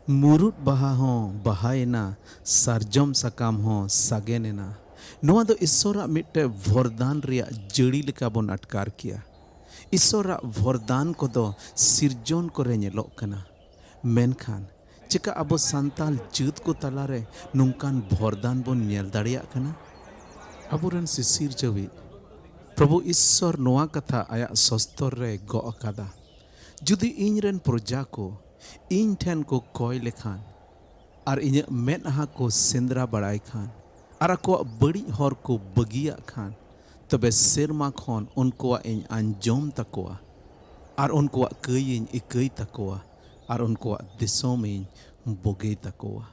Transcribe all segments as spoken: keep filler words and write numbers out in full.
ᱢᱩᱨᱩᱫ ᱵᱟᱦᱟ ᱦᱚᱸ ᱵᱟᱦᱟᱭᱮᱱᱟ, ᱥᱟᱨᱡᱚᱢ ᱥᱟᱠᱟᱢ ᱦᱚᱸ ᱥᱟᱜᱮᱱ ᱮᱱᱟ᱾ ᱱᱚᱣᱟ ᱫᱚ ᱤᱥᱥᱚᱨᱟᱜ ᱢᱤᱫᱴᱮᱱ ᱵᱷᱚᱨᱫᱟᱱ ᱨᱮᱭᱟᱜ ᱡᱟᱹᱲᱤ ᱞᱮᱠᱟ ᱵᱚᱱ ᱟᱴᱠᱟᱨ ᱠᱮᱭᱟ᱾ ᱤᱥᱥᱚᱨᱟᱜ ᱵᱷᱚᱨᱫᱟᱱ ᱠᱚᱫᱚ ᱥᱤᱨᱡᱚᱱ ᱠᱚᱨᱮ ᱧᱮᱞᱚᱜ ᱠᱟᱱᱟ, ᱢᱮᱱᱠᱷᱟᱱ ᱪᱮᱠᱟ ᱟᱵᱚ ᱥᱟᱱᱛᱟᱞ ᱡᱟᱹᱛ ᱠᱚ ᱛᱟᱞᱟᱨᱮ ᱱᱚᱝᱠᱟᱱ ᱵᱷᱚᱨᱫᱟᱱ ᱵᱚᱱ ᱧᱮᱞ ᱫᱟᱲᱮᱭᱟᱜ ᱠᱟᱱᱟ? ᱟᱵᱚᱨᱮᱱ ᱥᱤᱥᱤᱨ ᱡᱟᱹᱣᱤᱡ ᱯᱨᱚᱵᱷᱩ ᱤᱥᱥᱚᱨ ᱱᱚᱣᱟ ᱠᱟᱛᱷᱟ ᱟᱭᱟᱜ ᱥᱚᱥᱛᱚᱨ ᱨᱮ ᱜᱚᱜ ᱟᱠᱟᱫᱟ, "ᱡᱩᱫᱤ ᱤᱧ ᱨᱮᱱ ᱯᱨᱚᱡᱟ ᱠᱚ ᱤᱧ ᱴᱷᱮᱱ ᱠᱚ ᱠᱚᱭ ᱞᱮᱠᱷᱟᱱ, ᱟᱨ ᱤᱧᱟᱹᱜ ᱢᱮᱫᱦᱟ ᱠᱚ ᱥᱮᱸᱫᱽᱨᱟ ᱵᱟᱲᱟᱭ ᱠᱷᱟᱱ, ᱟᱨ ᱟᱠᱚᱣᱟᱜ ᱵᱟᱹᱲᱤᱡ ᱦᱚᱨ ᱠᱚ ᱵᱟᱹᱜᱤᱭᱟᱜ ᱠᱷᱟᱱ, ᱛᱚᱵᱮ ᱥᱮᱨᱢᱟ ᱠᱷᱚᱱ ᱩᱱᱠᱩᱣᱟᱜ ᱤᱧ ᱟᱸᱡᱚᱢ ᱛᱟᱠᱚᱣᱟ, ᱟᱨ ᱩᱱᱠᱩᱣᱟᱜ ᱠᱟᱹᱭ ᱤᱧ ᱤᱠᱟᱹᱭ ᱛᱟᱠᱚᱣᱟ, ᱟᱨ ᱩᱱᱠᱩᱣᱟᱜ ᱫᱤᱥᱚᱢ ᱤᱧ ᱵᱩᱜᱤ ᱛᱟᱠᱚᱣᱟ᱾"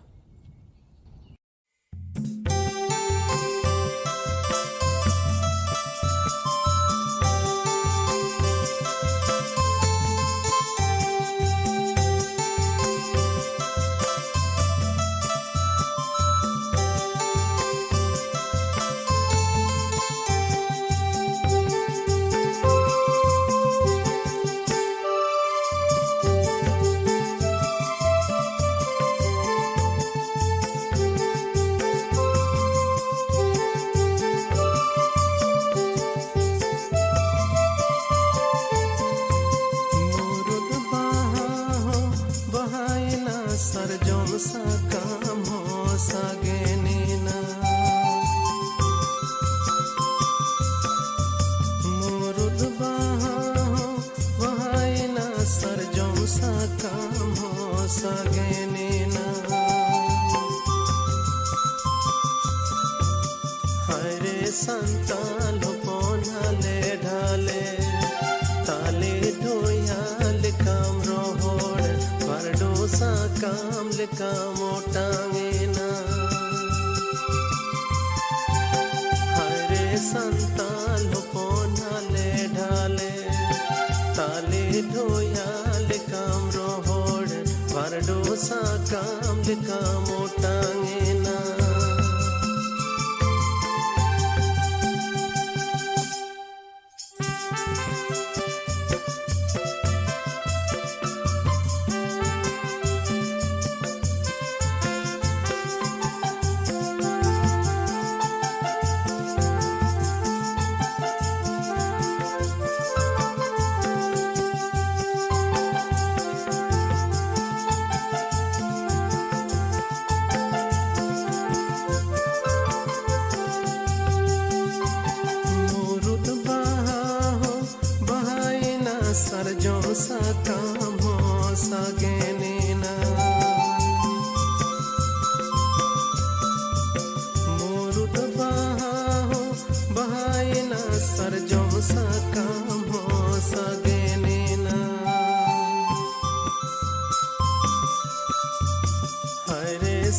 ᱢᱩᱨᱩᱫ ᱵᱟᱦᱟ ᱦᱚᱸ ᱵᱟᱦᱟᱭᱮᱱᱟ, ᱥᱟᱨᱡᱚᱢ ᱥᱟᱠᱟᱢ ᱦᱚᱸ ᱥᱟᱜᱮᱱᱮᱱᱟ᱾ ᱢᱩᱨᱩᱫ ᱵᱟᱦᱟ ᱦᱚᱸ ᱵᱟᱦᱟᱭᱮᱱᱟ, ᱥᱟᱨᱡᱚᱢ ᱥᱟᱠᱟᱢ ᱦᱚᱸ ᱥᱟᱜᱮᱱᱮᱱᱟ᱾ ᱦᱟᱭᱨᱮ ᱥᱟᱱᱛᱟᱞ ᱦᱚᱯᱚᱱ ᱦᱟᱞᱮ ᱰᱷᱟᱞᱮ, ᱛᱟᱞᱮ ᱰᱷᱚᱭᱟ ᱞᱮᱠᱟᱢ ᱨᱚᱦᱚᱲ, ᱵᱟᱨᱰᱩ ᱥᱟᱠᱟᱢ ᱞᱮᱠᱟᱢ ᱚᱴᱟᱝ ᱮᱱᱟ᱾ ᱦᱟᱭᱨᱮ ᱥᱟᱱᱛᱟᱞ ᱦᱚᱯᱚᱱ ᱦᱟᱞᱮ ᱰᱷᱟᱞᱮ, ᱛᱟᱞᱮ ᱰᱷᱚᱭᱟ ᱞᱮᱠᱟᱢ ᱨᱚᱦᱚᱲ, ᱵᱟᱨᱰᱩ ᱥᱟᱠᱟᱢ ᱞᱮᱠᱟᱢ ᱚᱴᱟᱝ ᱮᱱᱟ᱾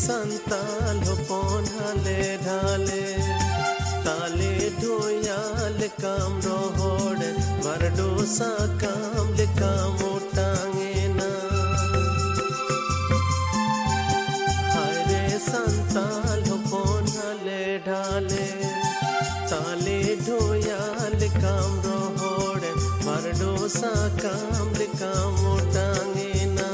ᱥᱟᱱᱛᱟᱞ ᱦᱚᱯᱚᱱ ᱦᱟᱞᱮ ᱰᱷᱟᱞᱮ, ᱛᱟᱞᱮ ᱰᱷᱚᱭᱟ ᱞᱮᱠᱟᱢ ᱨᱚᱦᱚᱲ, ᱵᱟᱨᱰᱳ ᱥᱟᱠᱟᱢ ᱞᱮᱠᱟᱢ ᱚᱴᱟᱝ ᱮᱱᱟ᱾ ᱦᱟᱭ ᱨᱮ ᱥᱟᱱᱛᱟᱞ ᱦᱚᱯᱚᱱ ᱦᱟᱞᱮ ᱰᱷᱟᱞᱮ, ᱛᱟᱞᱮ ᱰᱷᱚᱭᱟ ᱞᱮᱠᱟᱢ ᱨᱚᱦᱚᱲ, ᱵᱟᱨᱰᱳ ᱥᱟᱠᱟᱢ ᱞᱮᱠᱟᱢ ᱚᱴᱟᱝ ᱮᱱᱟ᱾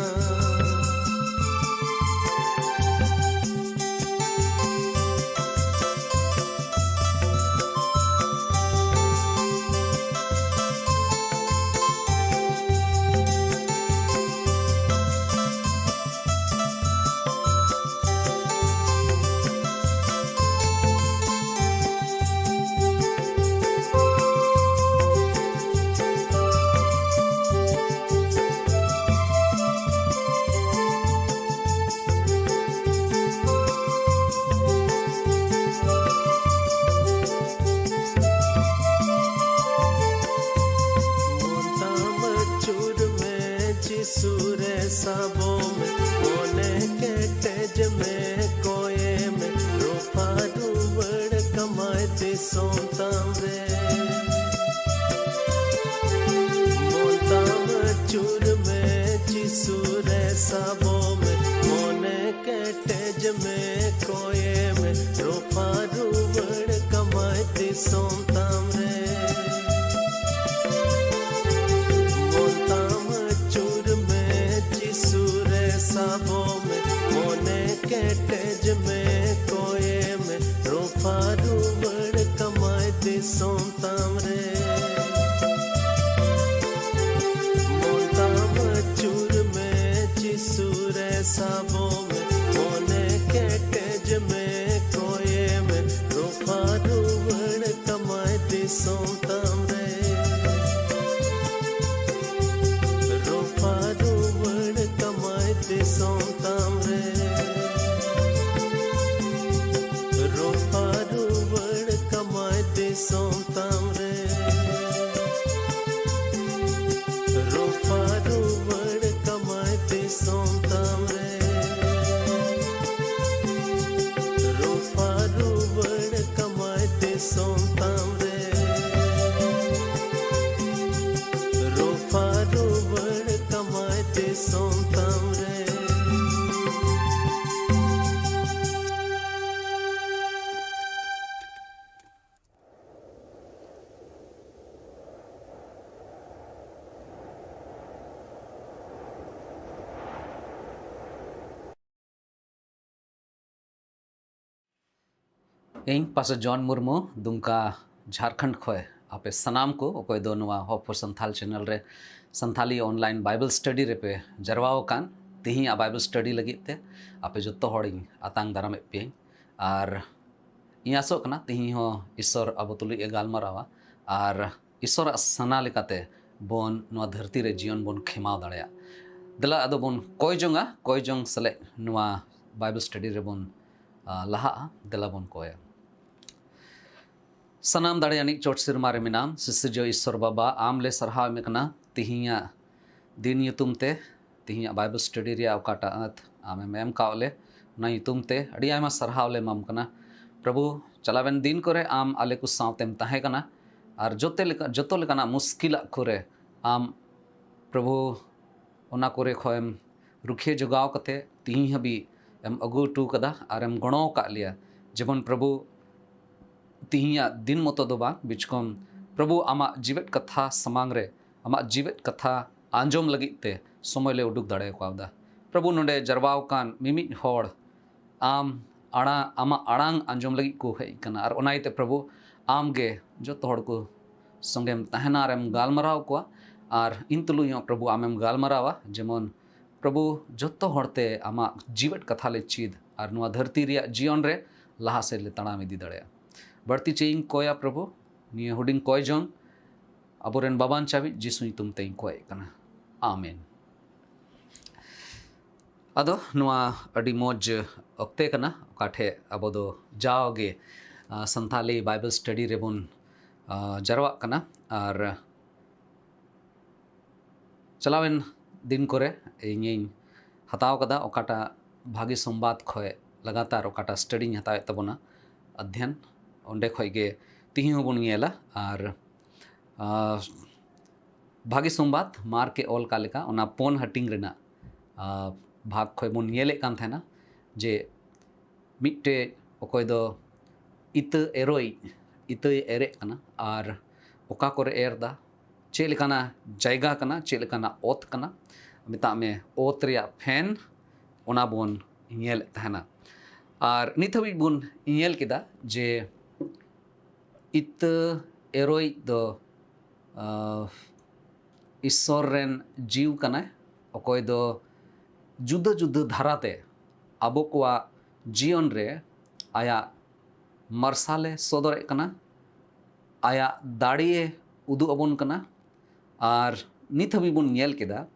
ᱢᱚᱱ ᱛᱟᱢ ᱟᱹᱪᱩᱨ ᱢᱮ, ᱡᱤᱥᱩ ᱨᱮ ᱥᱟᱵᱚ ᱢᱮ, ᱢᱚᱱᱮ ᱠᱮᱴᱮᱡ ᱢᱮ, ᱠᱚᱭᱮ ᱢᱮ, ᱨᱚᱯᱷᱟ ᱨᱩᱣᱟᱹᱲ ᱠᱟᱢᱟᱭ ᱫᱤᱥᱚᱢ ᱛᱟᱢ ᱨᱮ᱾ ᱢᱚᱱ ᱛᱟᱢ ᱟᱹᱪᱩᱨ ᱢᱮ, ᱡᱤᱥᱩ ᱨᱮ ᱥᱟᱵᱚ ᱢᱮ, ᱢᱚᱱᱮ ᱠᱮᱴᱮᱡ ᱢᱮ, ᱠᱚᱭᱮ ᱢᱮ, ᱨᱚᱯᱷᱟ ᱨᱩᱣᱟᱹᱲ ᱠᱟᱢᱟᱭ ᱫᱤᱥᱚᱢ ᱛᱟᱢ ᱨᱮ᱾ ᱢᱚᱱ ᱛᱟᱢ ᱟᱹᱪᱩᱨ ᱢᱮ, ᱡᱤᱥᱩ ᱨᱮ ᱥᱟᱵᱚ ᱢᱮ, ᱢᱚᱱᱮ ᱠᱮᱴᱮᱡ ᱢᱮ, ᱠᱚᱭᱮ ᱢᱮ, ᱨᱚᱯᱷᱟ ᱨᱩᱣᱟᱹᱲ ᱠᱟᱢᱟᱭ ᱫᱤᱥᱚᱢ ᱛᱟᱢ ᱨᱮ᱾ ᱢᱚᱱ ᱛᱟᱢ ᱟᱹᱪᱩᱨ ᱢᱮ, ᱡᱤᱥᱩ ᱨᱮ ᱥᱟᱵᱚ ᱢᱮ, ᱢᱚᱱᱮ ᱠᱮᱴᱮᱡ ᱢᱮ, ᱠᱚᱭᱮ ᱢᱮ, ᱨᱚᱯᱷᱟ ᱨᱩᱣᱟᱹᱲ ᱠᱟᱢᱟᱭ ᱫᱤᱥᱚᱢ ᱛᱟᱢ ᱨᱮ᱾ ᱨᱚᱯᱷᱟ ᱨᱩᱣᱟᱹᱲ ᱠᱟᱢᱟᱭ ᱫᱤᱥᱚᱢ ᱛᱟᱢ ᱨᱮ᱾ ᱨᱚᱯᱷᱟ ᱨᱩᱣᱟᱹᱲ ᱠᱟᱢᱟᱭ ᱫᱤᱥᱚᱢ ᱛᱟᱢ ᱨᱮ᱾ ᱨᱚᱯᱷᱟ ᱨᱩᱣᱟᱹᱲ ᱠᱟᱢᱟᱭ ᱫᱤᱥᱚᱢ ᱛᱟᱢ ᱨᱮ᱾ ᱤᱧ ᱯᱟᱥᱮ ᱡᱚᱱ ᱢᱩᱨᱢᱩ, ᱫᱩᱢᱠᱟ, ᱡᱷᱟᱨᱠᱷᱚᱸᱰ ᱠᱷᱚᱱ ᱟᱯᱮ ᱥᱟᱱᱟᱢ ᱠᱚ, ᱚᱠᱚᱭ ᱫᱚ ᱱᱚᱣᱟ Hope for Santhal channel ᱨᱮ ᱥᱟᱱᱛᱷᱟᱞᱤ online Bible study ᱨᱮᱯᱮ ᱡᱟᱨᱣᱟ ᱟᱠᱟᱱ, ᱛᱤᱦᱤᱧᱟᱜ Bible study ᱞᱟᱹᱜᱤᱫ ᱛᱮ ᱟᱯᱮ ᱡᱚᱛᱚ ᱦᱚᱲᱤᱧ ᱟᱛᱟᱝ ᱫᱟᱨᱟᱢᱮᱫ ᱯᱮᱭᱟᱹᱧ᱾ ᱟᱨ ᱤᱧ ᱟᱥᱚᱜ ᱠᱟᱱᱟ ᱛᱤᱦᱤᱧ ᱦᱚᱸ ᱤᱥᱥᱚᱨ ᱟᱵᱚ ᱛᱩᱞᱩᱡ ᱮ ᱜᱟᱞᱢᱟᱨᱟᱣᱟ ᱟᱨ ᱤᱥᱥᱚᱨᱟᱜ ᱥᱟᱱᱟ ᱞᱮᱠᱟᱛᱮ ᱵᱚᱱ ᱱᱚᱣᱟ ᱫᱷᱟᱹᱨᱛᱤ ᱨᱮ ᱡᱤᱭᱚᱱ ᱵᱚᱱ ᱠᱷᱮᱢᱟᱣ ᱫᱟᱲᱮᱭᱟᱜ᱾ ᱫᱮᱞᱟ ᱟᱫᱚ ᱵᱚᱱ ᱠᱚᱭ ᱡᱚᱝᱟ, ᱠᱚᱭ ᱡᱚᱝ ᱥᱮᱞᱮᱫ ᱱᱚᱣᱟ Bible study ᱨᱮᱵᱚᱱ, ᱟ, ᱞᱟᱦᱟᱜᱼᱟ᱾ ᱫᱮᱞᱟ ᱵᱚᱱ ᱠᱚᱭᱟ᱾ ᱥᱟᱱᱟᱢ ᱫᱟᱲᱮᱭᱟᱱᱤᱡ ᱪᱚᱴ ᱥᱮᱨᱢᱟ ᱨᱮ ᱢᱮᱱᱟᱢ, ᱥᱤᱥᱤᱨᱡᱟᱹᱣ ᱤᱥᱥᱚᱨ ᱵᱟᱵᱟ, ᱟᱢ ᱞᱮ ᱥᱟᱨᱦᱟᱣ ᱮᱢ ᱠᱟᱱᱟ ᱛᱤᱦᱤᱧᱟᱜ ᱫᱤᱱ ᱧᱩᱛᱩᱢ ᱛᱮ, ᱛᱤᱦᱤᱧᱟᱜ Bible study ᱨᱮᱭᱟᱜ ᱚᱠᱟᱴᱟᱜ ᱟᱸᱛ ᱟᱢᱮᱢ ᱮᱢ ᱠᱟᱣ ᱞᱮ, ᱚᱱᱟ ᱧᱩᱛᱩᱢ ᱛᱮ ᱟᱹᱰᱤ ᱟᱭᱢᱟ ᱥᱟᱨᱦᱟᱣ ᱞᱮ ᱮᱢᱟᱢ ᱠᱟᱱᱟ᱾ ᱯᱨᱚᱵᱷᱩ, ᱪᱟᱞᱟᱣᱮᱱ ᱫᱤᱱ ᱠᱚᱨᱮ ᱟᱢ ᱟᱞᱮ ᱠᱚ ᱥᱟᱶᱛᱮᱢ ᱛᱟᱦᱮᱸ ᱠᱟᱱᱟ ᱟᱨ ᱡᱚᱛᱚ ᱞᱮᱠᱟ, ᱡᱚᱛᱚ ᱞᱮᱠᱟᱱᱟᱜ ᱢᱩᱥᱠᱤᱞᱟᱜ ᱠᱚᱨᱮ ᱟᱢ, ᱯᱨᱚᱵᱷᱩ, ᱚᱱᱟ ᱠᱚᱨᱮ ᱠᱷᱚᱱ ᱮᱢ ᱨᱩᱠᱷᱤᱭᱟᱹ ᱡᱚᱜᱟᱣ ᱠᱟᱛᱮ ᱛᱤᱦᱤᱧ ᱦᱟᱹᱵᱤᱡ ᱮᱢ ᱟᱹᱜᱩ ᱦᱚᱴᱚ ᱠᱟᱫᱟ ᱟᱨ ᱮᱢ ᱜᱚᱲᱚ ᱟᱠᱟᱫ ᱞᱮᱭᱟ᱾ ᱡᱮᱢᱚᱱ ᱯᱨᱚᱵᱷᱩ, ᱛᱤᱦᱤᱧᱟᱜ ᱫᱤᱱ ᱢᱚᱛᱚ ᱫᱚ ᱵᱟᱝ, ᱵᱤᱪᱠᱚᱢ ᱯᱨᱚᱵᱷᱩ ᱟᱢᱟᱜ ᱡᱤᱣᱮᱫ ᱠᱟᱛᱷᱟ ᱥᱟᱢᱟᱝ ᱨᱮ, ᱟᱢᱟᱜ ᱡᱤᱣᱮᱫ ᱠᱟᱛᱷᱟ ᱟᱸᱡᱚᱢ ᱞᱟᱹᱜᱤᱫ ᱛᱮ ᱥᱚᱢᱚᱭ ᱞᱮ ᱩᱰᱩᱠ ᱫᱟᱲᱮ ᱠᱟᱣᱫᱟ᱾ ᱯᱨᱚᱵᱷᱩ, ᱱᱚᱰᱮ ᱡᱟᱨᱣᱟ ᱟᱠᱟᱱ ᱢᱤᱢᱤᱫ ᱦᱚᱲ ᱟᱢ ᱟᱲᱟᱝ, ᱟᱢᱟᱜ ᱟᱲᱟᱝ ᱟᱸᱡᱚᱢ ᱞᱟᱹᱜᱤᱫ ᱠᱚ ᱦᱮᱡ ᱠᱟᱱᱟ ᱟᱨ ᱚᱱᱟ ᱤᱭᱟᱹᱛᱮ ᱯᱨᱚᱵᱷᱩ, ᱟᱢ ᱜᱮ ᱡᱚᱛᱚ ᱦᱚᱲ ᱠᱚ ᱥᱚᱸᱜᱮᱢ ᱛᱟᱦᱮᱱᱟ ᱟᱨᱮᱢ ᱜᱟᱞᱢᱟᱨᱟᱣ ᱠᱚᱣᱟ᱾ ᱟᱨ ᱤᱧ ᱛᱩᱞᱩᱡ ᱦᱚᱸ ᱯᱨᱚᱵᱷᱩ ᱟᱢᱮᱢ ᱜᱟᱞᱢᱟᱨᱟᱣᱟ, ᱡᱮᱢᱚᱱ ᱯᱨᱚᱵᱷᱩ ᱡᱚᱛᱚ ᱦᱚᱲᱛᱮ ᱟᱢᱟᱜ ᱡᱤᱣᱮᱫ ᱠᱟᱛᱷᱟ ᱞᱮ ᱪᱮᱫ ᱟᱨ ᱱᱚᱣᱟ ᱫᱷᱟᱹᱨᱛᱤ ᱨᱮᱭᱟᱜ ᱡᱤᱭᱚᱱ ᱨᱮ ᱞᱟᱦᱟ ᱥᱮᱫ ᱞᱮ ᱛᱟᱲᱟᱢ ᱤᱫᱤ ᱫᱟᱲᱮᱭᱟᱜᱼᱟ᱾ ᱵᱟᱹᱲᱛᱤ ᱪᱮᱫ ᱤᱧ ᱠᱚᱭᱟ ᱯᱨᱚᱵᱷᱩ, ᱱᱤᱭᱟᱹ ᱦᱩᱰᱤᱧ ᱠᱚᱭ ᱡᱚᱝ ᱟᱵᱚᱨᱮᱱ ᱵᱟᱵᱟᱱ ᱪᱟᱵᱤᱡ ᱡᱤᱥᱩ ᱧᱩᱛᱩᱢ ᱛᱮᱧ ᱠᱚᱭᱮᱫ ᱠᱟᱱᱟ᱾ ᱟᱢᱮᱱ᱾ ᱟᱫᱚ ᱱᱚᱣᱟ ᱟᱹᱰᱤ ᱢᱚᱡᱽ ᱚᱠᱛᱮ ᱠᱟᱱᱟ, ᱚᱠᱟ ᱴᱷᱮᱡ ᱟᱵᱚ ᱫᱚ ᱡᱟᱣᱜᱮ, ᱟ, ᱥᱟᱱᱛᱷᱟᱞᱤ Bible study ᱨᱮᱵᱚᱱ, ᱟ, ᱡᱟᱨᱣᱟᱜ ᱠᱟᱱᱟ᱾ ᱟᱨ ᱪᱟᱞᱟᱣᱮᱱ ᱫᱤᱱ ᱠᱚᱨᱮ ᱤᱧᱤᱧ ᱦᱟᱛᱟᱣ ᱠᱟᱫᱟ ᱚᱠᱟᱴᱟᱜ ᱵᱷᱟᱹᱜᱤ ᱥᱚᱢᱵᱟᱫ ᱠᱷᱚᱡ ᱞᱟᱜᱟᱛᱟᱨ ᱚᱠᱟᱴᱟᱜ studyᱧ ᱦᱟᱛᱟᱣᱮᱫ ᱛᱟᱵᱚᱱᱟ, ᱚᱫᱷᱭᱟᱱ, ᱚᱸᱰᱮ ᱠᱷᱚᱡ ᱜᱮ ᱛᱤᱦᱤᱧ ᱦᱚᱸᱵᱚᱱ ᱧᱮᱞᱟ᱾ ᱟᱨ, ᱟ, ᱵᱷᱟᱹᱜᱤ ᱥᱚᱢᱵᱟᱫ ᱢᱟᱨᱠ ᱮ ᱚᱞ ᱠᱟᱜ ᱞᱮᱠᱟ ᱚᱱᱟ ᱯᱩᱱ ᱦᱟᱹᱴᱤᱧ ᱨᱮᱱᱟᱜ, ᱟ, ᱵᱷᱟᱜᱽ ᱠᱷᱚᱡ ᱵᱚᱱ ᱧᱮᱞᱮᱫ ᱠᱟᱱ ᱛᱟᱦᱮᱱᱟ ᱡᱮ ᱢᱤᱫᱴᱮᱡ ᱚᱠᱚᱭ ᱫᱚ ᱤᱛᱟᱹ ᱮᱨᱚᱭᱤᱡ, ᱤᱛᱟᱹᱭ ᱮᱨᱮᱫ ᱠᱟᱱᱟ ᱟᱨ ᱚᱠᱟ ᱠᱚᱨᱮ ᱮᱨ ᱫᱟ, ᱪᱮᱫ ᱞᱮᱠᱟᱱᱟᱜ ᱡᱟᱭᱜᱟ ᱠᱟᱱᱟ, ᱪᱮᱫ ᱞᱮᱠᱟᱱᱟᱜ ᱚᱛ ᱠᱟᱱᱟ, ᱢᱮᱛᱟᱜ ᱢᱮ ᱚᱛ ᱨᱮᱭᱟᱜ ᱯᱷᱮᱱ, ᱚᱱᱟ ᱵᱚᱱ ᱧᱮᱞᱮᱫ ᱛᱟᱦᱮᱱᱟ᱾ ᱟᱨ ᱱᱤᱛ ᱦᱟᱹᱵᱤᱡ ᱵᱚᱱ ᱧᱮᱞ ᱠᱮᱫᱟ ᱡᱮ ᱤᱛᱟᱹ ᱮᱨᱚᱭᱤᱡ ᱫᱚ ᱤᱥᱥᱚᱨ ᱨᱮᱱ ᱡᱤᱣᱤ ᱠᱟᱱᱟᱭ, ᱚᱠᱚᱭ ᱫᱚ ᱡᱩᱫᱟᱹ ᱡᱩᱫᱟᱹ ᱫᱷᱟᱨᱟᱛᱮ ᱟᱵᱚ ᱠᱚᱣᱟᱜ ᱡᱤᱭᱚᱱ ᱨᱮ ᱟᱭᱟᱜ ᱢᱟᱨᱥᱟᱞᱮ ᱥᱚᱫᱚᱨᱮᱫ ᱠᱟᱱᱟ, ᱟᱭᱟᱜ ᱫᱟᱲᱮᱭᱮ ᱩᱫᱩᱜ ᱟᱵᱚᱱ ᱠᱟᱱᱟ᱾ ᱟᱨ ᱱᱤᱛ ᱦᱟᱹᱵᱤᱡ ᱵᱚᱱ ᱧᱮᱞ ᱠᱮᱫᱟ,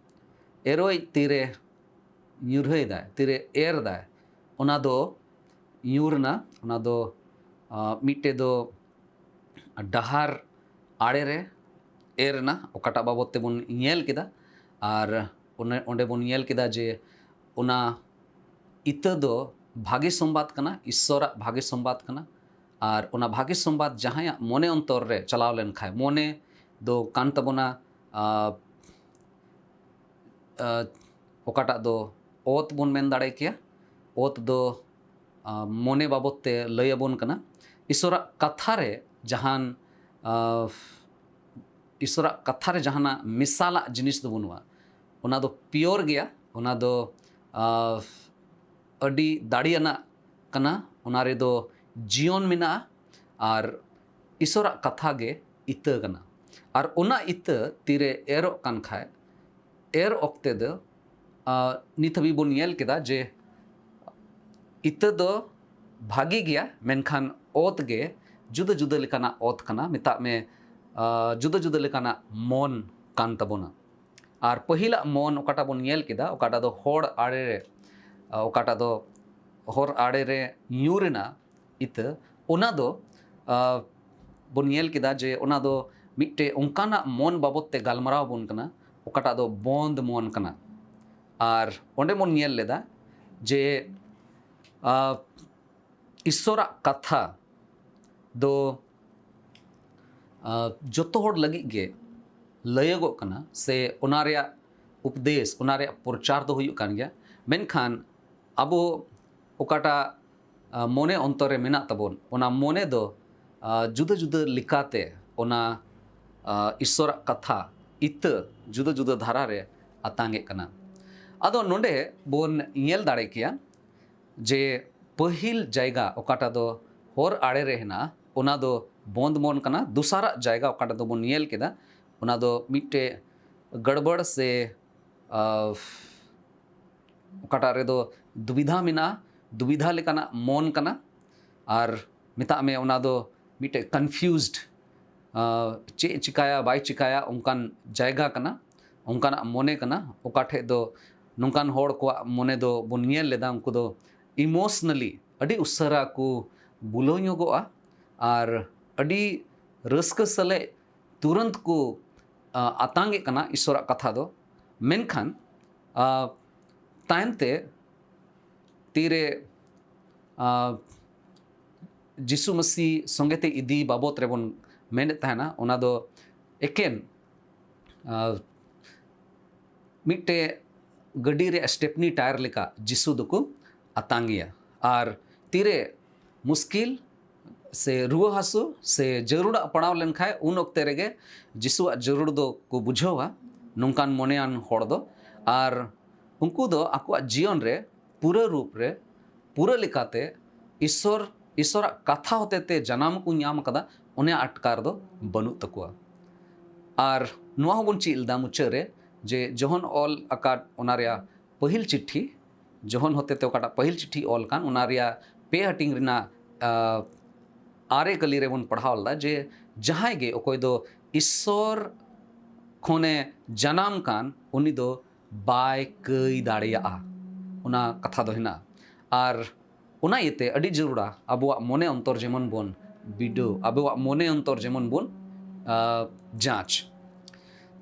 ᱮᱨᱚᱭᱤᱡ ᱛᱤᱨᱮ ᱧᱩᱨᱦᱟᱹᱭ ᱫᱟᱭ, ᱛᱤᱨᱮ ᱮᱨ ᱫᱟᱭ, ᱚᱱᱟ ᱫᱚ ᱧᱩᱨ ᱮᱱᱟ, ᱚᱱᱟ ᱫᱚ ᱢᱤᱫᱴᱮᱡ ᱫᱚ ᱰᱟᱦᱟᱨ ᱟᱲᱮ ᱨᱮ ᱮᱨ ᱮᱱᱟ, ᱚᱠᱟᱴᱟᱜ ᱵᱟᱵᱚᱫ ᱛᱮᱵᱚᱱ ᱧᱮᱞ ᱠᱮᱫᱟ᱾ ᱟᱨ ᱚᱸᱰᱮ ᱵᱚᱱ ᱧᱮᱞ ᱠᱮᱫᱟ ᱡᱮ ᱚᱱᱟ ᱤᱛᱟᱹ ᱫᱚ ᱵᱷᱟᱜᱮ ᱥᱚᱢᱵᱟᱫ ᱠᱟᱱᱟ, ᱤᱥᱥᱚᱨᱟᱜ ᱵᱷᱟᱜᱮ ᱥᱚᱢᱵᱟᱫ ᱠᱟᱱᱟ᱾ ᱟᱨ ᱚᱱᱟ ᱵᱷᱟᱜᱮ ᱥᱚᱢᱵᱟᱫ ᱡᱟᱦᱟᱸᱭᱟᱜ ᱢᱚᱱᱮ ᱚᱱᱛᱚᱨ ᱨᱮ ᱪᱟᱞᱟᱣ ᱞᱮᱱᱠᱷᱟᱱ, ᱢᱚᱱᱮ ᱫᱚ ᱠᱟᱱ ᱛᱟᱵᱚᱱᱟ ᱚᱠᱟᱴᱟᱜ ᱫᱚ ᱚᱛ ᱵᱚᱱ ᱢᱮᱱ ᱫᱟᱲᱮ ᱠᱮᱭᱟ᱾ ᱚᱛ ᱫᱚ ᱢᱚᱱᱮ ᱵᱟᱵᱚᱫ ᱛᱮ ᱞᱟᱹᱭ ᱟᱵᱚᱱ ᱠᱟᱱᱟ᱾ ᱤᱥᱚᱨᱟᱜ ᱠᱟᱛᱷᱟ ᱨᱮ ᱡᱟᱦᱟᱱ ᱤᱥᱚᱨᱟᱜ ᱠᱟᱛᱷᱟ ᱨᱮ ᱡᱟᱦᱟᱱᱟᱜ ᱢᱮᱥᱟᱞᱟᱜ ᱡᱤᱱᱤᱥ ᱫᱚ ᱵᱟᱹᱱᱩᱜᱼᱟ᱾ ᱚᱱᱟ ᱫᱚ ᱯᱤᱭᱳᱨ ᱜᱮᱭᱟ, ᱚᱱᱟ ᱫᱚ ᱟᱹᱰᱤ ᱫᱟᱲᱮᱭᱟᱱᱟᱜ ᱠᱟᱱᱟ, ᱚᱱᱟ ᱨᱮᱫᱚ ᱡᱤᱭᱚᱱ ᱢᱮᱱᱟᱜᱼᱟ᱾ ᱟᱨ ᱤᱥᱚᱨᱟᱜ ᱠᱟᱛᱷᱟ ᱜᱮ ᱤᱛᱟᱹ ᱠᱟᱱᱟ᱾ ᱟᱨ ᱚᱱᱟ ᱤᱛᱟᱹ ᱛᱤᱨᱮ ᱮᱨᱚᱜ ᱠᱟᱱ ᱠᱷᱟᱡ, ᱮᱨ ᱚᱠᱛᱮ ᱫᱚ ᱱᱤᱛ ᱦᱟᱹᱵᱤᱡ ᱵᱚᱱ ᱧᱮᱞ ᱠᱮᱫᱟ ᱡᱮ ᱤᱛᱟᱹ ᱫᱚ ᱵᱷᱟᱜᱮ ᱜᱮᱭᱟ, ᱢᱮᱱᱠᱷᱟᱱ ᱚᱛ ᱜᱮ ᱡᱩᱫᱟᱹ ᱡᱩᱫᱟᱹ ᱞᱮᱠᱟᱱᱟᱜ ᱚᱛ ᱠᱟᱱᱟ, ᱢᱮᱛᱟᱜ ᱢᱮ ᱡᱩᱫᱟᱹ ᱡᱩᱫᱟᱹ ᱞᱮᱠᱟᱱᱟᱜ ᱢᱚᱱ ᱠᱟᱱ ᱛᱟᱵᱚᱱᱟ᱾ ᱟᱨ ᱯᱟᱹᱦᱤᱞᱟᱜ ᱢᱚᱱ ᱚᱠᱟᱴᱟᱜ ᱵᱚᱱ ᱧᱮᱞ ᱠᱮᱫᱟ, ᱚᱠᱟᱴᱟᱜ ᱫᱚ ᱦᱚᱲ ᱟᱲᱮ ᱨᱮ ᱚᱠᱟᱴᱟᱜ ᱫᱚ ᱦᱚᱨ ᱟᱲᱮ ᱨᱮ ᱧᱩᱨ ᱮᱱᱟ ᱤᱛᱟᱹ, ᱚᱱᱟ ᱫᱚ ᱵᱚᱱ ᱧᱮᱞ ᱠᱮᱫᱟ ᱡᱮ ᱚᱱᱟ ᱫᱚ ᱢᱤᱫᱴᱮᱡ ᱚᱱᱠᱟᱱᱟᱜ ᱢᱚᱱ ᱵᱟᱵᱚᱫ ᱛᱮ ᱜᱟᱞᱢᱟᱨᱟᱣ ᱟᱵᱚᱱ ᱠᱟᱱᱟ, ᱚᱠᱟᱴᱟᱜ ᱫᱚ ᱵᱚᱱᱫ ᱢᱚᱱ ᱠᱟᱱᱟ᱾ ᱟᱨ ᱚᱸᱰᱮ ᱵᱚᱱ ᱧᱮᱞ ᱞᱮᱫᱟ ᱡᱮ ᱤᱥᱥᱚᱨᱟᱜ ᱠᱟᱛᱷᱟ ᱫᱚ ᱡᱚᱛᱚ ᱦᱚᱲ ᱞᱟᱹᱜᱤᱫ ᱜᱮ ᱞᱟᱹᱭᱚᱜᱚᱜ ᱠᱟᱱᱟ, ᱥᱮ ᱚᱱᱟ ᱨᱮᱭᱟᱜ ᱩᱯᱫᱮᱥ, ᱚᱱᱟ ᱨᱮᱭᱟᱜ ᱯᱨᱚᱪᱟᱨ ᱫᱚ ᱦᱩᱭᱩᱜ ᱠᱟᱱ ᱜᱮᱭᱟ᱾ ᱢᱮᱱᱠᱷᱟᱱ ᱟᱵᱚ ᱚᱠᱟᱴᱟᱜ ᱢᱚᱱᱮ ᱚᱱᱛᱚᱨ ᱨᱮ ᱢᱮᱱᱟᱜ ᱛᱟᱵᱚᱱ, ᱚᱱᱟ ᱢᱚᱱᱮ ᱫᱚ ᱡᱩᱫᱟᱹ ᱡᱩᱫᱟᱹ ᱞᱮᱠᱟᱛᱮ ᱚᱱᱟ ᱤᱥᱥᱚᱨᱟᱜ ᱠᱟᱛᱷᱟ ᱤᱛᱟᱹ ᱡᱩᱫᱟᱹ ᱡᱩᱫᱟᱹ ᱫᱷᱟᱨᱟ ᱨᱮ ᱟᱛᱟᱝ ᱮᱫ ᱠᱟᱱᱟ᱾ ᱟᱫᱚ ᱱᱚᱰᱮ ᱵᱚᱱ ᱧᱮᱞ ᱫᱟᱲᱮ ᱠᱮᱭᱟ ᱡᱮ ᱯᱟᱹᱦᱤᱞ ᱡᱟᱭᱜᱟ ᱚᱠᱟᱴᱟᱜ ᱫᱚ ᱦᱚᱨ ᱟᱲᱮ ᱨᱮ ᱦᱮᱱᱟᱜᱼᱟ, ᱚᱱᱟ ᱫᱚ ᱵᱚᱱᱫ ᱢᱚᱱ ᱠᱟᱱᱟ᱾ ᱫᱚᱥᱟᱨᱟᱜ ᱡᱟᱭᱜᱟ ᱚᱠᱟᱴᱟᱜ ᱫᱚᱵᱚᱱ ᱧᱮᱞ ᱠᱮᱫᱟ, ᱚᱱᱟ ᱫᱚ ᱢᱤᱫᱴᱮᱡ ᱜᱟᱲᱵᱟᱲ ᱥᱮ, ᱟᱸ, ᱚᱠᱟᱴᱟᱜ ᱨᱮᱫᱚ ᱫᱩᱵᱤᱫᱷᱟ ᱢᱮᱱᱟᱜᱼᱟ, ᱫᱩᱵᱤᱫᱷᱟ ᱞᱮᱠᱟᱱᱟᱜ ᱢᱚᱱ ᱠᱟᱱᱟ᱾ ᱟᱨ ᱢᱮᱛᱟᱜ ᱢᱮ, ᱚᱱᱟ ᱫᱚ ᱢᱤᱫᱴᱮᱡ confused, ᱟᱸ, ᱪᱮᱫ ᱪᱤᱠᱟᱭᱟ ᱵᱟᱭ ᱪᱤᱠᱟᱭᱟ, ᱚᱱᱠᱟᱱ ᱡᱟᱭᱜᱟ ᱠᱟᱱᱟ, ᱚᱱᱠᱟᱱᱟᱜ ᱢᱚᱱᱮ ᱠᱟᱱᱟ᱾ ᱚᱠᱟ ᱴᱷᱮᱡ ᱫᱚ ᱱᱚᱝᱠᱟᱱ ᱦᱚᱲ ᱠᱚᱣᱟᱜ ᱢᱚᱱᱮ ᱫᱚ ᱵᱚᱱ ᱧᱮᱞ ᱞᱮᱫᱟ, ᱩᱱᱠᱩ ᱫᱚ emotionally ᱟᱹᱰᱤ ᱩᱥᱟᱹᱨᱟ ᱠᱚ ᱵᱩᱞᱟᱹᱣ ᱧᱚᱜᱚᱜᱼᱟ ᱟᱨ ᱟᱹᱰᱤ ᱨᱟᱹᱥᱠᱟᱹ ᱥᱟᱞᱮᱜ ᱛᱩᱨᱟᱹᱱᱛ ᱠᱚ, ᱟ, ᱟᱛᱟᱝ ᱮᱫ ᱠᱟᱱᱟ ᱤᱥᱚᱨᱟᱜ ᱠᱟᱛᱷᱟ ᱫᱚ᱾ ᱢᱮᱱᱠᱷᱟᱱ, ᱟ, ᱛᱟᱭᱚᱢ ᱛᱮ ᱛᱤᱨᱮ, ᱟ, ᱡᱤᱥᱩ ᱢᱟᱹᱥᱤ ᱥᱚᱸᱜᱮ ᱛᱮ ᱤᱫᱤ ᱵᱟᱵᱚᱛ ᱨᱮᱵᱚᱱ ᱢᱮᱱᱮᱫ ᱛᱟᱦᱮᱱᱟ, ᱚᱱᱟ ᱫᱚ ᱮᱠᱮᱱ, ᱟ, ᱢᱤᱫᱴᱮᱡ ᱜᱟᱹᱰᱤ ᱨᱮ ᱥᱴᱮᱯᱱᱤ ᱴᱟᱭᱟᱨ ᱞᱮᱠᱟ ᱡᱤᱥᱩ ᱫᱚᱠᱚ ᱟᱛᱟᱝ ᱮᱭᱟ᱾ ᱟᱨ ᱛᱤᱨᱮ ᱢᱩᱥᱠᱤᱞ ᱥᱮ ᱨᱩᱣᱟᱹ ᱦᱟᱹᱥᱩ ᱥᱮ ᱡᱟᱹᱨᱩᱲᱟᱜ ᱯᱟᱲᱟᱣ ᱞᱮᱱᱠᱷᱟᱡ, ᱩᱱ ᱚᱠᱛᱮ ᱨᱮᱜᱮ ᱡᱤᱥᱩᱣᱟᱜ ᱡᱟᱹᱨᱩᱲ ᱫᱚ ᱠᱚ ᱵᱩᱡᱷᱟᱹᱣᱟ, ᱱᱚᱝᱠᱟᱱ ᱢᱚᱱᱮᱭᱟᱱ ᱦᱚᱲ ᱫᱚ᱾ ᱟᱨ ᱩᱱᱠᱩ ᱫᱚ ᱟᱠᱚᱣᱟᱜ ᱡᱤᱭᱚᱱ ᱨᱮ ᱯᱩᱨᱟᱹ ᱨᱩᱯ ᱨᱮ, ᱯᱩᱨᱟᱹ ᱞᱮᱠᱟᱛᱮ ᱤᱥᱚᱨ, ᱤᱥᱚᱨᱟᱜ ᱠᱟᱛᱷᱟ ᱦᱚᱛᱮ ᱛᱮ ᱡᱟᱱᱟᱢ ᱠᱚ ᱧᱟᱢ ᱟᱠᱟᱫᱟ, ᱚᱱᱟ ᱟᱴᱠᱟᱨ ᱫᱚ ᱵᱟᱹᱱᱩᱜ ᱛᱟᱠᱚᱣᱟ᱾ ᱟᱨ ᱱᱚᱣᱟ ᱦᱚᱸᱵᱚᱱ ᱪᱮᱫ ᱞᱮᱫᱟ ᱢᱩᱪᱟᱹᱫ ᱨᱮ, ᱡᱮ ᱡᱚᱦᱚᱱ ᱚᱞ ᱟᱠᱟᱫ ᱚᱱᱟ ᱨᱮᱭᱟᱜ ᱯᱟᱹᱦᱤᱞ ᱪᱤᱴᱷᱤ, ᱡᱚᱦᱚᱱ ᱦᱚᱛᱮ ᱛᱮ ᱚᱠᱟᱴᱟᱜ ᱯᱟᱹᱦᱤᱞ ᱪᱤᱴᱷᱤ ᱚᱞ ᱠᱟᱱ, ᱚᱱᱟ ᱨᱮᱭᱟᱜ ᱯᱮ ᱦᱟᱹᱴᱤᱧ ᱨᱮᱱᱟᱜ, ᱟ, ᱟᱨᱮ ᱠᱟᱹᱞᱤ ᱨᱮᱵᱚᱱ ᱯᱟᱲᱦᱟᱣ ᱞᱮᱫᱟ ᱡᱮ ᱡᱟᱦᱟᱸᱭ ᱜᱮ ᱚᱠᱚᱭ ᱫᱚ ᱤᱥᱚᱨ ᱠᱷᱚᱱᱮ ᱡᱟᱱᱟᱢ ᱠᱟᱱ, ᱩᱱᱤ ᱫᱚ ᱵᱟᱭ ᱠᱟᱹᱭ ᱫᱟᱲᱮᱭᱟᱜᱼᱟ, ᱚᱱᱟ ᱠᱟᱛᱷᱟ ᱫᱚ ᱦᱮᱱᱟᱜᱼᱟ᱾ ᱟᱨ ᱚᱱᱟ ᱤᱭᱟᱹᱛᱮ ᱟᱹᱰᱤ ᱡᱟᱹᱨᱩᱲᱟ ᱟᱵᱚᱣᱟᱜ ᱢᱚᱱᱮ ᱚᱱᱛᱚᱨ ᱡᱮᱢᱚᱱ ᱵᱚᱱ ᱵᱤᱰᱟᱹᱣ, ᱟᱵᱚᱣᱟᱜ ᱢᱚᱱᱮ ᱚᱱᱛᱚᱨ ᱡᱮᱢᱚᱱ ᱵᱚᱱ, ᱟ, ᱡᱟᱸᱪ᱾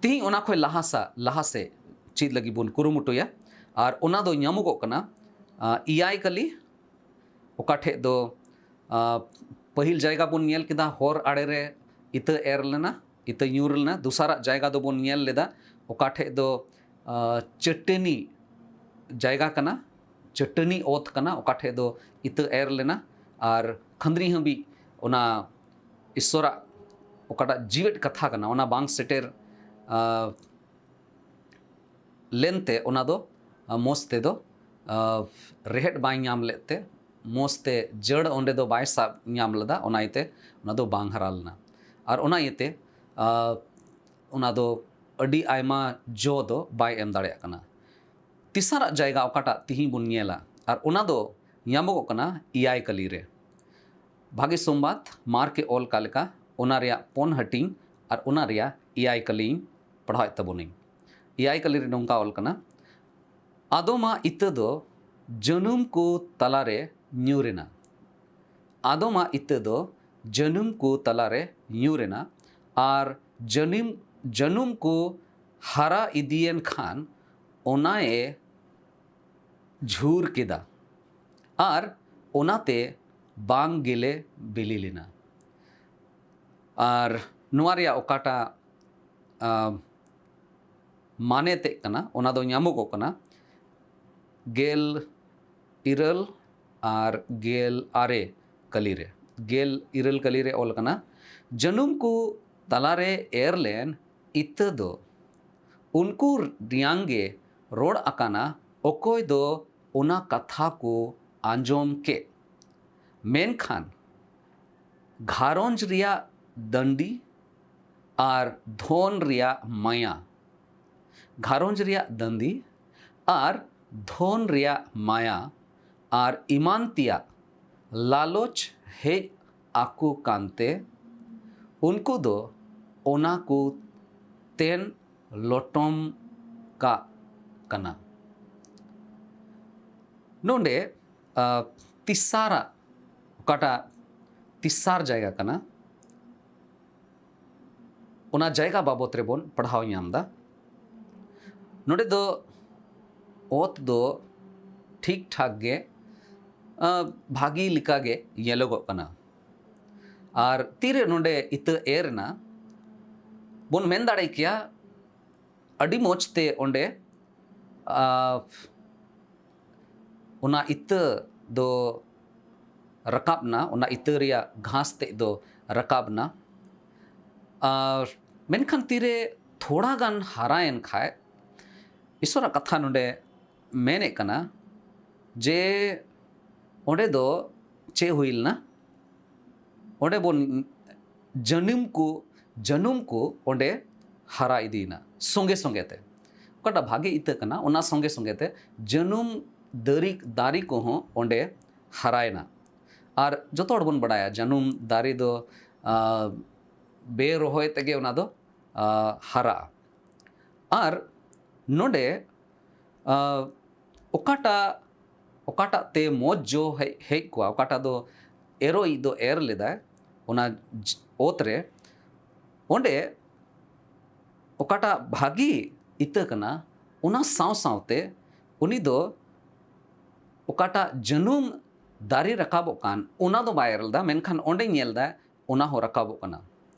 ᱛᱤᱦᱤᱧ ᱚᱱᱟ ᱠᱷᱚᱱ ᱞᱟᱦᱟ ᱥᱟ-, ᱞᱟᱦᱟ ᱥᱮᱫ ᱪᱮᱫ ᱞᱟᱹᱜᱤᱫ ᱵᱚᱱ ᱠᱩᱨᱩᱢᱩᱴᱩᱭᱟ, ᱟᱨ ᱚᱱᱟ ᱫᱚ ᱧᱟᱢᱚᱜᱚᱜ ᱠᱟᱱᱟ, ᱟ, ᱮᱭᱟᱭ ᱠᱟᱹᱞᱤ, ᱚᱠᱟ ᱴᱷᱮᱡ ᱫᱚ, ᱟ, ᱯᱟᱹᱦᱤᱞ ᱡᱟᱭᱜᱟ ᱵᱚᱱ ᱧᱮᱞ ᱠᱮᱫᱟ, ᱦᱚᱨ ᱟᱲᱮ ᱨᱮ ᱤᱛᱟᱹ ᱮᱨ ᱞᱮᱱᱟ, ᱤᱛᱟᱹ ᱧᱩᱨ ᱞᱮᱱᱟ᱾ ᱫᱚᱥᱟᱨᱟᱜ ᱡᱟᱭᱜᱟ ᱫᱚᱵᱚᱱ ᱧᱮᱞ ᱞᱮᱫᱟ, ᱚᱠᱟ ᱴᱷᱮᱡ ᱫᱚ, ᱟ, ᱪᱟᱹᱴᱟᱹᱱᱤ ᱡᱟᱭᱜᱟ ᱠᱟᱱᱟ, ᱪᱟᱹᱴᱟᱹᱱᱤ ᱚᱛ ᱠᱟᱱᱟ, ᱚᱠᱟ ᱴᱷᱮᱡ ᱫᱚ ᱤᱛᱟᱹ ᱮᱨ ᱞᱮᱱᱟ᱾ ᱟᱨ ᱠᱷᱟᱹᱱᱫᱽᱨᱤ ᱦᱟᱹᱵᱤᱡ ᱚᱱᱟ ᱤᱥᱚᱨᱟᱜ ᱚᱠᱟᱴᱟᱜ ᱡᱤᱣᱮᱫ ᱠᱟᱛᱷᱟ ᱠᱟᱱᱟ, ᱚᱱᱟ ᱵᱟᱝ ᱥᱮᱴᱮᱨ, ᱟ, ᱞᱮᱱᱛᱮ ᱚᱱᱟ ᱫᱚ, ᱟ, ᱢᱚᱡᱽ ᱛᱮᱫᱚ, ᱟ, ᱨᱮᱦᱮᱫ ᱵᱟᱭ ᱧᱟᱢ ᱞᱮᱫ ᱛᱮ ᱢᱚᱡᱽ ᱛᱮ ᱡᱟᱹᱲ ᱚᱸᱰᱮ ᱫᱚ ᱵᱟᱭ ᱥᱟᱵ ᱧᱟᱢ ᱞᱮᱫᱟ, ᱚᱱᱟ ᱤᱭᱟᱹᱛᱮ ᱚᱱᱟ ᱫᱚ ᱵᱟᱝ ᱦᱟᱨᱟ ᱞᱮᱱᱟ᱾ ᱟᱨ ᱚᱱᱟ ᱤᱭᱟᱹᱛᱮ, ᱟ, ᱚᱱᱟ ᱫᱚ ᱟᱹᱰᱤ ᱟᱭᱢᱟ ᱡᱚ ᱫᱚ ᱵᱟᱭ ᱮᱢ ᱫᱟᱲᱮᱭᱟᱜ ᱠᱟᱱᱟ᱾ ᱛᱮᱥᱟᱨᱟᱜ ᱡᱟᱭᱜᱟ ᱚᱠᱟᱴᱟᱜ ᱛᱤᱦᱤᱧ ᱵᱚᱱ ᱧᱮᱞᱟ, ᱟᱨ ᱚᱱᱟ ᱫᱚ ᱧᱟᱢᱚᱜᱚᱜ ᱠᱟᱱᱟ ᱮᱭᱟᱭ ᱠᱟᱹᱞᱤ ᱨᱮ᱾ ᱵᱷᱟᱜᱮ ᱥᱚᱢᱵᱟᱫ ᱢᱟᱨᱠ ᱮ ᱚᱞ ᱠᱟᱜ ᱞᱮᱠᱟ, ᱚᱱᱟ ᱨᱮᱭᱟᱜ ᱯᱩᱱ ᱦᱟᱹᱴᱤᱧ ᱟᱨ ᱚᱱᱟ ᱨᱮᱭᱟᱜ ᱮᱭᱟᱭ ᱠᱟᱹᱞᱤᱧ ᱯᱟᱲᱦᱟᱣᱮᱫ ᱛᱟᱵᱚᱱᱟᱹᱧ᱾ ᱮᱭᱟᱭ ᱠᱟᱹᱞᱤ ᱨᱮ ᱱᱚᱝᱠᱟ ᱚᱞ ᱠᱟᱱᱟ, ᱟᱫᱚᱢᱟᱜ ᱤᱛᱟᱹ ᱫᱚ ᱡᱟᱹᱱᱩᱢ ᱠᱚ ᱛᱟᱞᱟᱨᱮ ᱧᱩᱨ ᱮᱱᱟ᱾ ᱟᱫᱚᱢᱟᱜ ᱤᱛᱟᱹ ᱫᱚ ᱡᱟᱹᱱᱩᱢ ᱠᱚ ᱛᱟᱞᱟᱨᱮ ᱧᱩᱨ ᱮᱱᱟ, ᱟᱨ ᱡᱟᱹᱱᱤᱢ, ᱡᱟᱹᱱᱩᱢ ᱠᱚ ᱦᱟᱨᱟ ᱤᱫᱤᱭᱮᱱ ᱠᱷᱟᱱ ᱚᱱᱟᱭᱮ ᱡᱷᱩᱨ ᱠᱮᱫᱟ, ᱟᱨ ᱚᱱᱟᱛᱮ ᱵᱟᱝ ᱜᱮᱞᱮ ᱵᱤᱞᱤ ᱞᱮᱱᱟ᱾ ᱟᱨ ᱱᱚᱣᱟ ᱨᱮᱭᱟᱜ ᱚᱠᱟᱴᱟᱜ, ᱟ, ᱢᱟᱱᱮ ᱛᱮᱫ ᱠᱟᱱᱟ, ᱚᱱᱟ ᱫᱚ ᱧᱟᱢᱚᱜᱚᱜ ᱠᱟᱱᱟ ᱜᱮᱞ ᱤᱨᱟᱹᱞ ᱟᱨ ᱜᱮᱞ ᱟᱨᱮ ᱠᱟᱹᱞᱤ ᱨᱮ᱾ ᱜᱮᱞ ᱤᱨᱟᱹᱞ ᱠᱟᱹᱞᱤ ᱨᱮ ᱚᱞ ᱠᱟᱱᱟ, ᱡᱟᱹᱱᱩᱢ ᱠᱚ ᱛᱟᱞᱟᱨᱮ ᱮᱨ ᱞᱮᱱ ᱤᱛᱟᱹ ᱫᱚ ᱩᱱᱠᱩ ᱨᱮᱭᱟᱝ ᱜᱮ ᱨᱚᱲ ᱟᱠᱟᱱᱟ, ᱚᱠᱚᱭ ᱫᱚ ᱚᱱᱟ ᱠᱟᱛᱷᱟ ᱠᱚ ᱟᱸᱡᱚᱢ ᱠᱮᱫ᱾ ᱢᱮᱱᱠᱷᱟᱱ ᱜᱷᱟᱨᱚᱸᱡᱽ ᱨᱮᱭᱟᱜ ᱫᱟᱹᱱᱰᱤ ᱟᱨ ᱫᱷᱚᱱ ᱨᱮᱭᱟᱜ ᱢᱟᱭᱟ, ᱜᱷᱟᱨᱚᱸᱡᱽ ᱨᱮᱭᱟᱜ ᱫᱟᱹᱱᱰᱤ ᱟᱨ ᱫᱷᱚᱱ ᱨᱮᱭᱟᱜ ᱢᱟᱭᱟ ᱟᱨ ᱮᱢᱟᱱ ᱛᱮᱭᱟᱜ ᱞᱟᱞᱚᱪ ᱦᱮᱡ ᱟᱠᱚ ᱠᱟᱱᱛᱮ, ᱩᱱᱠᱩ ᱫᱚ ᱚᱱᱟ ᱠᱚ ᱛᱮᱱ ᱞᱚᱴᱚᱢ ᱠᱟᱜ ᱠᱟᱱᱟ᱾ ᱱᱚᱰᱮ, ᱟ, ᱛᱤᱥᱟᱨᱟᱜ, ᱚᱠᱟᱴᱟᱜ ᱛᱤᱥᱟᱨ ᱡᱟᱭᱜᱟ ᱠᱟᱱᱟ, ᱚᱱᱟ ᱡᱟᱭᱜᱟ ᱵᱟᱵᱚᱛ ᱨᱮᱵᱚᱱ ᱯᱟᱲᱦᱟᱣ ᱧᱟᱢ ᱮᱫᱟ᱾ ᱱᱚᱰᱮ ᱫᱚ ᱚᱛ ᱫᱚ ᱴᱷᱤᱠ ᱴᱷᱟᱠ ᱜᱮ, ᱟ, ᱵᱷᱟᱹᱜᱤ ᱞᱮᱠᱟ ᱜᱮ ᱧᱮᱞᱚᱜᱚᱜ ᱠᱟᱱᱟ᱾ ᱟᱨ ᱛᱤᱨᱮ ᱱᱚᱰᱮ ᱤᱛᱟᱹ ᱮᱨ ᱮᱱᱟ, ᱵᱚᱱ ᱢᱮᱱ ᱫᱟᱲᱮ ᱠᱮᱭᱟ, ᱟᱹᱰᱤ ᱢᱚᱡᱽ ᱛᱮ ᱚᱸᱰᱮ, ᱟ, ᱚᱱᱟ ᱤᱛᱟᱹ ᱫᱚ ᱨᱟᱠᱟᱵ ᱮᱱᱟ, ᱚᱱᱟ ᱤᱛᱟᱹ ᱨᱮᱭᱟᱜ ᱜᱷᱟᱥ ᱛᱮᱫ ᱫᱚ ᱨᱟᱠᱟᱵ ᱮᱱᱟ᱾ ᱟᱨ ᱢᱮᱱᱠᱷᱟᱱ ᱛᱤᱨᱮ ᱛᱷᱚᱲᱟ ᱜᱟᱱ ᱦᱟᱨᱟᱭᱮᱱ ᱠᱷᱟᱡ, ᱤᱥᱚᱨᱟᱜ ᱠᱟᱛᱷᱟ ᱱᱚᱰᱮ ᱢᱮᱱᱮᱫ ᱠᱟᱱᱟ ᱡᱮ ᱚᱸᱰᱮ ᱫᱚ ᱪᱮᱫ ᱦᱩᱭ ᱞᱮᱱᱟ? ᱚᱸᱰᱮ ᱵᱚᱱ ᱡᱟᱹᱱᱩᱢ ᱠᱚ ᱡᱟᱹᱱᱩᱢ ᱠᱚ ᱚᱸᱰᱮ ᱦᱟᱨᱟ ᱤᱫᱤᱭᱮᱱᱟ ᱥᱚᱸᱜᱮ ᱥᱚᱸᱜᱮ ᱛᱮ᱾ ᱚᱠᱟᱴᱟᱜ ᱵᱷᱟᱜᱮ ᱤᱛᱟᱹ ᱠᱟᱱᱟ, ᱚᱱᱟ ᱥᱚᱸᱜᱮ ᱥᱚᱸᱜᱮ ᱛᱮ ᱡᱟᱹᱱᱩᱢ ᱫᱟᱨᱮ ᱫᱟᱨᱮ ᱠᱚᱦᱚᱸ ᱚᱸᱰᱮ ᱦᱟᱨᱟᱭᱮᱱᱟ᱾ ᱟᱨ ᱡᱚᱛᱚ ᱦᱚᱲ ᱵᱚᱱ ᱵᱟᱲᱟᱭᱟ, ᱡᱟᱹᱱᱩᱢ ᱫᱟᱨᱮ ᱫᱚ, ᱟ, ᱵᱮ ᱨᱚᱦᱚᱭ ᱛᱮᱜᱮ ᱚᱱᱟ ᱫᱚ, ᱟ, ᱦᱟᱨᱟᱜᱼᱟ᱾ ᱟᱨ ᱱᱚᱰᱮ, ᱟ, ᱚᱠᱟᱴᱟᱜ, ᱚᱠᱟᱴᱟᱜ ᱛᱮ ᱢᱚᱡᱽ ᱡᱚ ᱦᱮᱡ, ᱦᱮᱡ ᱠᱚᱜᱼᱟ, ᱚᱠᱟᱴᱟᱜ ᱫᱚ ᱮᱨᱚᱭᱤᱡ ᱫᱚ ᱮᱨ ᱞᱮᱫᱟᱭ ᱚᱱᱟ ᱡ-, ᱚᱛ ᱨᱮ, ᱚᱸᱰᱮ ᱚᱠᱟᱴᱟᱜ ᱵᱷᱟᱹᱜᱤ ᱤᱛᱟᱹ ᱠᱟᱱᱟ, ᱚᱱᱟ ᱥᱟᱶ ᱥᱟᱶᱛᱮ ᱩᱱᱤ ᱫᱚ ᱚᱠᱟᱴᱟᱜ ᱡᱟᱹᱱᱩᱢ ᱫᱟᱨᱮ ᱨᱟᱠᱟᱵᱚᱜ ᱠᱟᱱ, ᱚᱱᱟ ᱫᱚ ᱵᱟᱭ ᱮᱨ ᱞᱮᱫᱟ, ᱢᱮᱱᱠᱷᱟᱱ ᱚᱸᱰᱮ ᱧᱮᱞ ᱮᱫᱟ ᱚᱱᱟ ᱦᱚᱸ ᱨᱟᱠᱟᱵᱚᱜ ᱠᱟᱱᱟ᱾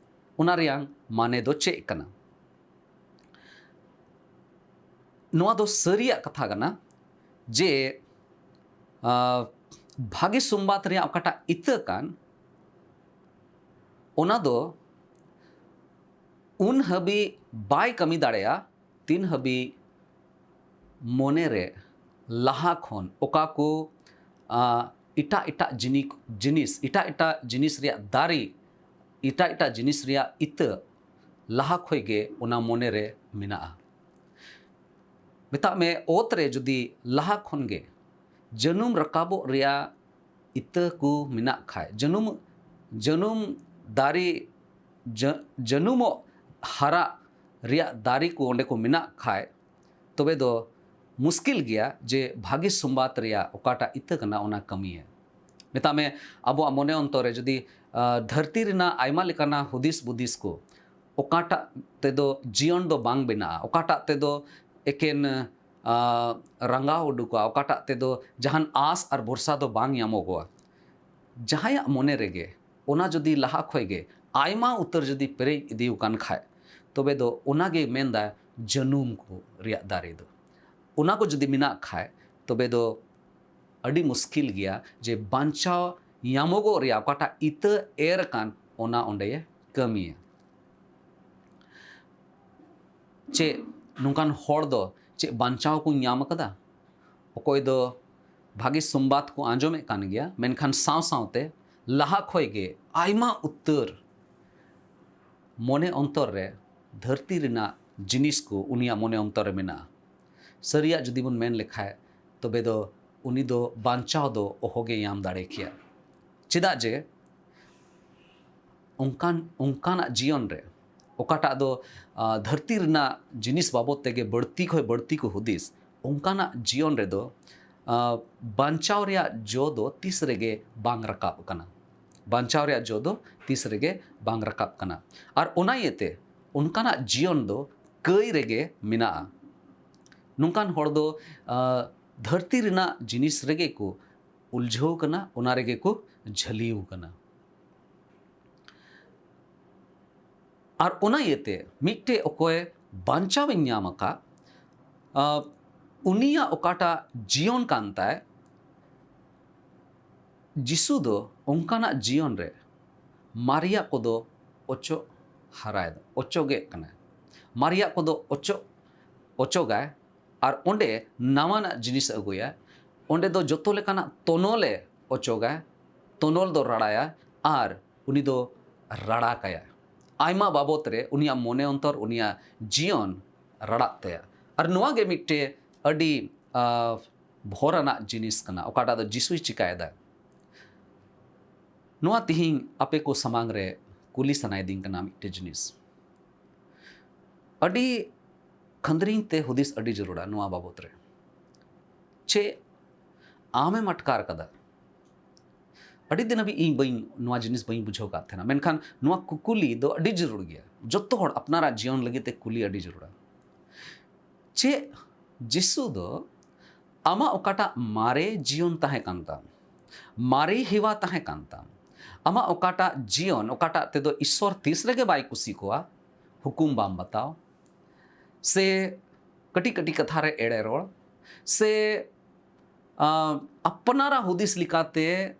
ᱚᱱᱟ ᱨᱮᱭᱟᱝ ᱢᱟᱱᱮ ᱫᱚ ᱪᱮᱫ ᱠᱟᱱᱟ? ᱱᱚᱣᱟ ᱫᱚ ᱥᱟᱹᱨᱤᱭᱟᱜ ᱠᱟᱛᱷᱟ ᱠᱟᱱᱟ ᱡᱮ, ᱟ, ᱵᱷᱟᱹᱜᱤ ᱥᱚᱢᱵᱟᱫ ᱨᱮᱭᱟᱜ ᱚᱠᱟᱴᱟᱜ ᱤᱛᱟᱹ ᱠᱟᱱ, ᱚᱱᱟ ᱫᱚ ᱩᱱ ᱦᱟᱹᱵᱤᱡ ᱵᱟᱭ ᱠᱟᱹᱢᱤ ᱫᱟᱲᱮᱭᱟᱜᱼᱟ, ᱛᱤᱱ ᱦᱟᱹᱵᱤᱡ ᱢᱚᱱᱮ ᱨᱮ ᱞᱟᱦᱟ ᱠᱷᱚᱱ ᱚᱠᱟ ᱠᱚ, ᱟ, ᱮᱴᱟᱜ ᱮᱴᱟᱜ ᱡᱤᱱᱤ-, ᱡᱤᱱᱤᱥ, ᱮᱴᱟᱜ ᱮᱴᱟᱜ ᱡᱤᱱᱤᱥ ᱨᱮᱭᱟᱜ ᱫᱟᱨᱮ, ᱮᱴᱟᱜ ᱮᱴᱟᱜ ᱡᱤᱱᱤᱥ ᱨᱮᱭᱟᱜ ᱤᱛᱟᱹ ᱞᱟᱦᱟ ᱠᱷᱚᱱ ᱜᱮ ᱚᱱᱟ ᱢᱚᱱᱮ ᱨᱮ ᱢᱮᱱᱟᱜᱼᱟ᱾ ᱢᱮᱛᱟᱜ ᱢᱮ, ᱚᱛ ᱨᱮ ᱡᱩᱫᱤ ᱞᱟᱦᱟ ᱠᱷᱚᱱ ᱜᱮ ᱡᱟᱹᱱᱩᱢ ᱨᱟᱠᱟᱵᱚᱜ ᱨᱮᱭᱟᱜ ᱤᱛᱟᱹ ᱠᱚ ᱢᱮᱱᱟᱜ ᱠᱷᱟᱡ, ᱡᱟᱹᱱᱩᱢ, ᱡᱟᱹᱱᱩᱢ ᱫᱟᱨᱮ, ᱡᱟᱹ-, ᱡᱟᱹᱱᱩᱢᱚᱜ ᱦᱟᱨᱟᱜ ᱨᱮᱭᱟᱜ ᱫᱟᱨᱮ ᱠᱚ ᱚᱸᱰᱮ ᱠᱚ ᱢᱮᱱᱟᱜ ᱠᱷᱟᱡ, ᱛᱚᱵᱮ ᱫᱚ ᱢᱩᱥᱠᱤᱞ ᱜᱮᱭᱟ ᱡᱮ ᱵᱷᱟᱹᱜᱤ ᱥᱚᱢᱵᱟᱫ ᱨᱮᱭᱟᱜ ᱚᱠᱟᱴᱟᱜ ᱤᱛᱟᱹ ᱠᱟᱱᱟ, ᱚᱱᱟ ᱠᱟᱹᱢᱤᱭᱟ᱾ ᱢᱮᱛᱟᱜ ᱢᱮ, ᱟᱵᱚᱣᱟᱜ ᱢᱚᱱᱮ ᱚᱱᱛᱚᱨ ᱨᱮ ᱡᱩᱫᱤ, ᱟ, ᱫᱷᱟᱹᱨᱛᱤ ᱨᱮᱱᱟᱜ ᱟᱭᱢᱟ ᱞᱮᱠᱟᱱᱟᱜ ᱦᱩᱫᱤᱥ ᱵᱩᱫᱤᱥ ᱠᱚ, ᱚᱠᱟᱴᱟᱜ ᱛᱮᱫᱚ ᱡᱤᱭᱚᱱ ᱫᱚ ᱵᱟᱝ ᱵᱮᱱᱟᱜᱼᱟ, ᱚᱠᱟᱴᱟᱜ ᱛᱮᱫᱚ ᱮᱠᱮᱱ, ᱟ, ᱨᱟᱸᱜᱟᱣ ᱩᱰᱩᱠᱚᱜᱼᱟ, ᱚᱠᱟᱴᱟᱜ ᱛᱮᱫᱚ ᱡᱟᱦᱟᱱ ᱟᱸᱥ ᱟᱨ ᱵᱷᱚᱨᱥᱟ ᱫᱚ ᱵᱟᱝ ᱧᱟᱢᱚᱜᱚᱜᱼᱟ᱾ ᱡᱟᱦᱟᱸᱭᱟᱜ ᱢᱚᱱᱮ ᱨᱮᱜᱮ ᱚᱱᱟ ᱡᱩᱫᱤ ᱞᱟᱦᱟ ᱠᱷᱚᱱ ᱜᱮ ᱟᱭᱢᱟ ᱩᱛᱟᱹᱨ ᱡᱩᱫᱤ ᱯᱮᱨᱮᱡ ᱤᱫᱤ ᱟᱠᱟᱱ ᱠᱷᱟᱡ, ᱛᱚᱵᱮ ᱫᱚ ᱚᱱᱟ ᱜᱮ ᱢᱮᱱᱫᱟ ᱡᱟᱹᱱᱩᱢ ᱠᱚ ᱨᱮᱭᱟᱜ ᱫᱟᱨᱮ ᱫᱚ᱾ ᱚᱱᱟ ᱠᱚ ᱡᱩᱫᱤ ᱢᱮᱱᱟᱜ ᱠᱷᱟᱡ, ᱛᱚᱵᱮ ᱫᱚ ᱟᱹᱰᱤ ᱢᱩᱥᱠᱤᱞ ᱜᱮᱭᱟ ᱡᱮ ᱵᱟᱧᱪᱟᱣ ᱧᱟᱢᱚᱜᱚᱜ ᱨᱮᱭᱟᱜ ᱚᱠᱟᱴᱟᱜ ᱤᱛᱟᱹ ᱮᱨ ᱟᱠᱟᱱ, ᱚᱱᱟ ᱚᱸᱰᱮ ᱠᱟᱹᱢᱤᱭᱟ᱾ ᱪᱮᱫ ᱱᱚᱝᱠᱟᱱ ᱦᱚᱲ ᱫᱚ ᱪᱮᱫ ᱵᱟᱧᱪᱟᱣ ᱠᱚ ᱧᱟᱢ ᱟᱠᱟᱫᱟ? ᱚᱠᱚᱭ ᱫᱚ ᱵᱷᱟᱜᱮ ᱥᱚᱢᱵᱟᱫ ᱠᱚ ᱟᱸᱡᱚᱢᱮᱫ ᱠᱟᱱ ᱜᱮᱭᱟ, ᱢᱮᱱᱠᱷᱟᱱ ᱥᱟᱶ ᱥᱟᱶᱛᱮ ᱞᱟᱦᱟ ᱠᱷᱚᱡ ᱜᱮ ᱟᱭᱢᱟ ᱩᱛᱟᱹᱨ ᱢᱚᱱᱮ ᱚᱱᱛᱚᱨ ᱨᱮ ᱫᱷᱟᱹᱨᱛᱤ ᱨᱮᱱᱟᱜ ᱡᱤᱱᱤᱥ ᱠᱚ ᱩᱱᱤᱭᱟᱜ ᱢᱚᱱᱮ ᱚᱱᱛᱚᱨ ᱨᱮ ᱢᱮᱱᱟᱜᱼᱟ᱾ ᱥᱟᱹᱨᱤᱭᱟᱜ ᱡᱩᱫᱤ ᱵᱚᱱ ᱢᱮᱱ ᱞᱮᱠᱷᱟᱡ, ᱛᱚᱵᱮ ᱫᱚ ᱩᱱᱤ ᱫᱚ ᱵᱟᱧᱪᱟᱣ ᱫᱚ ᱚᱦᱚᱜᱮ ᱧᱟᱢ ᱫᱟᱲᱮ ᱠᱮᱭᱟ᱾ ᱪᱮᱫᱟᱜ ᱡᱮ ᱚᱱᱠᱟᱱ, ᱚᱱᱠᱟᱱᱟᱜ ᱡᱤᱭᱚᱱ ᱨᱮ ᱚᱠᱟᱴᱟᱜ ᱫᱚ, ᱟ, ᱫᱷᱟᱹᱨᱛᱤ ᱨᱮᱱᱟᱜ ᱡᱤᱱᱤᱥ ᱵᱟᱵᱚᱫ ᱛᱮᱜᱮ ᱵᱟᱹᱲᱛᱤ ᱠᱷᱚᱱ ᱵᱟᱹᱲᱛᱤ ᱠᱚ ᱦᱩᱫᱤᱥ, ᱚᱱᱠᱟᱱᱟᱜ ᱡᱤᱭᱚᱱ ᱨᱮᱫᱚ, ᱟ, ᱵᱟᱧᱪᱟᱣ ᱨᱮᱭᱟᱜ ᱡᱚ ᱫᱚ ᱛᱤᱥ ᱨᱮᱜᱮ ᱵᱟᱝ ᱨᱟᱠᱟᱵ ᱠᱟᱱᱟ᱾ ᱵᱟᱧᱪᱟᱣ ᱨᱮᱭᱟᱜ ᱡᱚ ᱫᱚ ᱛᱤᱥ ᱨᱮᱜᱮ ᱵᱟᱝ ᱨᱟᱠᱟᱵ ᱠᱟᱱᱟ᱾ ᱟᱨ ᱚᱱᱟ ᱤᱭᱟᱹᱛᱮ ᱚᱱᱠᱟᱱᱟᱜ ᱡᱤᱭᱚᱱ ᱫᱚ ᱠᱟᱹᱭ ᱨᱮᱜᱮ ᱢᱮᱱᱟᱜᱼᱟ᱾ ᱱᱚᱝᱠᱟᱱ ᱦᱚᱲ ᱫᱚ, ᱟ, ᱫᱷᱟᱹᱨᱛᱤ ᱨᱮᱱᱟᱜ ᱡᱤᱱᱤᱥ ᱨᱮᱜᱮ ᱠᱚ ᱩᱞᱡᱷᱟᱹᱣ ᱠᱟᱱᱟ, ᱚᱱᱟ ᱨᱮᱜᱮ ᱠᱚ ᱡᱷᱟᱹᱞᱤᱭᱟᱹᱣ ᱠᱟᱱᱟ᱾ ᱟᱨ ᱚᱱᱟ ᱤᱭᱟᱹᱛᱮ ᱢᱤᱫᱴᱮᱡ ᱚᱠᱚᱭ ᱵᱟᱧᱪᱟᱣ ᱮ ᱧᱟᱢ ᱟᱠᱟᱫ, ᱟ, ᱩᱱᱤᱭᱟᱜ ᱚᱠᱟᱴᱟᱜ ᱡᱤᱭᱚᱱ ᱠᱟᱱ ᱛᱟᱭ, ᱡᱤᱥᱩ ᱫᱚ ᱚᱱᱠᱟᱱᱟᱜ ᱡᱤᱭᱚᱱ ᱨᱮ ᱢᱟᱨᱮᱭᱟᱜ ᱠᱚᱫᱚ ᱚᱪᱚᱜ ᱦᱟᱨᱟᱭ, ᱚᱪᱚᱜᱮᱫ ᱠᱟᱱᱟᱭ᱾ ᱢᱟᱨᱮᱭᱟᱜ ᱠᱚᱫᱚ ᱚᱪᱚᱜ, ᱚᱪᱚᱜᱟᱭ, ᱟᱨ ᱚᱸᱰᱮ ᱱᱟᱣᱟᱱᱟᱜ ᱡᱤᱱᱤᱥ ᱟᱹᱜᱩᱭᱟ᱾ ᱚᱸᱰᱮ ᱫᱚ ᱡᱚᱛᱚ ᱞᱮᱠᱟᱱᱟᱜ ᱛᱚᱱᱚᱞᱮ ᱚᱪᱚᱜᱟ, ᱛᱚᱱᱚᱞ ᱫᱚ ᱨᱟᱲᱟᱭᱟ, ᱟᱨ ᱩᱱᱤ ᱫᱚ ᱨᱟᱲᱟ ᱠᱟᱭᱟ᱾ ᱟᱭᱢᱟ ᱵᱟᱵᱚᱛ ᱨᱮ ᱩᱱᱤᱭᱟᱜ ᱢᱚᱱᱮ ᱚᱱᱛᱚᱨ, ᱩᱱᱤᱭᱟᱜ ᱡᱤᱭᱚᱱ ᱨᱟᱲᱟᱜ ᱛᱟᱭᱟ᱾ ᱟᱨ ᱱᱚᱣᱟ ᱜᱮ ᱢᱤᱫᱴᱮᱡ ᱟᱹᱰᱤ, ᱟ, ᱵᱷᱚᱨ ᱟᱱᱟᱜ ᱡᱤᱱᱤᱥ ᱠᱟᱱᱟ, ᱚᱠᱟᱴᱟᱜ ᱫᱚ ᱡᱤᱥᱩᱭ ᱪᱤᱠᱟᱭᱮᱫᱟ᱾ ᱱᱚᱣᱟ ᱛᱤᱦᱤᱧ ᱟᱯᱮ ᱠᱚ ᱥᱟᱢᱟᱝ ᱨᱮ ᱠᱩᱞᱤ ᱥᱟᱱᱟᱭᱮᱫᱤᱧ ᱠᱟᱱᱟ ᱢᱤᱫᱴᱮᱡ ᱡᱤᱱᱤᱥ᱾ ᱟᱹᱰᱤ ᱠᱷᱟᱹᱱᱫᱽᱨᱤᱧ ᱛᱮ ᱦᱩᱫᱤᱥ ᱟᱹᱰᱤ ᱡᱟᱹᱨᱩᱲᱟ ᱱᱚᱣᱟ ᱵᱟᱵᱚᱛ ᱨᱮ᱾ ᱪᱮᱫ ᱟᱢᱮᱢ ᱟᱴᱠᱟᱨ ᱠᱟᱫᱟ? ᱟᱹᱰᱤ ᱫᱤᱱ ᱦᱟᱹᱵᱤᱡ ᱤᱧ ᱵᱟᱹᱧ, ᱱᱚᱣᱟ ᱡᱤᱱᱤᱥ ᱵᱟᱹᱧ ᱵᱩᱡᱷᱟᱹᱣ ᱠᱟᱫ ᱛᱟᱦᱮᱱᱟ, ᱢᱮᱱᱠᱷᱟᱱ ᱱᱚᱣᱟ ᱠᱩᱠᱞᱤ ᱫᱚ ᱟᱹᱰᱤ ᱡᱟᱹᱨᱩᱲ ᱜᱮᱭᱟ᱾ ᱡᱚᱛᱚ ᱦᱚᱲ ᱟᱯᱱᱟᱨᱟᱜ ᱡᱤᱭᱚᱱ ᱞᱟᱹᱜᱤᱫ ᱛᱮ ᱠᱩᱞᱤ ᱟᱹᱰᱤ ᱡᱟᱹᱨᱩᱲᱟ᱾ ᱪᱮᱫ ᱡᱤᱥᱩ ᱫᱚ ᱟᱢᱟᱜ ᱚᱠᱟᱴᱟᱜ ᱢᱟᱨᱮ ᱡᱤᱭᱚᱱ ᱛᱟᱦᱮᱸ ᱠᱟᱱ ᱛᱟᱢ, ᱢᱟᱨᱮ ᱦᱮᱣᱟ ᱛᱟᱦᱮᱸ ᱠᱟᱱ ᱛᱟᱢ, ᱟᱢᱟᱜ ᱚᱠᱟᱴᱟᱜ ᱡᱤᱭᱚᱱ, ᱚᱠᱟᱴᱟᱜ ᱛᱮᱫᱚ ᱤᱥᱥᱚᱨ ᱛᱤᱥ ᱨᱮᱜᱮ ᱵᱟᱭ ᱠᱩᱥᱤ ᱠᱚᱣᱟ, ᱦᱩᱠᱩᱢ ᱵᱟᱢ ᱵᱟᱛᱟᱣ, ᱥᱮ ᱠᱟᱹᱴᱤᱡ ᱠᱟᱹᱴᱤᱡ ᱠᱟᱛᱷᱟ ᱨᱮ ᱮᱲᱮ ᱨᱚᱲ, ᱥᱮ, ᱟ, ᱟᱯᱱᱟᱨᱟᱜ ᱦᱩᱫᱤᱥ ᱞᱮᱠᱟᱛᱮ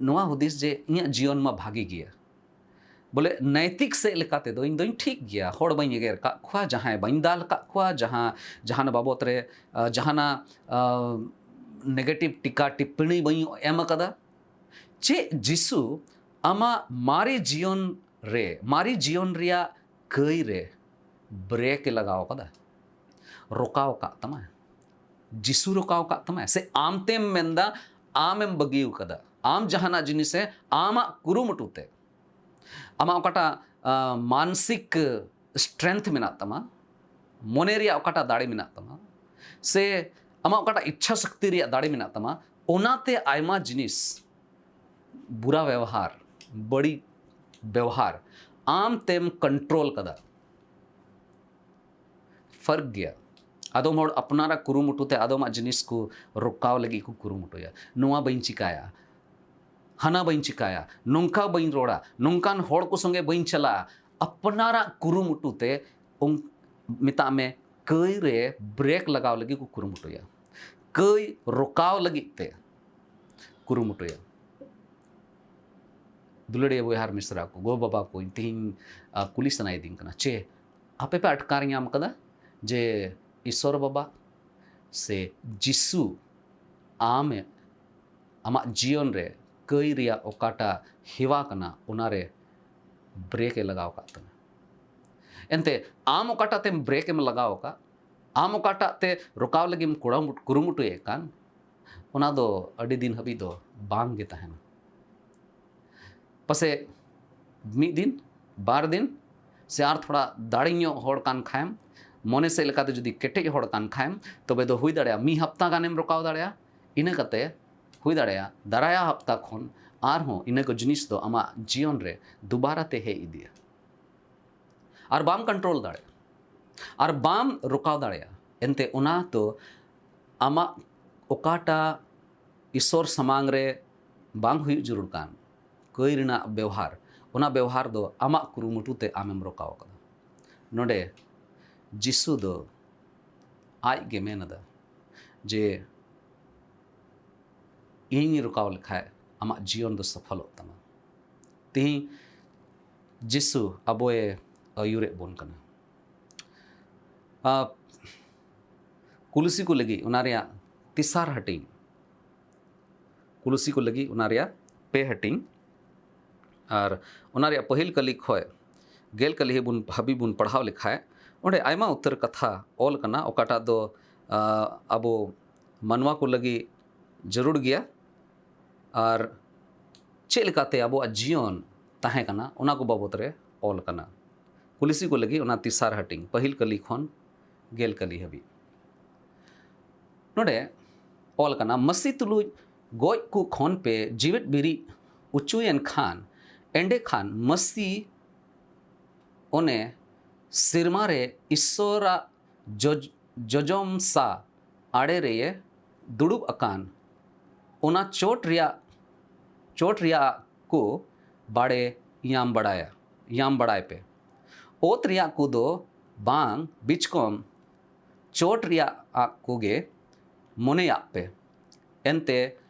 ᱱᱚᱣᱟ ᱦᱩᱫᱤᱥ ᱡᱮ ᱤᱧᱟᱹᱜ ᱡᱤᱭᱚᱱ ᱢᱟ ᱵᱷᱟᱜᱮ ᱜᱮᱭᱟ, ᱵᱚᱞᱮ ᱱᱟᱭᱛᱤᱠ ᱥᱮᱫ ᱞᱮᱠᱟ ᱛᱮᱫᱚ ᱤᱧ ᱫᱚᱧ ᱴᱷᱤᱠ ᱜᱮᱭᱟ, ᱦᱚᱲ ᱵᱟᱹᱧ ᱮᱜᱮᱨ ᱠᱟᱜ ᱠᱚᱣᱟ, ᱡᱟᱦᱟᱸᱭ ᱵᱟᱹᱧ ᱫᱟᱞ ᱠᱟᱜ ᱠᱚᱣᱟ, ᱡᱟᱦᱟᱸ, ᱡᱟᱦᱟᱱᱟᱜ ᱵᱟᱵᱚᱛ ᱨᱮ, ᱟ, ᱡᱟᱦᱟᱱᱟᱜ, ᱟ, negative ᱴᱤᱠᱟ ᱴᱤᱯᱯᱤᱬᱤ ᱵᱟᱹᱧ ᱮᱢ ᱟᱠᱟᱫᱟ᱾ ᱪᱮᱫ ᱡᱤᱥᱩ ᱟᱢᱟᱜ ᱢᱟᱨᱮ ᱡᱤᱭᱚᱱ ᱨᱮ, ᱢᱟᱨᱮ ᱡᱤᱭᱚᱱ ᱨᱮᱭᱟᱜ ᱠᱟᱹᱭ ᱨᱮ ᱵᱨᱮᱠ ᱮ ᱞᱟᱜᱟᱣ ᱟᱠᱟᱫᱟ? ᱨᱚᱠᱟᱣ ᱟᱠᱟᱫ ᱛᱟᱢᱟ? ᱡᱤᱥᱩ ᱨᱚᱠᱟᱣ ᱟᱠᱟᱫ ᱛᱟᱢᱟ? ᱥᱮ ᱟᱢ ᱛᱮᱢ ᱢᱮᱱᱫᱟ ᱟᱢᱮᱢ ᱵᱟᱹᱜᱤ ᱟᱠᱟᱫᱟ? ᱟᱢ ᱡᱟᱦᱟᱱᱟᱜ ᱡᱤᱱᱤᱥ ᱮ ᱟᱢᱟᱜ ᱠᱩᱨᱩᱢᱩᱴᱩ ᱛᱮ, ᱟᱢᱟᱜ ᱚᱠᱟᱴᱟᱜ ᱟᱸ, ᱢᱟᱱᱥᱤᱠ strength ᱢᱮᱱᱟᱜ ᱛᱟᱢᱟ, ᱢᱚᱱᱮ ᱨᱮᱭᱟᱜ ᱚᱠᱟᱴᱟᱜ ᱫᱟᱲᱮ ᱢᱮᱱᱟᱜ ᱛᱟᱢᱟ, ᱥᱮ ᱟᱢᱟᱜ ᱚᱠᱟᱴᱟᱜ ᱤᱪᱪᱷᱟ ᱥᱚᱠᱛᱤ ᱨᱮᱭᱟᱜ ᱫᱟᱲᱮ ᱢᱮᱱᱟᱜ ᱛᱟᱢᱟ, ᱚᱱᱟᱛᱮ ᱟᱭᱢᱟ ᱡᱤᱱᱤᱥ, ᱵᱩᱨᱟ ᱵᱮᱣᱦᱟᱨ, ᱵᱟᱹᱲᱤᱡ ᱵᱮᱣᱦᱟᱨ, ᱟᱢ ᱛᱮᱢ ᱠᱚᱱᱴᱨᱳᱞ ᱠᱟᱫᱟ᱾ ᱯᱷᱟᱨᱠ ᱜᱮᱭᱟ᱾ ᱟᱫᱚᱢ ᱦᱚᱲ ᱟᱯᱱᱟᱨᱟᱜ ᱠᱩᱨᱩᱢᱩᱴᱩ ᱛᱮ ᱟᱫᱚᱢᱟᱜ ᱡᱤᱱᱤᱥ ᱠᱚ ᱨᱚᱠᱟᱣ ᱞᱟᱹᱜᱤᱫ ᱠᱚ ᱠᱩᱨᱩᱢᱩᱴᱩᱭᱟ, ᱱᱚᱣᱟ ᱵᱟᱹᱧ ᱪᱤᱠᱟᱭᱟ, ᱦᱟᱱᱟ ᱵᱟᱹᱧ ᱪᱤᱠᱟᱭᱟ, ᱱᱚᱝᱠᱟ ᱵᱟᱹᱧ ᱨᱚᱲᱟ, ᱱᱚᱝᱠᱟᱱ ᱦᱚᱲ ᱠᱚ ᱥᱚᱸᱜᱮ ᱵᱟᱹᱧ ᱪᱟᱞᱟᱜᱼᱟ᱾ ᱟᱯᱱᱟᱨᱟᱜ ᱠᱩᱨᱩᱢᱩᱴᱩ ᱛᱮ ᱩᱱ-, ᱢᱮᱛᱟᱜ ᱢᱮ, ᱠᱟᱹᱭ ᱨᱮ ᱵᱨᱮᱠ ᱞᱟᱜᱟᱣ ᱞᱟᱹᱜᱤᱫ ᱠᱚ ᱠᱩᱨᱩᱢᱩᱴᱩᱭᱟ, ᱠᱟᱹᱭ ᱨᱚᱠᱟᱣ ᱞᱟᱹᱜᱤᱫ ᱛᱮ ᱠᱩᱨᱩᱢᱩᱴᱩᱭᱟ᱾ ᱫᱩᱞᱟᱹᱲᱤᱭᱟᱹ ᱵᱚᱭᱦᱟ ᱟᱨ ᱢᱤᱥᱨᱟ ᱠᱚ, ᱜᱚ ᱵᱟᱵᱟ ᱠᱚ, ᱛᱤᱦᱤᱧ, ᱟ, ᱠᱩᱞᱤ ᱥᱟᱱᱟᱭᱮᱫᱤᱧ ᱠᱟᱱᱟ, ᱪᱮ ᱟᱯᱮ ᱯᱮ ᱟᱴᱠᱟᱨ ᱧᱟᱢ ᱠᱟᱫᱟ ᱡᱮ ᱤᱥᱚᱨ ᱵᱟᱵᱟ ᱥᱮ ᱡᱤᱥᱩ ᱟᱢᱮ, ᱟᱢᱟᱜ ᱡᱤᱭᱚᱱ ᱨᱮ ᱠᱟᱹᱭ ᱨᱮᱭᱟᱜ ᱚᱠᱟᱴᱟᱜ ᱦᱮᱣᱟ ᱠᱟᱱᱟ, ᱚᱱᱟᱨᱮ ᱵᱨᱮᱠ ᱮ ᱞᱟᱜᱟᱣ ᱟᱠᱟᱫ ᱛᱟᱢᱟ? ᱮᱱᱛᱮ ᱟᱢ ᱚᱠᱟᱴᱟᱜ ᱛᱮᱢ ᱵᱨᱮᱠ ᱮᱢ ᱞᱟᱜᱟᱣ ᱟᱠᱟᱫ, ᱟᱢ ᱚᱠᱟᱴᱟᱜ ᱛᱮ ᱨᱚᱠᱟᱣ ᱞᱟᱹᱜᱤᱫ ᱮᱢ ᱠᱩᱨᱩᱢᱩᱴᱩᱭᱮᱫ ᱠᱟᱱ, ᱚᱱᱟ ᱫᱚ ᱟᱹᱰᱤ ᱫᱤᱱ ᱦᱟᱹᱵᱤᱡ ᱫᱚ ᱵᱟᱝ ᱜᱮ ᱛᱟᱦᱮᱱᱟ᱾ ᱯᱟᱥᱮᱡ ᱢᱤᱫ ᱫᱤᱱ, ᱵᱟᱨ ᱫᱤᱱ, ᱥᱮ ᱟᱨ ᱛᱷᱚᱲᱟ ᱫᱟᱲᱮ ᱧᱚᱜ ᱦᱚᱲ ᱠᱟᱱ ᱠᱷᱟᱱ, ᱢᱚᱱᱮ ᱥᱮᱫ ᱞᱮᱠᱟᱛᱮ ᱡᱩᱫᱤ ᱠᱮᱴᱮᱡ ᱦᱚᱲ ᱠᱟᱱ ᱠᱷᱟᱱ, ᱛᱚᱵᱮ ᱫᱚ ᱦᱩᱭ ᱫᱟᱲᱮᱭᱟᱜᱼᱟ ᱢᱤᱫ ᱦᱟᱯᱛᱟ ᱜᱟᱱᱮᱢ ᱨᱚᱠᱟᱣ ᱫᱟᱲᱮᱭᱟᱜᱼᱟ᱾ ᱤᱱᱟᱹ ᱠᱟᱛᱮ ᱦᱩᱭ ᱫᱟᱲᱮᱭᱟᱜᱼᱟ ᱫᱟᱨᱟᱭᱟ ᱦᱟᱯᱛᱟ ᱠᱷᱚᱱ ᱟᱨᱦᱚᱸ ᱤᱱᱟᱹ ᱠᱚ ᱡᱤᱱᱤᱥ ᱫᱚ ᱟᱢᱟᱜ ᱡᱤᱭᱚᱱ ᱨᱮ ᱫᱩᱵᱟᱨᱟ ᱛᱮ ᱦᱮᱡ ᱤᱫᱤᱜᱼᱟ᱾ ᱟᱨ ᱵᱟᱢ ᱠᱚᱱᱴᱨᱳᱞ ᱫᱟᱲᱮᱭᱟᱜᱼᱟ, ᱟᱨ ᱵᱟᱢ ᱨᱚᱠᱟᱣ ᱫᱟᱲᱮᱭᱟᱜᱼᱟ᱾ ᱮᱱᱛᱮ ᱚᱱᱟ ᱫᱚ ᱟᱢᱟᱜ ᱚᱠᱟᱴᱟᱜ ᱤᱥᱚᱨ ᱥᱟᱢᱟᱝ ᱨᱮ ᱵᱟᱝ ᱦᱩᱭᱩᱜ ᱡᱟᱹᱨᱩᱲ ᱠᱟᱱ ᱠᱟᱹᱭ ᱨᱮᱱᱟᱜ ᱵᱮᱣᱦᱟᱨ, ᱚᱱᱟ ᱵᱮᱣᱦᱟᱨ ᱫᱚ ᱟᱢᱟᱜ ᱠᱩᱨᱩᱢᱩᱴᱩ ᱛᱮ ᱟᱢᱮᱢ ᱨᱚᱠᱟᱣ ᱟᱠᱟᱫᱟ᱾ ᱱᱚᱰᱮ ᱡᱤᱥᱩ ᱫᱚ ᱟᱡ ᱜᱮ ᱢᱮᱱ ᱮᱫᱟ ᱡᱮ, "ᱤᱧ ᱨᱚᱠᱟᱣ ᱞᱮᱠᱷᱟᱡ ᱟᱢᱟᱜ ᱡᱤᱭᱚᱱ ᱫᱚ ᱥᱚᱯᱷᱚᱞᱚᱜ ᱛᱟᱢᱟ᱾" ᱛᱤᱦᱤᱧ ᱡᱤᱥᱩ ᱟᱵᱚᱭ ᱟᱹᱭᱩᱨᱮᱫ ᱵᱚᱱ ᱠᱟᱱᱟ᱾ ᱟᱨ ᱠᱩᱞᱩᱥᱤ ᱠᱚ ᱞᱟᱹᱜᱤᱫ ᱚᱱᱟ ᱨᱮᱭᱟᱜ ᱛᱮᱥᱟᱨ ᱦᱟᱹᱴᱤᱧ, ᱠᱩᱞᱩᱥᱤ ᱠᱚ ᱞᱟᱹᱜᱤᱫ ᱚᱱᱟ ᱨᱮᱭᱟᱜ ᱯᱮ ᱦᱟᱹᱴᱤᱧ᱾ ᱟᱨ ᱚᱱᱟ ᱨᱮᱭᱟᱜ ᱯᱟᱹᱦᱤᱞ ᱠᱟᱹᱞᱤ ᱠᱷᱚᱱ ᱜᱮᱞ ᱠᱟᱹᱞᱤ ᱦᱟᱹᱵᱤᱡ ᱵᱚᱱ, ᱦᱟᱹᱵᱤᱡ ᱵᱚᱱ ᱯᱟᱲᱦᱟᱣ ᱞᱮᱠᱷᱟᱡ, ᱚᱸᱰᱮ ᱟᱭᱢᱟ ᱩᱛᱟᱹᱨ ᱠᱟᱛᱷᱟ ᱚᱞ ᱠᱟᱱᱟ, ᱚᱠᱟᱴᱟᱜ ᱫᱚ, ᱟ, ᱟᱵᱚ ᱢᱟᱱᱣᱟ ᱠᱚ ᱞᱟᱹᱜᱤᱫ ᱡᱟᱹᱨᱩᱲ ᱜᱮᱭᱟ ᱟᱨ ᱪᱮᱫ ᱞᱮᱠᱟᱛᱮ ᱟᱵᱚᱣᱟᱜ ᱡᱤᱭᱚᱱ ᱛᱟᱦᱮᱸ ᱠᱟᱱᱟ, ᱚᱱᱟ ᱠᱚ ᱵᱟᱵᱚᱛ ᱨᱮ ᱚᱞ ᱠᱟᱱᱟ᱾ ᱠᱩᱞᱤᱥᱤ ᱠᱚ ᱞᱟᱹᱜᱤᱫ ᱚᱱᱟ ᱛᱮᱥᱟᱨ ᱦᱟᱹᱴᱤᱧ, ᱯᱟᱹᱦᱤᱞ ᱠᱟᱹᱞᱤ ᱠᱷᱚᱱ ᱜᱮᱞ ᱠᱟᱹᱞᱤ ᱦᱟᱹᱵᱤᱡ᱾ ᱱᱚᱰᱮ ᱚᱞ ᱠᱟᱱᱟ, ᱢᱟᱹᱥᱤ ᱛᱩᱞᱩᱡ ᱜᱚᱡ ᱠᱚ ᱠᱷᱚᱱ ᱯᱮ ᱡᱤᱣᱮᱫ ᱵᱮᱨᱮᱫ ᱚᱪᱚᱭᱮᱱ ᱠᱷᱟᱱ, ᱮᱸᱰᱮᱠᱷᱟᱱ ᱢᱟᱹᱥᱤ ᱚᱱᱮ ᱥᱮᱨᱢᱟ ᱨᱮ ᱤᱥᱥᱚᱨᱟᱜ ᱡᱚᱡ-, ᱡᱚᱡᱚᱢ ᱥᱟ ᱟᱲᱮ ᱨᱮᱭᱮ ᱫᱩᱲᱩᱵ ᱟᱠᱟᱱ ᱚᱱᱟ ᱪᱚᱴ ᱨᱮᱭᱟᱜ, ᱪᱚᱴ ᱨᱮᱭᱟᱜ ᱠᱚ ᱵᱟᱲᱮ ᱧᱟᱢ ᱵᱟᱲᱟᱭᱟ, ᱧᱟᱢ ᱵᱟᱲᱟᱭ ᱯᱮ᱾ ᱚᱛ ᱨᱮᱭᱟᱜ ᱠᱚᱫᱚ ᱵᱟᱝ, ᱵᱤᱪᱠᱚᱢ ᱪᱚᱴ ᱨᱮᱭᱟᱜ ᱠᱚᱜᱮ ᱢᱚᱱᱮᱭᱟᱜ ᱯᱮ᱾ ᱮᱱᱛᱮ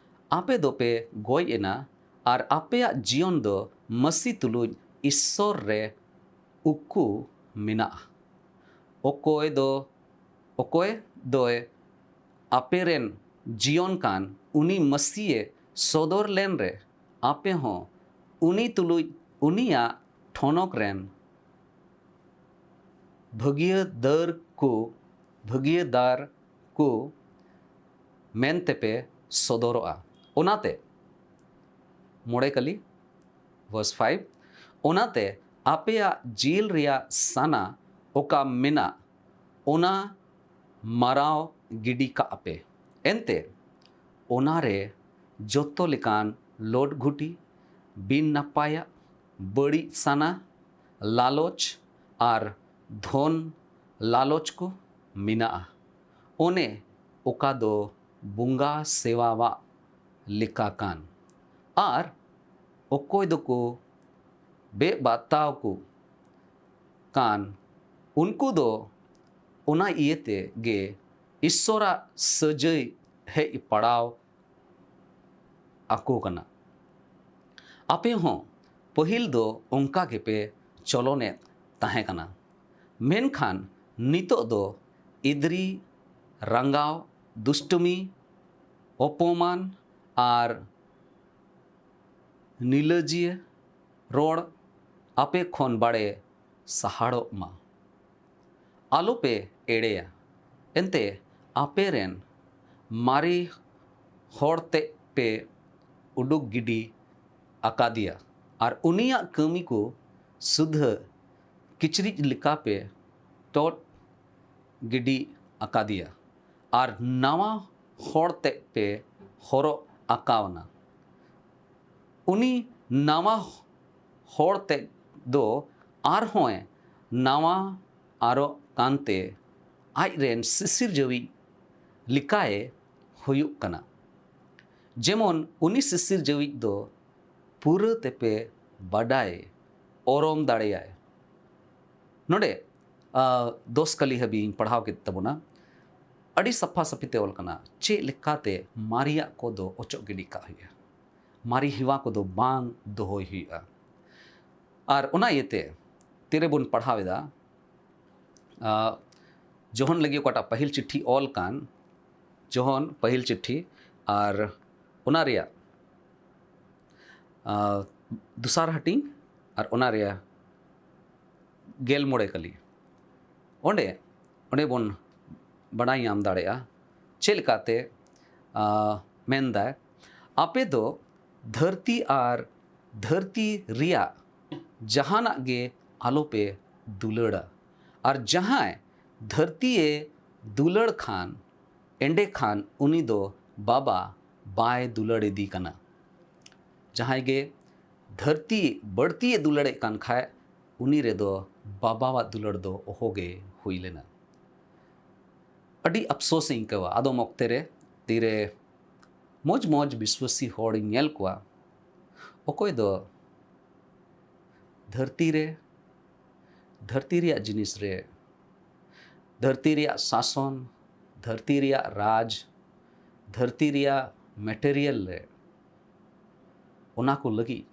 ᱟᱯᱮ ᱫᱚᱯᱮ ᱜᱚᱡ ᱮᱱᱟ, ᱟᱨ ᱟᱯᱮᱭᱟᱜ ᱡᱤᱭᱚᱱ ᱫᱚ ᱢᱟᱹᱥᱤ ᱛᱩᱞᱩᱡ ᱤᱥᱥᱚᱨ ᱨᱮ ᱩᱠᱩ ᱢᱮᱱᱟᱜᱼᱟ᱾ ᱚᱠᱚᱭ ᱫᱚ, ᱚᱠᱚᱭ ᱫᱚᱭ ᱟᱯᱮᱨᱮᱱ ᱡᱤᱭᱚᱱ ᱠᱟᱱ, ᱩᱱᱤ ᱢᱟᱹᱥᱤᱭᱮ ᱥᱚᱫᱚᱨ ᱞᱮᱱ ᱨᱮ, ᱟᱯᱮ ᱦᱚᱸ ᱩᱱᱤ ᱛᱩᱞᱩᱡ ᱩᱱᱤᱭᱟᱜ ᱴᱷᱚᱱᱚᱠ ᱨᱮᱱ ᱵᱷᱟᱹᱜᱤᱭᱟᱹᱫᱟᱨ ᱠᱚ, ᱵᱷᱟᱹᱜᱤᱭᱟᱹᱫᱟᱨ ᱠᱚ ᱢᱮᱱᱛᱮᱯᱮ ᱥᱚᱫᱚᱨᱚᱜᱼᱟ᱾ ᱚᱱᱟᱛᱮ, ᱢᱚᱬᱮ ᱠᱟᱹᱞᱤ, verse five, ᱚᱱᱟᱛᱮ ᱟᱯᱮᱭᱟᱜ ᱡᱤᱞ ᱨᱮᱭᱟᱜ ᱥᱟᱱᱟ ᱚᱠᱟ ᱢᱮᱱᱟᱜ, ᱚᱱᱟ ᱢᱟᱨᱟᱣ ᱜᱤᱰᱤ ᱠᱟᱜ ᱯᱮ᱾ ᱮᱱᱛᱮ ᱚᱱᱟᱨᱮ ᱡᱚᱛᱚ ᱞᱮᱠᱟᱱ ᱞᱚᱴ ᱜᱷᱩᱴᱤ, ᱵᱤᱱ ᱱᱟᱯᱟᱭᱟᱜ, ᱵᱟᱹᱲᱤᱡ ᱥᱟᱱᱟ, ᱞᱟᱞᱚᱪ ᱟᱨ ᱫᱷᱚᱱ ᱞᱟᱞᱚᱪ ᱠᱚ ᱢᱮᱱᱟᱜᱼᱟ, ᱚᱱᱮ ᱚᱠᱟ ᱫᱚ ᱵᱚᱸᱜᱟ ᱥᱮᱣᱟᱣᱟᱜ ᱞᱮᱠᱟ ᱠᱟᱱ᱾ ᱟᱨ ᱚᱠᱚᱭ ᱫᱚᱠᱚ ᱵᱮᱵᱟᱛᱟᱣ ᱠᱚ ᱠᱟᱱ, ᱩᱱᱠᱩ ᱫᱚ ᱚᱱᱟ ᱤᱭᱟᱹᱛᱮ ᱜᱮ ᱤᱥᱥᱚᱨᱟᱜ ᱥᱟᱹᱡᱟᱹᱭ ᱦᱮᱡ ᱯᱟᱲᱟᱣ ᱟᱠᱚ ᱠᱟᱱᱟ᱾ ᱟᱯᱮ ᱦᱚᱸ ᱯᱟᱹᱦᱤᱞ ᱫᱚ ᱚᱱᱠᱟ ᱜᱮᱯᱮ ᱪᱚᱞᱚᱱᱮᱫ ᱛᱟᱦᱮᱸ ᱠᱟᱱᱟ, ᱢᱮᱱᱠᱷᱟᱱ ᱱᱤᱛᱚᱜ ᱫᱚ ᱤᱫᱨᱤ, ᱨᱟᱸᱜᱟᱣ, ᱫᱩᱥᱴᱩᱢᱤ, ᱚᱯᱚᱢᱟᱱ ᱟᱨ ᱱᱤᱞᱟᱹᱡᱤᱭᱟᱹ ᱨᱚᱲ ᱟᱯᱮ ᱠᱷᱚᱱ ᱵᱟᱲᱮ ᱥᱟᱦᱟᱲᱚᱜ ᱢᱟ᱾ ᱟᱞᱚᱯᱮ ᱮᱲᱮᱭᱟ, ᱮᱱᱛᱮ ᱟᱯᱮ ᱨᱮᱱ ᱢᱟᱨᱮ ᱦᱚᱲ ᱛᱮᱫ ᱯᱮ ᱩᱰᱩᱠ ᱜᱤᱰᱤ ᱟᱠᱟᱫᱮᱭᱟ, ᱟᱨ ᱩᱱᱤᱭᱟᱜ ᱠᱟᱹᱢᱤ ᱠᱚ ᱥᱩᱫᱷᱟᱹ ᱠᱤᱪᱨᱤᱡ ᱞᱮᱠᱟ ᱯᱮ ᱴᱚᱴ ᱜᱤᱰᱤ ᱟᱠᱟᱫᱮᱭᱟ, ᱟᱨ ᱱᱟᱣᱟ ᱦᱚᱲ ᱛᱮᱫ ᱯᱮ ᱦᱚᱨᱚᱜ ᱟᱠᱟᱣᱱᱟ᱾ ᱩᱱᱤ ᱱᱟᱣᱟ ᱦᱚᱲ ᱛᱮᱫ ᱫᱚ ᱟᱨᱦᱚᱸᱭ ᱱᱟᱣᱟ ᱟᱨᱚᱜ ᱠᱟᱱᱛᱮ ᱟᱡ ᱨᱮᱱ ᱥᱤᱥᱤᱨ ᱡᱟᱹᱣᱤᱡ ᱞᱮᱠᱟᱭ ᱦᱩᱭᱩᱜ ᱠᱟᱱᱟ, ᱡᱮᱢᱚᱱ ᱩᱱᱤ ᱥᱤᱥᱤᱨ ᱡᱟᱹᱣᱤᱡ ᱫᱚ ᱯᱩᱨᱟᱹ ᱛᱮᱯᱮ ᱵᱟᱰᱟᱭ ᱚᱨᱚᱢ ᱫᱟᱲᱮᱭᱟᱭ᱾ ᱱᱚᱰᱮ ᱫᱚᱥ ᱠᱟᱹᱞᱤ ᱦᱟᱹᱵᱤᱡ ᱤᱧ ᱯᱟᱲᱦᱟᱣ ᱠᱮᱫ ᱛᱟᱵᱚᱱᱟ᱾ ᱟᱹᱰᱤ ᱥᱟᱯᱷᱟ ᱥᱟᱹᱯᱷᱤ ᱛᱮ ᱚᱞ ᱠᱟᱱᱟ ᱪᱮᱫ ᱞᱮᱠᱟᱛᱮ ᱢᱟᱨᱮᱭᱟᱜ ᱠᱚᱫᱚ ᱚᱪᱚᱜ ᱜᱤᱰᱤ ᱠᱟᱜ ᱦᱩᱭᱩᱜᱼᱟ, ᱢᱟᱨᱮ ᱦᱮᱣᱟ ᱠᱚᱫᱚ ᱵᱟᱝ ᱫᱚᱦᱚᱭ ᱦᱩᱭᱩᱜᱼᱟ᱾ ᱟᱨ ᱚᱱᱟ ᱤᱭᱟᱹᱛᱮ ᱛᱤᱨᱮᱵᱚᱱ ᱯᱟᱲᱦᱟᱣ ᱮᱫᱟ, ᱟᱸ, ᱡᱚᱦᱚᱱ ᱞᱟᱹᱜᱤᱫ ᱚᱠᱟᱴᱟᱜ ᱯᱟᱹᱦᱤᱞ ᱪᱤᱴᱷᱤ ᱚᱞ ᱠᱟᱱ, ᱡᱚᱦᱚᱱ ᱯᱟᱹᱦᱤᱞ ᱪᱤᱴᱷᱤ, ᱟᱨ ᱚᱱᱟ ᱨᱮᱭᱟᱜ, ᱟᱸ, ᱫᱚᱥᱟᱨ ᱦᱟᱹᱴᱤᱧ ᱟᱨ ᱚᱱᱟ ᱨᱮᱭᱟᱜ ᱜᱮᱞ ᱢᱚᱬᱮ ᱠᱟᱹᱞᱤ, ᱚᱸᱰᱮ, ᱚᱸᱰᱮ ᱵᱚᱱ ᱵᱟᱰᱟᱭ ᱧᱟᱢ ᱫᱟᱲᱮᱭᱟᱜᱼᱟ ᱪᱮᱫ ᱞᱮᱠᱟᱛᱮ, ᱟᱸ, ᱢᱮᱱᱫᱟᱭ, ᱟᱯᱮ ᱫᱚ ᱫᱷᱟᱹᱨᱛᱤ ᱟᱨ ᱫᱷᱟᱹᱨᱛᱤ ᱨᱮᱭᱟᱜ ᱡᱟᱦᱟᱱᱟᱜ ᱜᱮ ᱟᱞᱚᱯᱮ ᱫᱩᱞᱟᱹᱲᱟ, ᱟᱨ ᱡᱟᱦᱟᱸᱭ ᱫᱷᱟᱹᱨᱛᱤᱭᱮ ᱫᱩᱞᱟᱹᱲ ᱠᱷᱟᱱ, ᱮᱸᱰᱮᱠᱷᱟᱱ ᱩᱱᱤ ᱫᱚ ᱵᱟᱵᱟ ᱵᱟᱭ ᱫᱩᱞᱟᱹᱲ ᱤᱫᱤ ᱠᱟᱱᱟ᱾ ᱡᱟᱦᱟᱸᱭ ᱜᱮ ᱫᱷᱟᱹᱨᱛᱤ ᱵᱟᱹᱲᱛᱤᱭᱮ ᱫᱩᱞᱟᱹᱲᱮᱫ ᱠᱟᱱ ᱠᱷᱟᱡ, ᱩᱱᱤ ᱨᱮᱫᱚ ᱵᱟᱵᱟᱣᱟᱜ ᱫᱩᱞᱟᱹᱲ ᱫᱚ ᱚᱦᱚᱜᱮ ᱦᱩᱭ ᱞᱮᱱᱟ᱾ ᱟᱹᱰᱤ ᱟᱯᱥᱳᱥ ᱤᱧ ᱟᱹᱭᱠᱟᱹᱣᱟ ᱟᱫᱚᱢ ᱚᱠᱛᱮ ᱨᱮ, ᱛᱤᱨᱮ ᱢᱚᱡᱽ ᱢᱚᱡᱽ ᱵᱤᱥᱣᱟᱹᱥᱤ ᱦᱚᱲᱤᱧ ᱧᱮᱞ ᱠᱚᱣᱟ, ᱚᱠᱚᱭ ᱫᱚ ᱫᱷᱟᱹᱨᱛᱤ ᱨᱮ, ᱫᱷᱟᱹᱨᱛᱤ ᱨᱮᱭᱟᱜ ᱡᱤᱱᱤᱥ ᱨᱮ, ᱫᱷᱟᱹᱨᱛᱤ ᱨᱮᱭᱟᱜ ᱥᱟᱥᱚᱱ, ᱫᱷᱟᱹᱨᱛᱤ ᱨᱮᱭᱟᱜ ᱨᱟᱡᱽ, ᱫᱷᱟᱹᱨᱛᱤ ᱨᱮᱭᱟᱜ ᱢᱮᱴᱮᱨᱤᱭᱟᱞ ᱨᱮ, ᱚᱱᱟ ᱠᱚ ᱞᱟᱹᱜᱤᱫ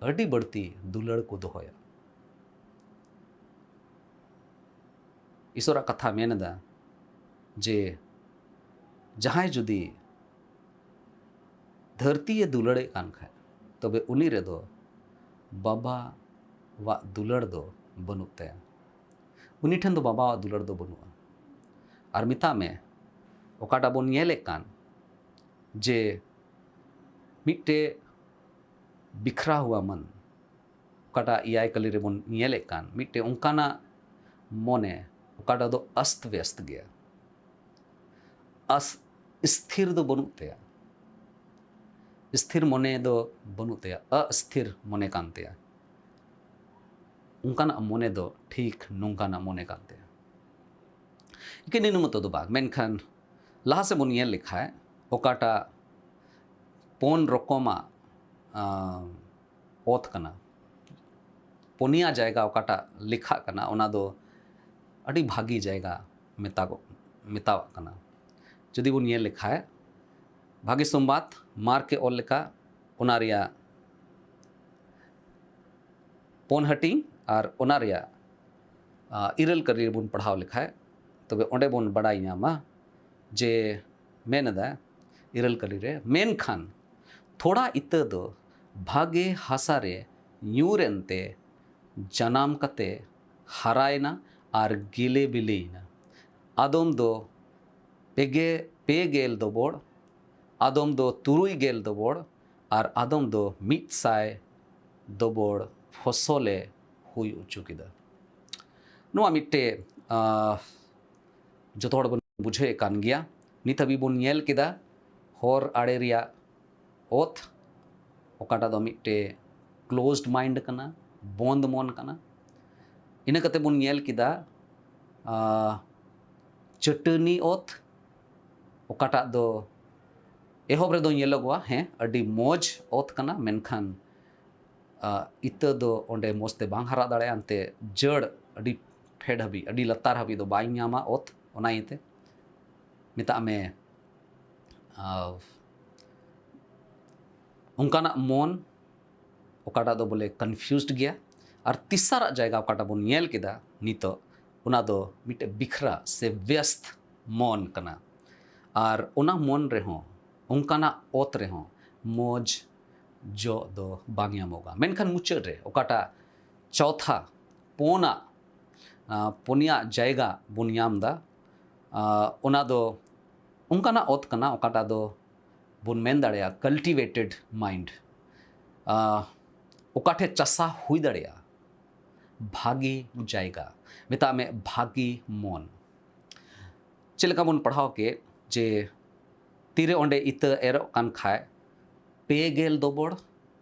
ᱟᱹᱰᱤ ᱵᱟᱹᱲᱛᱤ ᱫᱩᱞᱟᱹᱲ ᱠᱚ ᱫᱚᱦᱚᱭᱟ᱾ ᱤᱥᱚᱨᱟᱜ ᱠᱟᱛᱷᱟ ᱢᱮᱱ ᱮᱫᱟ ᱡᱮ ᱡᱟᱦᱟᱸᱭ ᱡᱩᱫᱤ ᱫᱷᱟᱹᱨᱛᱤᱭᱮ ᱫᱩᱞᱟᱹᱲᱮᱫ ᱠᱟᱱ ᱠᱷᱟᱡ, ᱛᱚᱵᱮ ᱩᱱᱤ ᱨᱮᱫᱚ ᱵᱟᱵᱟᱣᱟᱜ ᱫᱩᱞᱟᱹᱲ ᱫᱚ ᱵᱟᱹᱱᱩᱜ ᱛᱟᱭᱟ᱾ ᱩᱱᱤ ᱴᱷᱮᱱ ᱫᱚ ᱵᱟᱵᱟᱣᱟᱜ ᱫᱩᱞᱟᱹᱲ ᱫᱚ ᱵᱟᱹᱱᱩᱜᱼᱟ᱾ ᱟᱨ ᱢᱮᱛᱟᱜ ᱢᱮ, ᱚᱠᱟᱴᱟᱜ ᱵᱚᱱ ᱧᱮᱞᱮᱫ ᱠᱟᱱ, ᱡᱮ ᱢᱤᱫᱴᱮᱡ ᱵᱤᱠᱷᱨᱟ ᱦᱩᱣᱟ ᱢᱚᱱ, ᱚᱠᱟᱴᱟᱜ ᱮᱭᱟᱭ ᱠᱟᱹᱞᱤ ᱨᱮᱵᱚᱱ ᱧᱮᱞᱮᱫ ᱠᱟᱱ, ᱢᱤᱫᱴᱮᱡ ᱚᱱᱠᱟᱱᱟᱜ ᱢᱚᱱᱮ, ᱚᱠᱟᱴᱟᱜ ᱫᱚ ᱟᱥᱛ ᱵᱮᱥᱛ ᱜᱮᱭᱟ, ᱟᱥ ᱥᱛᱷᱤᱨ ᱫᱚ ᱵᱟᱹᱱᱩᱜ ᱛᱟᱭᱟ᱾ ᱥᱛᱷᱤᱨ ᱢᱚᱱᱮ ᱫᱚ ᱵᱟᱹᱱᱩᱜ ᱛᱟᱭᱟ, ᱚᱥᱛᱷᱤᱨ ᱢᱚᱱᱮ ᱠᱟᱱ ᱛᱟᱭᱟ᱾ ᱚᱱᱠᱟᱱᱟᱜ ᱢᱚᱱᱮ ᱫᱚ ᱴᱷᱤᱠ ᱱᱚᱝᱠᱟᱱᱟᱜ ᱢᱚᱱᱮ ᱠᱟᱱ ᱛᱟᱭᱟ᱾ ᱮᱠᱮᱱ ᱤᱱᱟᱹ ᱢᱚᱛᱚ ᱫᱚ ᱵᱟᱝ, ᱢᱮᱱᱠᱷᱟᱱ ᱞᱟᱦᱟ ᱥᱮᱫ ᱵᱚᱱ ᱧᱮᱞ ᱞᱮᱠᱷᱟᱡ, ᱚᱠᱟᱴᱟᱜ ᱯᱩᱱ ᱨᱚᱠᱚᱢᱟᱜ, ᱟᱸ, ᱚᱛ ᱠᱟᱱᱟ, ᱯᱩᱱᱭᱟ ᱡᱟᱭᱜᱟ ᱚᱠᱟᱴᱟᱜ ᱞᱮᱠᱷᱟᱜ ᱠᱟᱱᱟ, ᱚᱱᱟ ᱫᱚ ᱟᱹᱰᱤ ᱵᱷᱟᱹᱜᱤ ᱡᱟᱭᱜᱟ ᱢᱮᱛᱟᱜᱚᱜ, ᱢᱮᱛᱟᱣᱟᱜ ᱠᱟᱱᱟ᱾ ᱡᱩᱫᱤ ᱵᱚᱱ ᱧᱮᱞ ᱞᱮᱠᱷᱟᱡ, ᱵᱷᱟᱹᱜᱤ ᱥᱚᱢᱵᱟᱫ, ᱢᱟᱨᱠ ᱮ ᱚᱞ ᱞᱮᱠᱟ, ᱚᱱᱟ ᱨᱮᱭᱟᱜ ᱯᱩᱱ ᱦᱟᱹᱴᱤᱧ ᱟᱨ ᱚᱱᱟ ᱨᱮᱭᱟᱜ, ᱟ, ᱤᱨᱟᱹᱞ ᱠᱟᱹᱨᱤ ᱨᱮᱵᱚᱱ ᱯᱟᱲᱦᱟᱣ ᱞᱮᱠᱷᱟᱡ, ᱛᱚᱵᱮ ᱚᱸᱰᱮ ᱵᱚᱱ ᱵᱟᱲᱟᱭ ᱧᱟᱢᱟ ᱡᱮ ᱢᱮᱱ ᱮᱫᱟ ᱤᱨᱟᱹᱞ ᱠᱟᱹᱨᱤ ᱨᱮ, ᱢᱮᱱᱠᱷᱟᱱ ᱛᱷᱚᱲᱟ ᱤᱛᱟᱹ ᱫᱚ ᱵᱷᱟᱜᱮ ᱦᱟᱥᱟ ᱨᱮ ᱧᱩᱨ ᱮᱱᱛᱮ ᱡᱟᱱᱟᱢ ᱠᱟᱛᱮ ᱦᱟᱨᱟᱭᱮᱱᱟ ᱟᱨ ᱜᱮᱞᱮ ᱵᱤᱞᱤᱭᱮᱱᱟ᱾ ᱟᱫᱚᱢ ᱫᱚ ᱯᱮᱜᱮ, ᱯᱮ ᱜᱮᱞ ᱫᱚᱵᱚᱲ, ᱟᱫᱚᱢ ᱫᱚ ᱛᱩᱨᱩᱭ ᱜᱮᱞ ᱫᱚᱵᱚᱲ, ᱟᱨ ᱟᱫᱚᱢ ᱫᱚ ᱢᱤᱫ ᱥᱟᱭ ᱫᱚᱵᱚᱲ ᱯᱷᱚᱥᱚᱞᱮ ᱦᱩᱭ ᱦᱚᱪᱚ ᱠᱮᱫᱟ᱾ ᱱᱚᱣᱟ ᱢᱤᱫᱴᱮᱡ, ᱟᱸ, ᱡᱚᱛᱚ ᱦᱚᱲ ᱵᱚᱱ ᱵᱩᱡᱷᱟᱹᱣᱮᱫ ᱠᱟᱱ ᱜᱮᱭᱟ᱾ ᱱᱤᱛ ᱦᱟᱹᱵᱤᱡ ᱵᱚᱱ ᱧᱮᱞ ᱠᱮᱫᱟ ᱦᱚᱨ ᱟᱲᱮ ᱨᱮᱭᱟᱜ ᱚᱛ, ᱚᱠᱟᱴᱟᱜ ᱫᱚ ᱢᱤᱫᱴᱮᱡ closed mind ᱠᱟᱱᱟ, ᱵᱚᱱᱫ ᱢᱚᱱ ᱠᱟᱱᱟ᱾ ᱤᱱᱟᱹ ᱠᱟᱛᱮ ᱵᱚᱱ ᱧᱮᱞ ᱠᱮᱫᱟ, ᱟᱸ, ᱪᱟᱹᱴᱟᱹᱱᱤ ᱚᱛ, ᱚᱠᱟᱴᱟᱜ ᱫᱚ ᱮᱦᱚᱵ ᱨᱮᱫᱚ ᱧᱮᱞᱚᱜᱚᱜᱼᱟ, ᱦᱮᱸ, ᱟᱹᱰᱤ ᱢᱚᱡᱽ ᱚᱛ ᱠᱟᱱᱟ, ᱢᱮᱱᱠᱷᱟᱱ, ᱟᱸ, ᱤᱛᱟᱹ ᱫᱚ ᱚᱸᱰᱮ ᱢᱚᱡᱽ ᱛᱮ ᱵᱟᱝ ᱦᱟᱨᱟ ᱫᱟᱲᱮᱭᱟᱜᱼᱟ, ᱮᱱᱛᱮ ᱡᱟᱹᱲ ᱟᱹᱰᱤ ᱯᱷᱮᱰ ᱦᱟᱹᱵᱤᱡ, ᱟᱹᱰᱤ ᱞᱟᱛᱟᱨ ᱦᱟᱹᱵᱤᱡ ᱫᱚ ᱵᱟᱭ ᱧᱟᱢᱟ ᱚᱛ᱾ ᱚᱱᱟ ᱤᱭᱟᱹᱛᱮ ᱢᱮᱛᱟᱜ ᱢᱮ, ᱟᱨ ᱚᱱᱠᱟᱱᱟᱜ ᱢᱚᱱ ᱚᱠᱟᱴᱟᱜ ᱫᱚ ᱵᱚᱞᱮ confused ᱜᱮᱭᱟ᱾ ᱟᱨ ᱛᱤᱥᱟᱨᱟᱜ ᱡᱟᱭᱜᱟ ᱚᱠᱟᱴᱟᱜ ᱵᱚᱱ ᱧᱮᱞ ᱠᱮᱫᱟ ᱱᱤᱛᱚᱜ, ᱚᱱᱟ ᱫᱚ ᱢᱤᱫᱴᱮᱡ ᱵᱤᱠᱷᱨᱟ ᱥᱮ ᱵᱮᱥᱛ ᱢᱚᱱ ᱠᱟᱱᱟ᱾ ᱟᱨ ᱚᱱᱟ ᱢᱚᱱ ᱨᱮᱦᱚᱸ, ᱚᱱᱠᱟᱱᱟᱜ ᱚᱛ ᱨᱮᱦᱚᱸ ᱢᱚᱡᱽ ᱡᱚ ᱫᱚ ᱵᱟᱝ ᱧᱟᱢᱚᱜᱼᱟ᱾ ᱢᱮᱱᱠᱷᱟᱱ ᱢᱩᱪᱟᱹᱫ ᱨᱮ ᱚᱠᱟᱴᱟᱜ ᱪᱚᱣᱛᱷᱟ, ᱯᱳᱱᱟᱜ, ᱟ, ᱯᱩᱱᱭᱟᱜ ᱡᱟᱭᱜᱟ ᱵᱚᱱ ᱧᱟᱢ ᱮᱫᱟ, ᱟ, ᱚᱱᱟ ᱫᱚ ᱚᱱᱠᱟᱱᱟᱜ ᱚᱛ ᱠᱟᱱᱟ ᱚᱠᱟᱴᱟᱜ ᱫᱚ ᱵᱚᱱ ᱢᱮᱱ ᱫᱟᱲᱮᱭᱟᱜᱼᱟ cultivated mind, ᱟ, ᱚᱠᱟ ᱴᱷᱮᱱ ᱪᱟᱥᱟ ᱦᱩᱭ ᱫᱟᱲᱮᱭᱟᱜᱼᱟ ᱵᱷᱟᱜᱮ ᱡᱟᱭᱜᱟ, ᱢᱮᱛᱟᱜ ᱢᱮ ᱵᱷᱟᱜᱮ ᱢᱚᱱ᱾ ᱪᱮᱫ ᱞᱮᱠᱟ ᱵᱚᱱ ᱯᱟᱲᱦᱟᱣ ᱠᱮᱫ ᱡᱮ ᱛᱤᱨᱮ ᱚᱸᱰᱮ ᱤᱛᱟᱹ ᱮᱨᱚᱜ ᱠᱟᱱ ᱠᱷᱟᱡ ᱯᱮ ᱜᱮᱞ ᱫᱚᱵᱚᱲ,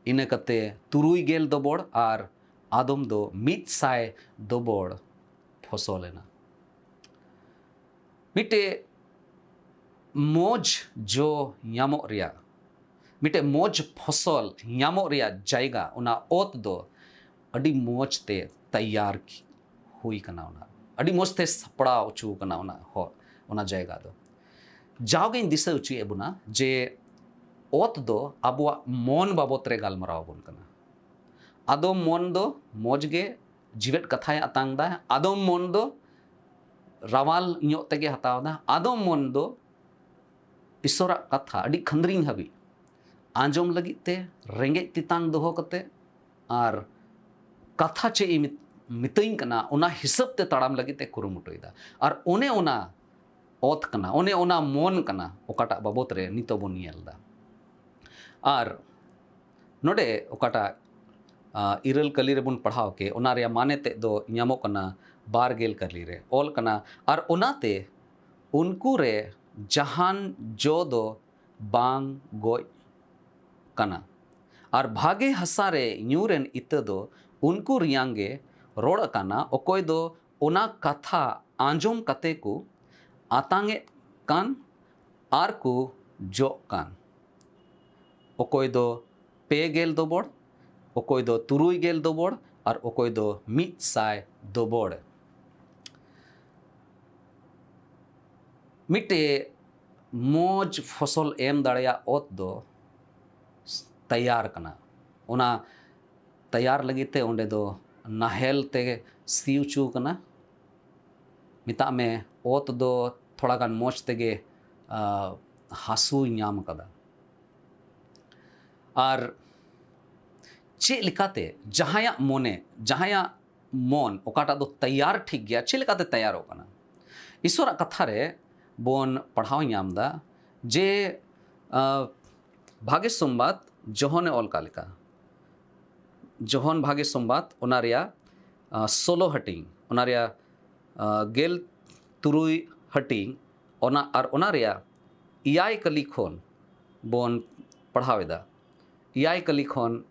ᱤᱱᱟᱹ ᱠᱟᱛᱮ ᱛᱩᱨᱩᱭ ᱜᱮᱞ ᱫᱚᱵᱚᱲ ᱟᱨ ᱟᱫᱚᱢ ᱫᱚ ᱢᱤᱫ ᱥᱟᱭ ᱫᱚᱵᱚᱲ ᱯᱷᱚᱥᱚᱞ ᱮᱱᱟ᱾ ᱢᱤᱫᱴᱮᱡ ᱢᱚᱡᱽ ᱡᱚ ᱧᱟᱢᱚᱜ ᱨᱮᱭᱟᱜ, ᱢᱤᱫᱴᱮᱡ ᱢᱚᱡᱽ ᱯᱷᱚᱥᱚᱞ ᱧᱟᱢᱚᱜ ᱨᱮᱭᱟᱜ ᱡᱟᱭᱜᱟ, ᱚᱱᱟ ᱚᱛ ᱫᱚ ᱟᱹᱰᱤ ᱢᱚᱡᱽ ᱛᱮ ᱛᱮᱭᱟᱨ ᱦᱩᱭ ᱠᱟᱱᱟ, ᱚᱱᱟ ᱟᱹᱰᱤ ᱢᱚᱡᱽ ᱛᱮ ᱥᱟᱯᱲᱟᱣ ᱦᱚᱪᱚ ᱠᱟᱱᱟ ᱚᱱᱟ ᱦᱚᱨ, ᱚᱱᱟ ᱡᱟᱭᱜᱟ ᱫᱚ᱾ ᱡᱟᱣᱜᱮᱧ ᱫᱤᱥᱟᱹ ᱦᱚᱪᱚᱭᱮᱫ ᱵᱚᱱᱟ ᱡᱮ ᱚᱛ ᱫᱚ ᱟᱵᱚᱣᱟᱜ ᱢᱚᱱ ᱵᱟᱵᱚᱛ ᱨᱮ ᱜᱟᱞᱢᱟᱨᱟᱣ ᱟᱵᱚᱱ ᱠᱟᱱᱟ᱾ ᱟᱫᱚᱢ ᱢᱚᱱ ᱫᱚ ᱢᱚᱡᱽ ᱜᱮ ᱡᱤᱣᱮᱫ ᱠᱟᱛᱷᱟᱭ ᱟᱛᱟᱝ ᱫᱟ, ᱟᱫᱚᱢ ᱢᱚᱱ ᱫᱚ ᱨᱟᱣᱟᱞ ᱧᱚᱜ ᱛᱮᱜᱮ ᱦᱟᱛᱟᱣ ᱫᱟ, ᱟᱫᱚᱢ ᱢᱚᱱ ᱫᱚ ᱤᱥᱚᱨᱟᱜ ᱠᱟᱛᱷᱟ ᱟᱹᱰᱤ ᱠᱷᱟᱹᱱᱫᱽᱨᱤᱧ ᱦᱟᱹᱵᱤᱡ ᱟᱸᱡᱚᱢ ᱞᱟᱹᱜᱤᱫ ᱛᱮ ᱨᱮᱸᱜᱮᱡ ᱛᱮᱛᱟᱝ ᱫᱚᱦᱚ ᱠᱟᱛᱮ ᱟᱨ ᱠᱟᱛᱷᱟ ᱪᱮᱫ ᱮ ᱢᱤᱛ-, ᱢᱤᱛᱟᱹᱧ ᱠᱟᱱᱟ ᱚᱱᱟ ᱦᱤᱥᱟᱹᱵ ᱛᱮ ᱛᱟᱲᱟᱢ ᱞᱟᱹᱜᱤᱫ ᱛᱮ ᱠᱩᱨᱩᱢᱩᱴᱩᱭᱮᱫᱟ᱾ ᱟᱨ ᱚᱱᱮ ᱚᱱᱟ ᱚᱛ ᱠᱟᱱᱟ, ᱚᱱᱮ ᱚᱱᱟ ᱢᱚᱱ ᱠᱟᱱᱟ ᱚᱠᱟᱴᱟᱜ ᱵᱟᱵᱚᱛ ᱨᱮ ᱱᱤᱛᱚᱜ ᱵᱚᱱ ᱧᱮᱞ ᱮᱫᱟ᱾ ᱟᱨ ᱱᱚᱰᱮ ᱚᱠᱟᱴᱟᱜ, ᱟ, ᱤᱨᱟᱹᱞ ᱠᱟᱹᱞᱤ ᱨᱮᱵᱚᱱ ᱯᱟᱲᱦᱟᱣ ᱠᱮ, ᱚᱱᱟ ᱨᱮᱭᱟᱜ ᱢᱟᱱᱮ ᱛᱮᱫ ᱫᱚ ᱧᱟᱢᱚᱜ ᱠᱟᱱᱟ ᱵᱟᱨ ᱜᱮᱞ ᱠᱟᱹᱞᱤ ᱨᱮ ᱚᱞ ᱠᱟᱱᱟ, ᱟᱨ ᱚᱱᱟᱛᱮ ᱩᱱᱠᱩ ᱨᱮ ᱡᱟᱦᱟᱱ ᱡᱚ ᱫᱚ ᱵᱟᱝ ᱜᱚᱡ ᱠᱟᱱᱟ, ᱟᱨ ᱵᱷᱟᱜᱮ ᱦᱟᱥᱟ ᱨᱮ ᱧᱩᱨᱮᱱ ᱤᱛᱟᱹ ᱫᱚ ᱩᱱᱠᱩ ᱨᱮᱭᱟᱝ ᱜᱮ ᱨᱚᱲ ᱟᱠᱟᱱᱟ, ᱚᱠᱚᱭ ᱫᱚ ᱚᱱᱟ ᱠᱟᱛᱷᱟ ᱟᱸᱡᱚᱢ ᱠᱟᱛᱮ ᱠᱚ ᱟᱛᱟᱝ ᱮᱫ ᱠᱟᱱ ᱟᱨ ᱠᱚ ᱡᱚᱜ ᱠᱟᱱ, ᱚᱠᱚᱭ ᱫᱚ ᱯᱮ ᱜᱮᱞ ᱫᱚᱵᱚᱲ, ᱚᱠᱚᱭ ᱫᱚ ᱛᱩᱨᱩᱭ ᱜᱮᱞ ᱫᱚᱵᱚᱲ, ᱟᱨ ᱚᱠᱚᱭ ᱫᱚ ᱢᱤᱫ ᱥᱟᱭ ᱫᱚᱵᱚᱲ᱾ ᱢᱤᱫᱴᱮᱡ ᱢᱚᱡᱽ ᱯᱷᱚᱥᱚᱞ ᱮᱢ ᱫᱟᱲᱮᱭᱟᱜ ᱚᱛ ᱫᱚ ᱛᱮᱭᱟᱨ ᱠᱟᱱᱟ᱾ ᱚᱱᱟ ᱛᱮᱭᱟᱨ ᱞᱟᱹᱜᱤᱫ ᱛᱮ ᱚᱸᱰᱮ ᱫᱚ ᱱᱟᱦᱮᱞ ᱛᱮ ᱥᱤ ᱦᱚᱪᱚ ᱠᱟᱱᱟ᱾ ᱢᱮᱛᱟᱜ ᱢᱮ ᱚᱛ ᱫᱚ ᱛᱷᱚᱲᱟ ᱜᱟᱱ ᱢᱚᱡᱽ ᱛᱮᱜᱮ, ᱟ, ᱦᱟᱹᱥᱩᱭ ᱧᱟᱢ ᱠᱟᱫᱟ᱾ ᱟᱨ ᱪᱮᱫ ᱞᱮᱠᱟᱛᱮ ᱡᱟᱦᱟᱸᱭᱟᱜ ᱢᱚᱱᱮ, ᱡᱟᱦᱟᱸᱭᱟᱜ ᱢᱚᱱ ᱚᱠᱟᱴᱟᱜ ᱫᱚ ᱛᱮᱭᱟᱨ ᱴᱷᱤᱠ ᱜᱮᱭᱟ, ᱪᱮᱫ ᱞᱮᱠᱟᱛᱮ ᱛᱮᱭᱟᱨᱚᱜ ᱠᱟᱱᱟ? ᱤᱥᱚᱨᱟᱜ ᱠᱟᱛᱷᱟ ᱨᱮ ᱵᱚᱱ ᱯᱟᱲᱦᱟᱣ ᱧᱟᱢ ᱮᱫᱟ ᱡᱮ ᱟᱸ, ᱵᱷᱟᱜᱮ ᱥᱚᱢᱵᱟᱫ ᱡᱚᱦᱚᱱᱮ ᱚᱞ ᱠᱟᱜ ᱞᱮᱠᱟ, ᱡᱚᱦᱚᱱ ᱵᱷᱟᱜᱮ ᱥᱚᱢᱵᱟᱫ ᱚᱱᱟ ᱨᱮᱭᱟᱜ ᱟᱸ, ᱥᱳᱞᱳ ᱦᱟᱹᱴᱤᱧ, ᱚᱱᱟ ᱨᱮᱭᱟᱜ ᱟᱸ, ᱜᱮᱞ ᱛᱩᱨᱩᱭ ᱦᱟᱹᱴᱤᱧ, ᱚᱱᱟ ᱟᱨ ᱚᱱᱟ ᱨᱮᱭᱟᱜ ᱮᱭᱟᱭ ᱠᱟᱹᱞᱤ ᱠᱷᱚᱱ ᱵᱚᱱ ᱯᱟᱲᱦᱟᱣ ᱮᱫᱟ᱾ ᱮᱭᱟᱭ ᱠᱟᱹᱞᱤ ᱠᱷᱚᱱ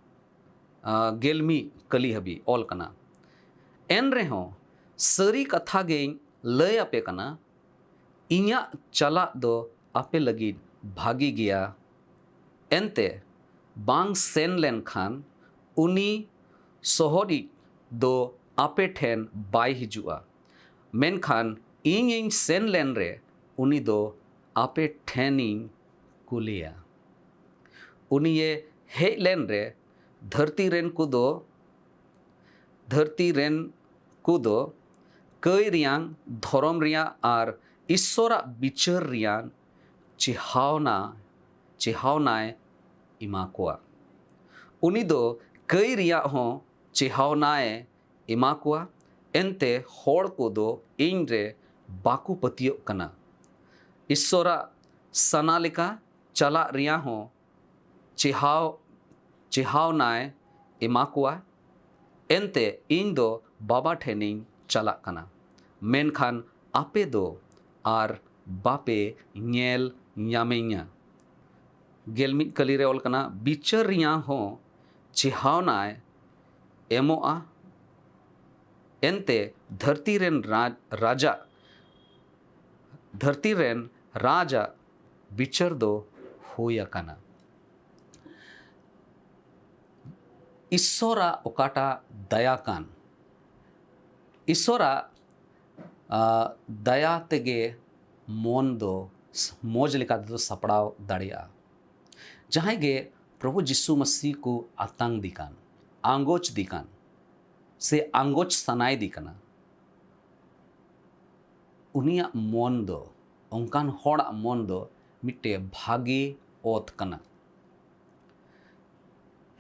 ᱟᱸ, ᱜᱮᱞ ᱢᱤᱫ ᱠᱟᱹᱞᱤ ᱦᱟᱹᱵᱤᱡ ᱚᱞ ᱠᱟᱱᱟ᱾ ᱮᱱ ᱨᱮᱦᱚᱸ ᱥᱟᱹᱨᱤ ᱠᱟᱛᱷᱟ ᱜᱮᱧ ᱞᱟᱹᱭ ᱟᱯᱮ ᱠᱟᱱᱟ, ᱤᱧᱟᱹᱜ ᱪᱟᱞᱟᱜ ᱫᱚ ᱟᱯᱮ ᱞᱟᱹᱜᱤᱫ ᱵᱷᱟᱹᱜᱤ ᱜᱮᱭᱟ᱾ ᱮᱱᱛᱮ ᱵᱟᱝ ᱥᱮᱱ ᱞᱮᱱᱠᱷᱟᱱ ᱩᱱᱤ ᱥᱚᱦᱚᱫᱤᱡ ᱫᱚ ᱟᱯᱮ ᱴᱷᱮᱱ ᱵᱟᱭ ᱦᱤᱡᱩᱜᱼᱟ, ᱢᱮᱱᱠᱷᱟᱱ ᱤᱧᱤᱧ ᱥᱮᱱ ᱞᱮᱱ ᱨᱮ ᱩᱱᱤ ᱫᱚ ᱟᱯᱮ ᱴᱷᱮᱱᱤᱧ ᱠᱩᱞᱮᱭᱟ᱾ ᱩᱱᱤᱭᱮ ᱦᱮᱡ ᱞᱮᱱ ᱨᱮ ᱫᱷᱟᱹᱨᱛᱤ ᱨᱮᱱ ᱠᱚᱫᱚ, ᱫᱷᱟᱹᱨᱛᱤ ᱨᱮᱱ ᱠᱚᱫᱚ ᱠᱟᱹᱭ ᱨᱮᱭᱟᱝ, ᱫᱷᱚᱨᱚᱢ ᱨᱮᱭᱟᱜ ᱟᱨ ᱤᱥᱥᱚᱨᱟᱜ ᱵᱤᱪᱟᱹᱨ ᱨᱮᱭᱟᱝ ᱪᱮᱦᱟᱣᱱᱟ, ᱪᱮᱦᱟᱣᱱᱟᱭ ᱮᱢᱟ ᱠᱚᱣᱟ᱾ ᱩᱱᱤ ᱫᱚ ᱠᱟᱹᱭ ᱨᱮᱭᱟᱜ ᱦᱚᱸ ᱪᱮᱦᱟᱣᱱᱟᱭ ᱮᱢᱟ ᱠᱚᱣᱟ, ᱮᱱᱛᱮ ᱦᱚᱲ ᱠᱚᱫᱚ ᱤᱧ ᱨᱮ ᱵᱟᱠᱚ ᱯᱟᱹᱛᱭᱟᱹᱜ ᱠᱟᱱᱟ᱾ ᱤᱥᱥᱚᱨᱟᱜ ᱥᱟᱱᱟ ᱞᱮᱠᱟ ᱪᱟᱞᱟᱜ ᱨᱮᱭᱟᱜ ᱦᱚᱸ ᱪᱮᱦᱟᱣ, ᱪᱮᱦᱟᱣᱱᱟᱭ ᱮᱢᱟ ᱠᱚᱣᱟ, ᱮᱱᱛᱮ ᱤᱧ ᱫᱚ ᱵᱟᱵᱟ ᱴᱷᱮᱱᱤᱧ ᱪᱟᱞᱟᱜ ᱠᱟᱱᱟ, ᱢᱮᱱᱠᱷᱟᱱ ᱟᱯᱮ ᱫᱚ ᱟᱨ ᱵᱟᱯᱮ ᱧᱮᱞ ᱧᱟᱢᱤᱧᱟ᱾ ᱜᱮᱞ ᱢᱤᱫ ᱠᱟᱹᱞᱤ ᱨᱮ ᱚᱞ ᱠᱟᱱᱟ, ᱵᱤᱪᱟᱹᱨ ᱨᱮᱭᱟᱜ ᱦᱚᱸ ᱪᱮᱦᱟᱣᱱᱟᱭ ᱮᱢᱚᱜᱼᱟ, ᱮᱱᱛᱮ ᱫᱷᱟᱹᱨᱛᱤ ᱨᱮᱱ ᱨᱟᱡᱽ, ᱨᱟᱡᱟ, ᱫᱷᱟᱹᱨᱛᱤ ᱨᱮᱱ ᱨᱟᱡᱟᱜ ᱵᱤᱪᱟᱹᱨ ᱫᱚ ᱦᱩᱭ ᱟᱠᱟᱱᱟ᱾ ᱤᱥᱥᱚᱨᱟᱜ ᱚᱠᱟᱴᱟᱜ ᱫᱟᱭᱟ ᱠᱟᱱ, ᱤᱥᱥᱚᱨᱟᱜ, ᱟ, ᱫᱟᱭᱟ ᱛᱮᱜᱮ ᱢᱚᱱ ᱫᱚ ᱢᱚᱡᱽ ᱞᱮᱠᱟ ᱛᱮᱫᱚ ᱥᱟᱯᱲᱟᱣ ᱫᱟᱲᱮᱭᱟᱜᱼᱟ᱾ ᱡᱟᱦᱟᱸᱭ ᱜᱮ ᱯᱨᱚᱵᱷᱩ ᱡᱤᱥᱩ ᱢᱟᱹᱥᱤ ᱠᱚ ᱟᱛᱟᱝ ᱫᱤ ᱠᱟᱱ, ᱟᱸᱜᱚᱪ ᱫᱤ ᱠᱟᱱ, ᱥᱮ ᱟᱸᱜᱚᱪ ᱥᱟᱱᱟᱭᱮᱫᱤ ᱠᱟᱱᱟ, ᱩᱱᱤᱭᱟᱜ ᱢᱚᱱ ᱫᱚ, ᱚᱱᱠᱟᱱ ᱦᱚᱲᱟᱜ ᱢᱚᱱ ᱫᱚ ᱢᱤᱫᱴᱮᱡ ᱵᱷᱟᱜᱮ ᱚᱛ ᱠᱟᱱᱟ᱾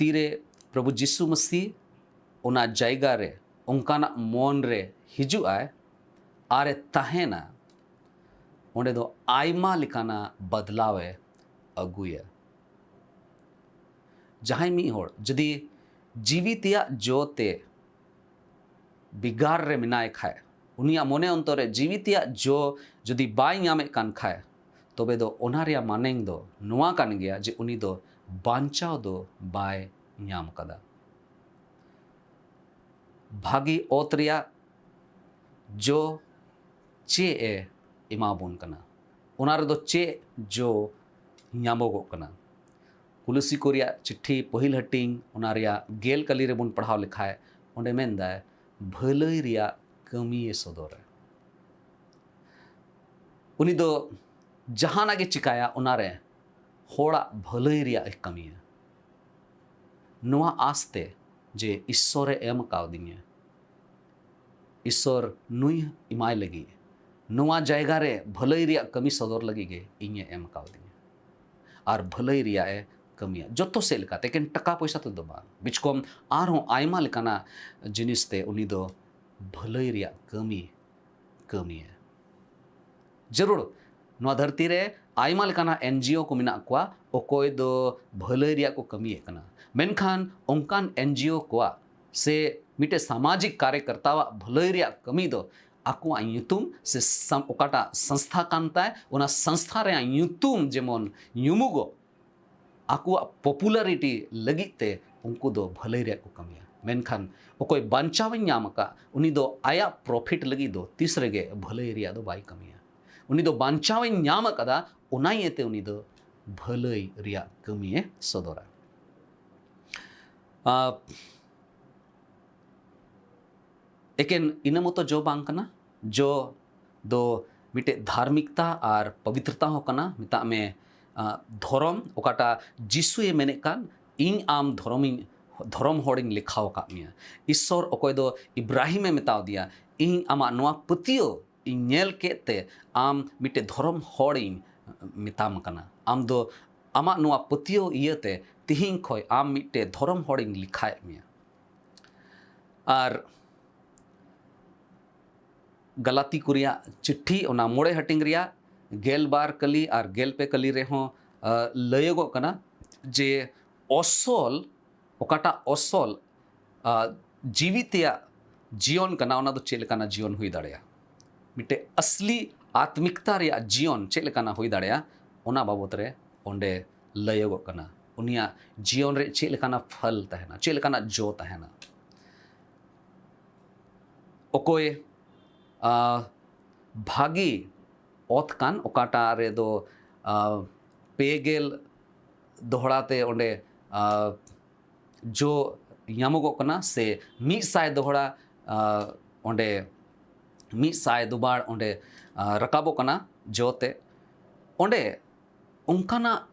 ᱛᱤᱨᱮ ᱯᱨᱚᱵᱷᱩ ᱡᱤᱥᱩ ᱢᱟᱹᱥᱤ ᱚᱱᱟ ᱡᱟᱭᱜᱟ ᱨᱮ ᱚᱱᱠᱟᱱᱟᱜ ᱢᱚᱱ ᱨᱮ ᱦᱤᱡᱩᱜ ᱟᱭ ᱟᱨ ᱮ ᱛᱟᱦᱮᱱᱟ, ᱚᱸᱰᱮ ᱫᱚ ᱟᱭᱢᱟ ᱞᱮᱠᱟᱱᱟᱜ ᱵᱟᱫᱞᱟᱣ ᱮ ᱟᱹᱜᱩᱭᱟ᱾ ᱡᱟᱦᱟᱸᱭ ᱢᱤᱫ ᱦᱚᱲ ᱡᱩᱫᱤ ᱡᱤᱣᱤ ᱛᱮᱭᱟᱜ ᱡᱚ ᱛᱮ ᱵᱮᱜᱟᱨ ᱨᱮ ᱢᱮᱱᱟᱭ ᱠᱷᱟᱡ, ᱩᱱᱤᱭᱟᱜ ᱢᱚᱱᱮ ᱚᱱᱛᱚᱨ ᱨᱮ ᱡᱤᱣᱤ ᱛᱮᱭᱟᱜ ᱡᱚ ᱡᱩᱫᱤ ᱵᱟᱭ ᱧᱟᱢᱮᱫ ᱠᱟᱱ ᱠᱷᱟᱡ, ᱛᱚᱵᱮ ᱫᱚ ᱚᱱᱟ ᱨᱮᱭᱟᱜ ᱢᱟᱱᱮᱝ ᱫᱚ ᱱᱚᱣᱟ ᱠᱟᱱ ᱜᱮᱭᱟ ᱡᱮ ᱩᱱᱤ ᱫᱚ ᱵᱟᱧᱪᱟᱣ ᱫᱚ ᱵᱟᱭ ᱧᱟᱢ ᱠᱟᱫᱟ᱾ ᱵᱷᱟᱹᱜᱤ ᱚᱛ ᱨᱮᱭᱟᱜ ᱡᱚ ᱪᱮᱫ ᱮ ᱮᱢᱟᱵᱚᱱ ᱠᱟᱱᱟ? ᱚᱱᱟ ᱨᱮᱫᱚ ᱪᱮᱫ ᱡᱚ ᱧᱟᱢᱚᱜᱚᱜ ᱠᱟᱱᱟ? ᱠᱩᱞᱟᱹᱥᱤ ᱠᱚ ᱨᱮᱭᱟᱜ ᱪᱤᱴᱷᱤ ᱯᱟᱹᱦᱤᱞ ᱦᱟᱹᱴᱤᱧ, ᱚᱱᱟ ᱨᱮᱭᱟᱜ ᱜᱮᱞ ᱠᱟᱹᱞᱤ ᱨᱮᱵᱚᱱ ᱯᱟᱲᱦᱟᱣ ᱞᱮᱠᱷᱟᱡ, ᱚᱸᱰᱮ ᱢᱮᱱᱫᱟᱭ, ᱵᱷᱟᱹᱞᱟᱹᱭ ᱨᱮᱭᱟᱜ ᱠᱟᱹᱢᱤᱭᱮ ᱥᱚᱫᱚᱨᱟ᱾ ᱩᱱᱤ ᱫᱚ ᱡᱟᱦᱟᱱᱟᱜ ᱜᱮ ᱪᱤᱠᱟᱭᱟ, ᱚᱱᱟᱨᱮ ᱦᱚᱲᱟᱜ ᱵᱷᱟᱹᱞᱟᱹᱭ ᱨᱮᱭᱟᱜ ᱮ ᱠᱟᱹᱢᱤᱭᱟ᱾ ᱱᱚᱣᱟ ᱟᱥᱛᱮ ᱡᱮ ᱤᱥᱥᱚᱨᱮ ᱮᱢ ᱠᱟᱣᱫᱤᱧᱟ, ᱤᱥᱥᱚᱨ ᱱᱩᱭ ᱮᱢᱟᱭ ᱞᱟᱹᱜᱤᱫ, ᱱᱚᱣᱟ ᱡᱟᱭᱜᱟ ᱨᱮ ᱵᱷᱟᱹᱞᱟᱹᱭ ᱨᱮᱭᱟᱜ ᱠᱟᱹᱢᱤ ᱥᱚᱫᱚᱨ ᱞᱟᱹᱜᱤᱫ ᱜᱮ ᱤᱧᱮ ᱮᱢ ᱠᱟᱣᱫᱤᱧᱟ᱾ ᱟᱨ ᱵᱷᱟᱹᱞᱟᱹᱭ ᱨᱮᱭᱟᱜ ᱮ ᱠᱟᱹᱢᱤᱭᱟ, ᱡᱚᱛᱚ ᱥᱮᱫ ᱞᱮᱠᱟᱛᱮ, ᱮᱠᱮᱱ ᱴᱟᱠᱟ ᱯᱚᱭᱥᱟ ᱛᱮᱫᱚ ᱵᱟᱝ, ᱵᱤᱪᱠᱚᱢ ᱟᱨᱦᱚᱸ ᱟᱭᱢᱟ ᱞᱮᱠᱟᱱᱟᱜ ᱡᱤᱱᱤᱥ ᱛᱮ ᱩᱱᱤ ᱫᱚ ᱵᱷᱟᱹᱞᱟᱹᱭ ᱨᱮᱭᱟᱜ ᱠᱟᱹᱢᱤ ᱠᱟᱹᱢᱤᱭᱟ᱾ ᱡᱟᱹᱨᱩᱲ, ᱱᱚᱣᱟ ᱫᱷᱟᱹᱨᱛᱤ ᱨᱮ ᱟᱭᱢᱟ ᱞᱮᱠᱟᱱᱟᱜ ᱮᱱᱡᱤᱳ ᱠᱚ ᱢᱮᱱᱟᱜ ᱠᱚᱣᱟ, ᱚᱠᱚᱭ ᱫᱚ ᱵᱷᱟᱹᱞᱟᱹᱭ ᱨᱮᱭᱟᱜ ᱠᱚ ᱠᱟᱹᱢᱤᱭᱮᱫ ᱠᱟᱱᱟ, ᱢᱮᱱᱠᱷᱟᱱ ᱚᱱᱠᱟᱱ ᱮᱱᱡᱤᱳ ᱠᱚᱣᱟᱜ ᱥᱮ ᱢᱤᱫᱴᱮᱡ ᱥᱟᱢᱟᱡᱤᱠ ᱠᱟᱨᱭᱚᱠᱚᱨᱛᱟᱣᱟᱜ ᱵᱷᱟᱹᱞᱟᱹᱭ ᱨᱮᱭᱟᱜ ᱠᱟᱹᱢᱤ ᱫᱚ ᱟᱠᱚᱣᱟᱜ ᱧᱩᱛᱩᱢ ᱥᱮ ᱥᱟᱢ-, ᱚᱠᱟᱴᱟᱜ ᱥᱚᱝᱥᱛᱷᱟ ᱠᱟᱱ ᱛᱟᱭ, ᱚᱱᱟ ᱥᱚᱝᱥᱛᱷᱟ ᱨᱮᱭᱟᱜ ᱧᱩᱛᱩᱢ ᱡᱮᱢᱚᱱ ᱧᱩᱢᱩᱜᱚᱜ, ᱟᱠᱚᱣᱟᱜ ᱯᱚᱯᱩᱞᱟᱨᱤᱴᱤ ᱞᱟᱹᱜᱤᱫ ᱛᱮ ᱩᱱᱠᱩ ᱫᱚ ᱵᱷᱟᱹᱞᱟᱹᱭ ᱨᱮᱭᱟᱜ ᱠᱚ ᱠᱟᱹᱢᱤᱭᱟ᱾ ᱢᱮᱱᱠᱷᱟᱱ ᱚᱠᱚᱭ ᱵᱟᱧᱪᱟᱣᱮ ᱧᱟᱢ ᱟᱠᱟᱫ, ᱩᱱᱤ ᱫᱚ ᱟᱭᱟᱜ ᱯᱨᱚᱯᱷᱤᱴ ᱞᱟᱹᱜᱤᱫ ᱫᱚ ᱛᱤᱥ ᱨᱮᱜᱮ ᱵᱷᱟᱹᱞᱟᱹᱭ ᱨᱮᱭᱟᱜ ᱫᱚ ᱵᱟᱭ ᱠᱟᱹᱢᱤᱭᱟ᱾ ᱩᱱᱤ ᱫᱚ ᱵᱟᱧᱪᱟᱣᱮ ᱧᱟᱢ ᱟᱠᱟᱫᱟ, ᱚᱱᱟ ᱤᱭᱟᱹᱛᱮ ᱩᱱᱤ ᱫᱚ ᱵᱷᱟᱹᱞᱟᱹᱭ ᱨᱮᱭᱟᱜ ᱠᱟᱹᱢᱤᱭᱮ ᱥᱚᱫᱚᱨᱟ᱾ ᱟᱨ ᱮᱠᱮᱱ ᱤᱱᱟᱹ ᱢᱚᱛᱚ ᱡᱚ ᱵᱟᱝ ᱠᱟᱱᱟ, ᱡᱚ ᱫᱚ ᱢᱤᱫᱴᱮᱡ ᱫᱷᱟᱨᱢᱤᱠᱛᱟ ᱟᱨ ᱯᱚᱵᱤᱛᱨᱚᱛᱟ ᱦᱚᱸ ᱠᱟᱱᱟ᱾ ᱢᱮᱛᱟᱜ ᱢᱮ, ᱟᱸ, ᱫᱷᱚᱨᱚᱢ, ᱚᱠᱟᱴᱟᱜ ᱡᱤᱥᱩᱭᱮ ᱢᱮᱱᱮᱫ ᱠᱟᱱ, "ᱤᱧ ᱟᱢ ᱫᱷᱚᱨᱚᱢᱤᱧ, ᱫᱷᱚᱨᱚᱢ ᱦᱚᱲᱤᱧ ᱞᱮᱠᱷᱟᱣ ᱟᱠᱟᱫ ᱢᱮᱭᱟ᱾" ᱤᱥᱥᱚᱨ ᱚᱠᱚᱭ ᱫᱚ ᱤᱵᱨᱟᱦᱤᱢᱮ ᱢᱮᱛᱟᱣ ᱫᱮᱭᱟ, "ᱤᱧ ᱟᱢᱟᱜ ᱱᱚᱣᱟ ᱯᱟᱹᱛᱭᱟᱹᱣ ᱤᱧ ᱧᱮᱞ ᱠᱮᱫ ᱛᱮ ᱟᱢ ᱢᱤᱫᱴᱮᱡ ᱫᱷᱚᱨᱚᱢ ᱦᱚᱲᱤᱧ ᱢᱮᱛᱟᱢ ᱠᱟᱱᱟ, ᱟᱢ ᱫᱚ ᱟᱢᱟᱜ ᱱᱚᱣᱟ ᱯᱟᱹᱛᱭᱟᱹᱣ ᱤᱭᱟᱹᱛᱮ ᱛᱤᱦᱤᱧ ᱠᱷᱚᱱ ᱟᱢ ᱢᱤᱫᱴᱮᱡ ᱫᱷᱚᱨᱚᱢ ᱦᱚᱲᱤᱧ ᱞᱮᱠᱷᱟᱭᱮᱫ ᱢᱮᱭᱟ᱾ ᱟᱨ ᱜᱟᱞᱟᱛᱤ ᱠᱚ ᱨᱮᱭᱟᱜ ᱪᱤᱴᱷᱤ, ᱚᱱᱟ ᱢᱚᱬᱮ ᱦᱟᱹᱴᱤᱧ ᱨᱮᱭᱟᱜ ᱜᱮᱞ ᱵᱟᱨ ᱠᱟᱹᱞᱤ ᱟᱨ ᱜᱮᱞ ᱯᱮ ᱠᱟᱹᱞᱤ ᱨᱮᱦᱚᱸ, ᱟ, ᱞᱟᱹᱭᱚᱜᱚᱜ ᱠᱟᱱᱟ ᱡᱮ ᱚᱥᱚᱞ, ᱚᱠᱟᱴᱟᱜ ᱚᱥᱚᱞ, ᱟ, ᱡᱤᱣᱤ ᱛᱮᱭᱟᱜ ᱡᱤᱭᱚᱱ ᱠᱟᱱᱟ, ᱚᱱᱟ ᱫᱚ ᱪᱮᱫ ᱞᱮᱠᱟᱱᱟᱜ ᱡᱤᱭᱚᱱ ᱦᱩᱭ ᱫᱟᱲᱮᱭᱟᱜᱼᱟ? ᱢᱤᱫᱴᱮᱡ ᱟᱥᱞᱤ ᱟᱛᱢᱤᱠᱛᱟ ᱨᱮᱭᱟᱜ ᱡᱤᱭᱚᱱ ᱪᱮᱫ ᱞᱮᱠᱟᱱᱟᱜ ᱦᱩᱭ ᱫᱟᱲᱮᱭᱟᱜᱼᱟ? ᱚᱱᱟ ᱵᱟᱵᱚᱛ ᱨᱮ ᱚᱸᱰᱮ ᱞᱟᱹᱭᱚᱜᱚᱜ ᱠᱟᱱᱟ᱾ ᱩᱱᱤᱭᱟᱜ ᱡᱤᱭᱚᱱ ᱨᱮ ᱪᱮᱫ ᱞᱮᱠᱟᱱᱟᱜ ᱯᱷᱚᱞ ᱛᱟᱦᱮᱱᱟ, ᱪᱮᱫ ᱞᱮᱠᱟᱱᱟᱜ ᱡᱚ ᱛᱟᱦᱮᱱᱟ? ᱚᱠᱚᱭ, ᱟ, ᱵᱷᱟᱜᱮ ᱚᱛ ᱠᱟᱱ, ᱚᱠᱟᱴᱟᱜ ᱨᱮᱫᱚ, ᱟ, ᱯᱮ ᱜᱮᱞ ᱫᱚᱦᱲᱟ ᱛᱮ ᱚᱸᱰᱮ, ᱟ, ᱡᱚ ᱧᱟᱢᱚᱜᱚᱜ ᱠᱟᱱᱟ, ᱥᱮ ᱢᱤᱫ ᱥᱟᱭ ᱫᱚᱦᱲᱟ, ᱟ, ᱚᱸᱰᱮ ᱢᱤᱫ ᱥᱟᱭ ᱫᱩᱵᱟᱲ ᱚᱸᱰᱮ, ᱟ, ᱨᱟᱠᱟᱵᱚᱜ ᱠᱟᱱᱟ ᱡᱚ ᱛᱮ᱾ ᱚᱸᱰᱮ ᱚᱱᱠᱟᱱᱟᱜ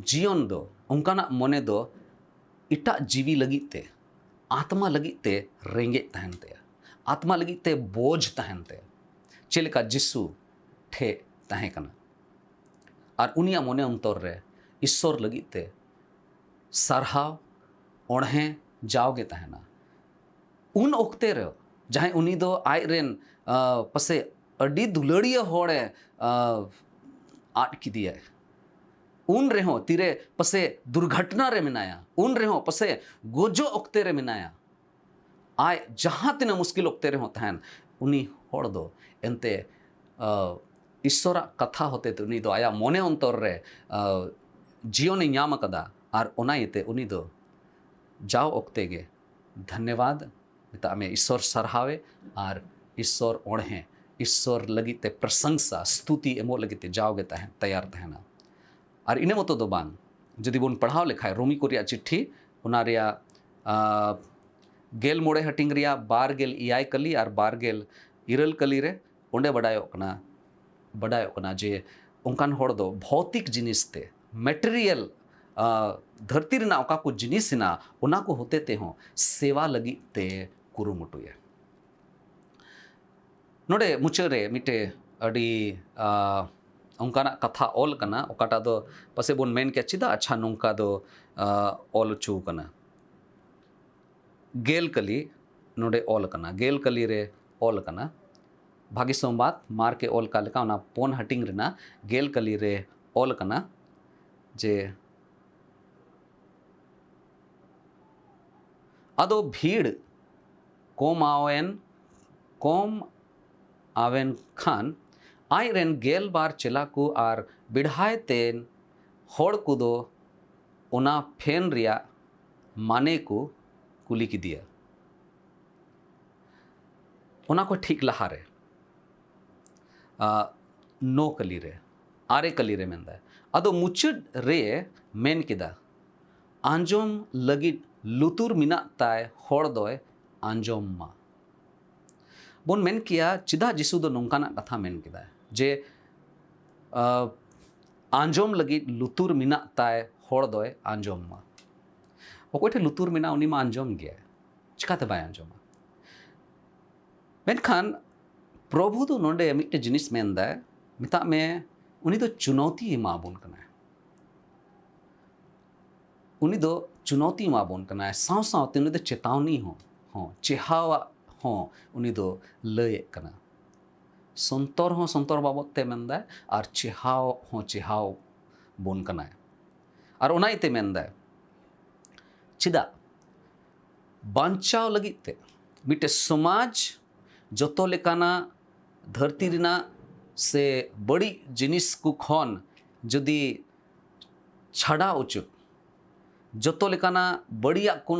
ᱡᱤᱭᱚᱱ ᱫᱚ, ᱚᱱᱠᱟᱱᱟᱜ ᱢᱚᱱᱮ ᱫᱚ ᱮᱴᱟᱜ ᱡᱤᱣᱤ ᱞᱟᱹᱜᱤᱫ ᱛᱮ, ᱟᱛᱢᱟ ᱞᱟᱹᱜᱤᱫ ᱛᱮ ᱨᱮᱸᱜᱮᱡ ᱛᱟᱦᱮᱱ ᱛᱟᱭᱟ, ᱟᱛᱢᱟ ᱞᱟᱹᱜᱤᱫ ᱛᱮ ᱵᱳᱡᱽ ᱛᱟᱦᱮᱱ ᱛᱟᱭᱟ᱾ ᱪᱮᱫ ᱞᱮᱠᱟ ᱡᱤᱥᱩ ᱴᱷᱮᱡ ᱛᱟᱦᱮᱸ ᱠᱟᱱᱟ᱾ ᱟᱨ ᱩᱱᱤᱭᱟᱜ ᱢᱚᱱᱮ ᱚᱱᱛᱚᱨ ᱨᱮ ᱤᱥᱥᱚᱨ ᱞᱟᱹᱜᱤᱫ ᱛᱮ ᱥᱟᱨᱦᱟᱣ, ᱚᱬᱦᱮ ᱡᱟᱣᱜᱮ ᱛᱟᱦᱮᱱᱟ᱾ ᱩᱱ ᱚᱠᱛᱮ ᱨᱮ ᱡᱟᱦᱟᱸᱭ ᱩᱱᱤ ᱫᱚ ᱟᱡ ᱨᱮᱱ, ᱟ, ᱯᱟᱥᱮ ᱟᱹᱰᱤ ᱫᱩᱞᱟᱹᱲᱤᱭᱟᱹ ᱦᱚᱲᱮ, ᱟ, ᱟᱫ ᱠᱮᱫᱮᱭᱟᱭ, ᱩᱱ ᱨᱮᱦᱚᱸ ᱛᱤᱨᱮ ᱯᱟᱥᱮ ᱫᱩᱨᱜᱷᱚᱴᱚᱱᱟ ᱨᱮ ᱢᱮᱱᱟᱭᱟ, ᱩᱱ ᱨᱮᱦᱚᱸ ᱯᱟᱥᱮ ᱜᱚᱡᱚᱜ ᱚᱠᱛᱮ ᱨᱮ ᱢᱮᱱᱟᱭᱟ, ᱟᱡ ᱡᱟᱦᱟᱸ ᱛᱤᱱᱟᱹᱜ ᱢᱩᱥᱠᱤᱞ ᱚᱠᱛᱮ ᱨᱮᱦᱚᱸ ᱛᱟᱦᱮᱱ, ᱩᱱᱤ ᱦᱚᱲ ᱫᱚ ᱮᱱᱛᱮ, ᱟ, ᱤᱥᱥᱚᱨᱟᱜ ᱠᱟᱛᱷᱟ ᱦᱚᱛᱮᱛᱮ ᱩᱱᱤ ᱫᱚ ᱟᱭᱟᱜ ᱢᱚᱱᱮ ᱚᱱᱛᱚᱨ ᱨᱮ, ᱟ, ᱡᱤᱭᱚᱱᱮ ᱧᱟᱢ ᱟᱠᱟᱫᱟ᱾ ᱟᱨ ᱚᱱᱟ ᱤᱭᱟᱹᱛᱮ ᱩᱱᱤ ᱫᱚ ᱡᱟᱣ ᱚᱠᱛᱮ ᱜᱮ ᱫᱷᱚᱱᱭᱚᱵᱟᱫ ᱢᱮᱛᱟᱜ ᱢᱮ, ᱤᱥᱥᱚᱨ ᱥᱟᱨᱦᱟᱣᱮ ᱟᱨ ᱤᱥᱥᱚᱨ ᱚᱬᱦᱮ, ᱤᱥᱥᱚᱨ ᱞᱟᱹᱜᱤᱫ ᱛᱮ ᱯᱨᱚᱥᱚᱝᱥᱟ, ᱥᱛᱩᱛᱤ ᱮᱢᱚᱜ ᱞᱟᱹᱜᱤᱫ ᱛᱮ ᱡᱟᱣᱜᱮ ᱛᱟᱦᱮᱸ, ᱛᱮᱭᱟᱨ ᱛᱟᱦᱮᱱᱟ᱾ ᱟᱨ ᱤᱱᱟᱹ ᱢᱚᱛᱚ ᱫᱚ ᱵᱟᱝ, ᱡᱩᱫᱤ ᱵᱚᱱ ᱯᱟᱲᱦᱟᱣ ᱞᱮᱠᱷᱟᱡ ᱨᱳᱢᱤ ᱠᱚ ᱨᱮᱭᱟᱜ ᱪᱤᱴᱷᱤ, ᱚᱱᱟ ᱨᱮᱭᱟᱜ, ᱟ, ᱜᱮᱞ ᱢᱚᱬᱮ ᱦᱟᱹᱴᱤᱧ ᱨᱮᱭᱟᱜ ᱵᱟᱨ ᱜᱮᱞ ᱮᱭᱟᱭ ᱠᱟᱹᱞᱤ ᱟᱨ ᱵᱟᱨ ᱜᱮᱞ ᱤᱨᱟᱹᱞ ᱠᱟᱹᱞᱤ ᱨᱮ, ᱚᱸᱰᱮ ᱵᱟᱰᱟᱭᱚᱜ ᱠᱟᱱᱟ, ᱵᱟᱰᱟᱭᱚᱜ ᱠᱟᱱᱟ ᱡᱮ ᱚᱱᱠᱟᱱ ᱦᱚᱲ ᱫᱚ ᱵᱷᱳᱣᱛᱤᱠ ᱡᱤᱱᱤᱥ ᱛᱮ, material, ᱟ, ᱫᱷᱟᱹᱨᱛᱤ ᱨᱮᱱᱟᱜ ᱚᱠᱟ ᱠᱚ ᱡᱤᱱᱤᱥ ᱦᱮᱱᱟᱜᱼᱟ, ᱚᱱᱟ ᱠᱚ ᱦᱚᱛᱮ ᱛᱮᱦᱚᱸ ᱥᱮᱣᱟ ᱞᱟᱹᱜᱤᱫ ᱛᱮ ᱠᱩᱨᱩᱢᱩᱴᱩᱭᱟ᱾ ᱱᱚᱰᱮ ᱢᱩᱪᱟᱹᱫ ᱨᱮ ᱢᱤᱫᱴᱮᱡ ᱟᱹᱰᱤ, ᱟ, ᱚᱱᱠᱟᱱᱟᱜ ᱠᱟᱛᱷᱟ ᱚᱞ ᱠᱟᱱᱟ, ᱚᱠᱟᱴᱟᱜ ᱫᱚ ᱯᱟᱥᱮᱡ ᱵᱚᱱ ᱢᱮᱱ ᱠᱮᱭᱟ, ᱪᱮᱫᱟᱜ ᱟᱪᱪᱷᱟ ᱱᱚᱝᱠᱟ ᱫᱚ ᱚᱞ ᱦᱚᱪᱚ ᱠᱟᱱᱟ? ᱜᱮᱞ ᱠᱟᱹᱞᱤ ᱱᱚᱰᱮ ᱚᱞ ᱠᱟᱱᱟ᱾ ᱜᱮᱞ ᱠᱟᱹᱞᱤ ᱨᱮ ᱚᱞ ᱠᱟᱱᱟ᱾ ᱵᱷᱟᱜᱤ ᱥᱚᱢᱵᱟᱫ ᱢᱟᱨᱠ ᱮ ᱚᱞ ᱠᱟᱜ ᱞᱮᱠᱟ, ᱚᱱᱟ ᱯᱳᱱ ᱦᱟᱹᱴᱤᱧ ᱨᱮᱱᱟᱜ ᱜᱮᱞ ᱠᱟᱹᱞᱤ ᱨᱮ ᱚᱞ ᱠᱟᱱᱟ ᱡᱮ, ᱟᱫᱚ ᱵᱷᱤᱲ ᱠᱚᱢᱟᱣᱮᱱ, ᱠᱚᱢ ᱟᱣᱮᱱ ᱠᱷᱟᱱ ᱟᱡ ᱨᱮᱱ ᱜᱮᱞ ᱵᱟᱨ ᱪᱮᱞᱟ ᱠᱚ ᱟᱨ ᱵᱮᱲᱦᱟᱭ ᱛᱮᱱ ᱦᱚᱲ ᱠᱚᱫᱚ ᱚᱱᱟ ᱯᱷᱮᱱ ᱨᱮᱭᱟᱜ ᱢᱟᱱᱮ ᱠᱚ ᱠᱩᱞᱤ ᱠᱮᱫᱮᱭᱟ᱾ ᱚᱱᱟ ᱠᱚ ᱴᱷᱤᱠ ᱞᱟᱦᱟᱨᱮ, ᱟ, ᱱᱚ ᱠᱟᱹᱞᱤ ᱨᱮ, ᱟᱨᱮ ᱠᱟᱹᱞᱤ ᱨᱮ ᱢᱮᱱᱫᱟᱭ, ᱟᱫᱚ ᱢᱩᱪᱟᱹᱫ ᱨᱮ ᱢᱮᱱ ᱠᱮᱫᱟ, ᱟᱸᱡᱚᱢ ᱞᱟᱹᱜᱤᱫ ᱞᱩᱛᱩᱨ ᱢᱮᱱᱟᱜ ᱛᱟᱭ ᱦᱚᱲ ᱫᱚᱭ ᱟᱸᱡᱚᱢ ᱢᱟ᱾ ᱵᱚᱱ ᱢᱮᱱ ᱠᱮᱭᱟ, ᱪᱮᱫᱟᱜ ᱡᱤᱥᱩ ᱫᱚ ᱱᱚᱝᱠᱟᱱᱟᱜ ᱠᱟᱛᱷᱟ ᱢᱮᱱ ᱠᱮᱫᱟᱭ ᱡᱮ, ᱟ, ᱟᱸᱡᱚᱢ ᱞᱟᱹᱜᱤᱫ ᱞᱩᱛᱩᱨ ᱢᱮᱱᱟᱜ ᱛᱟᱭ ᱦᱚᱲ ᱫᱚᱭ ᱟᱸᱡᱚᱢ ᱢᱟ? ᱚᱠᱚᱭ ᱴᱷᱮᱱ ᱞᱩᱛᱩᱨ ᱢᱮᱱᱟᱜᱼᱟ, ᱩᱱᱤ ᱢᱟ ᱟᱸᱡᱚᱢ ᱜᱮᱭᱟᱭ, ᱪᱤᱠᱟᱛᱮ ᱵᱟᱭ ᱟᱸᱡᱚᱢᱟ? ᱢᱮᱱᱠᱷᱟᱱ ᱯᱨᱚᱵᱷᱩ ᱫᱚ ᱱᱚᱰᱮ ᱢᱤᱫᱴᱮᱱ ᱡᱤᱱᱤᱥ ᱢᱮᱱᱫᱟᱭ, ᱢᱮᱛᱟᱜ ᱢᱮ, ᱩᱱᱤ ᱫᱚ ᱪᱩᱱᱚᱣᱛᱤ ᱮᱢᱟᱵᱚᱱ ᱠᱟᱱᱟᱭ᱾ ᱩᱱᱤ ᱫᱚ ᱪᱩᱱᱚᱣᱛᱤ ᱮᱢᱟᱵᱚᱱ ᱠᱟᱱᱟᱭ, ᱥᱟᱶ ᱥᱟᱶᱛᱮ ᱩᱱᱤ ᱫᱚ ᱪᱮᱛᱟᱣᱱᱤ ᱦᱚᱸ, ᱦᱚᱸ, ᱪᱮᱦᱟᱣᱟᱜ ᱦᱚᱸ ᱩᱱᱤ ᱫᱚ ᱞᱟᱹᱭᱮᱫ ᱠᱟᱱᱟ᱾ ᱥᱚᱱᱛᱚᱨ ᱦᱚᱸ ᱥᱚᱱᱛᱚᱨ ᱵᱟᱵᱚᱫ ᱛᱮ ᱢᱮᱱᱫᱟᱭ, ᱟᱨ ᱪᱮᱦᱟᱣ ᱦᱚᱸ ᱪᱮᱦᱟᱣ ᱵᱚᱱ ᱠᱟᱱᱟᱭ᱾ ᱟᱨ ᱚᱱᱟ ᱤᱭᱟᱹᱛᱮ ᱢᱮᱱᱫᱟᱭ, ᱪᱮᱫᱟᱜ? ᱵᱟᱧᱪᱟᱣ ᱞᱟᱹᱜᱤᱫ ᱛᱮ, ᱢᱤᱫᱴᱮᱡ ᱥᱚᱢᱟᱡᱽ ᱡᱚᱛᱚ ᱞᱮᱠᱟᱱᱟᱜ ᱫᱷᱟᱹᱨᱛᱤ ᱨᱮᱱᱟᱜ ᱥᱮ ᱵᱟᱹᱲᱤᱡ ᱡᱤᱱᱤᱥ ᱠᱚ ᱠᱷᱚᱱ ᱡᱩᱫᱤ ᱪᱷᱟᱰᱟᱣ ᱚᱪᱚ, ᱡᱚᱛᱚ ᱞᱮᱠᱟᱱᱟᱜ ᱵᱟᱹᱲᱤᱡᱟᱜ ᱠᱚ,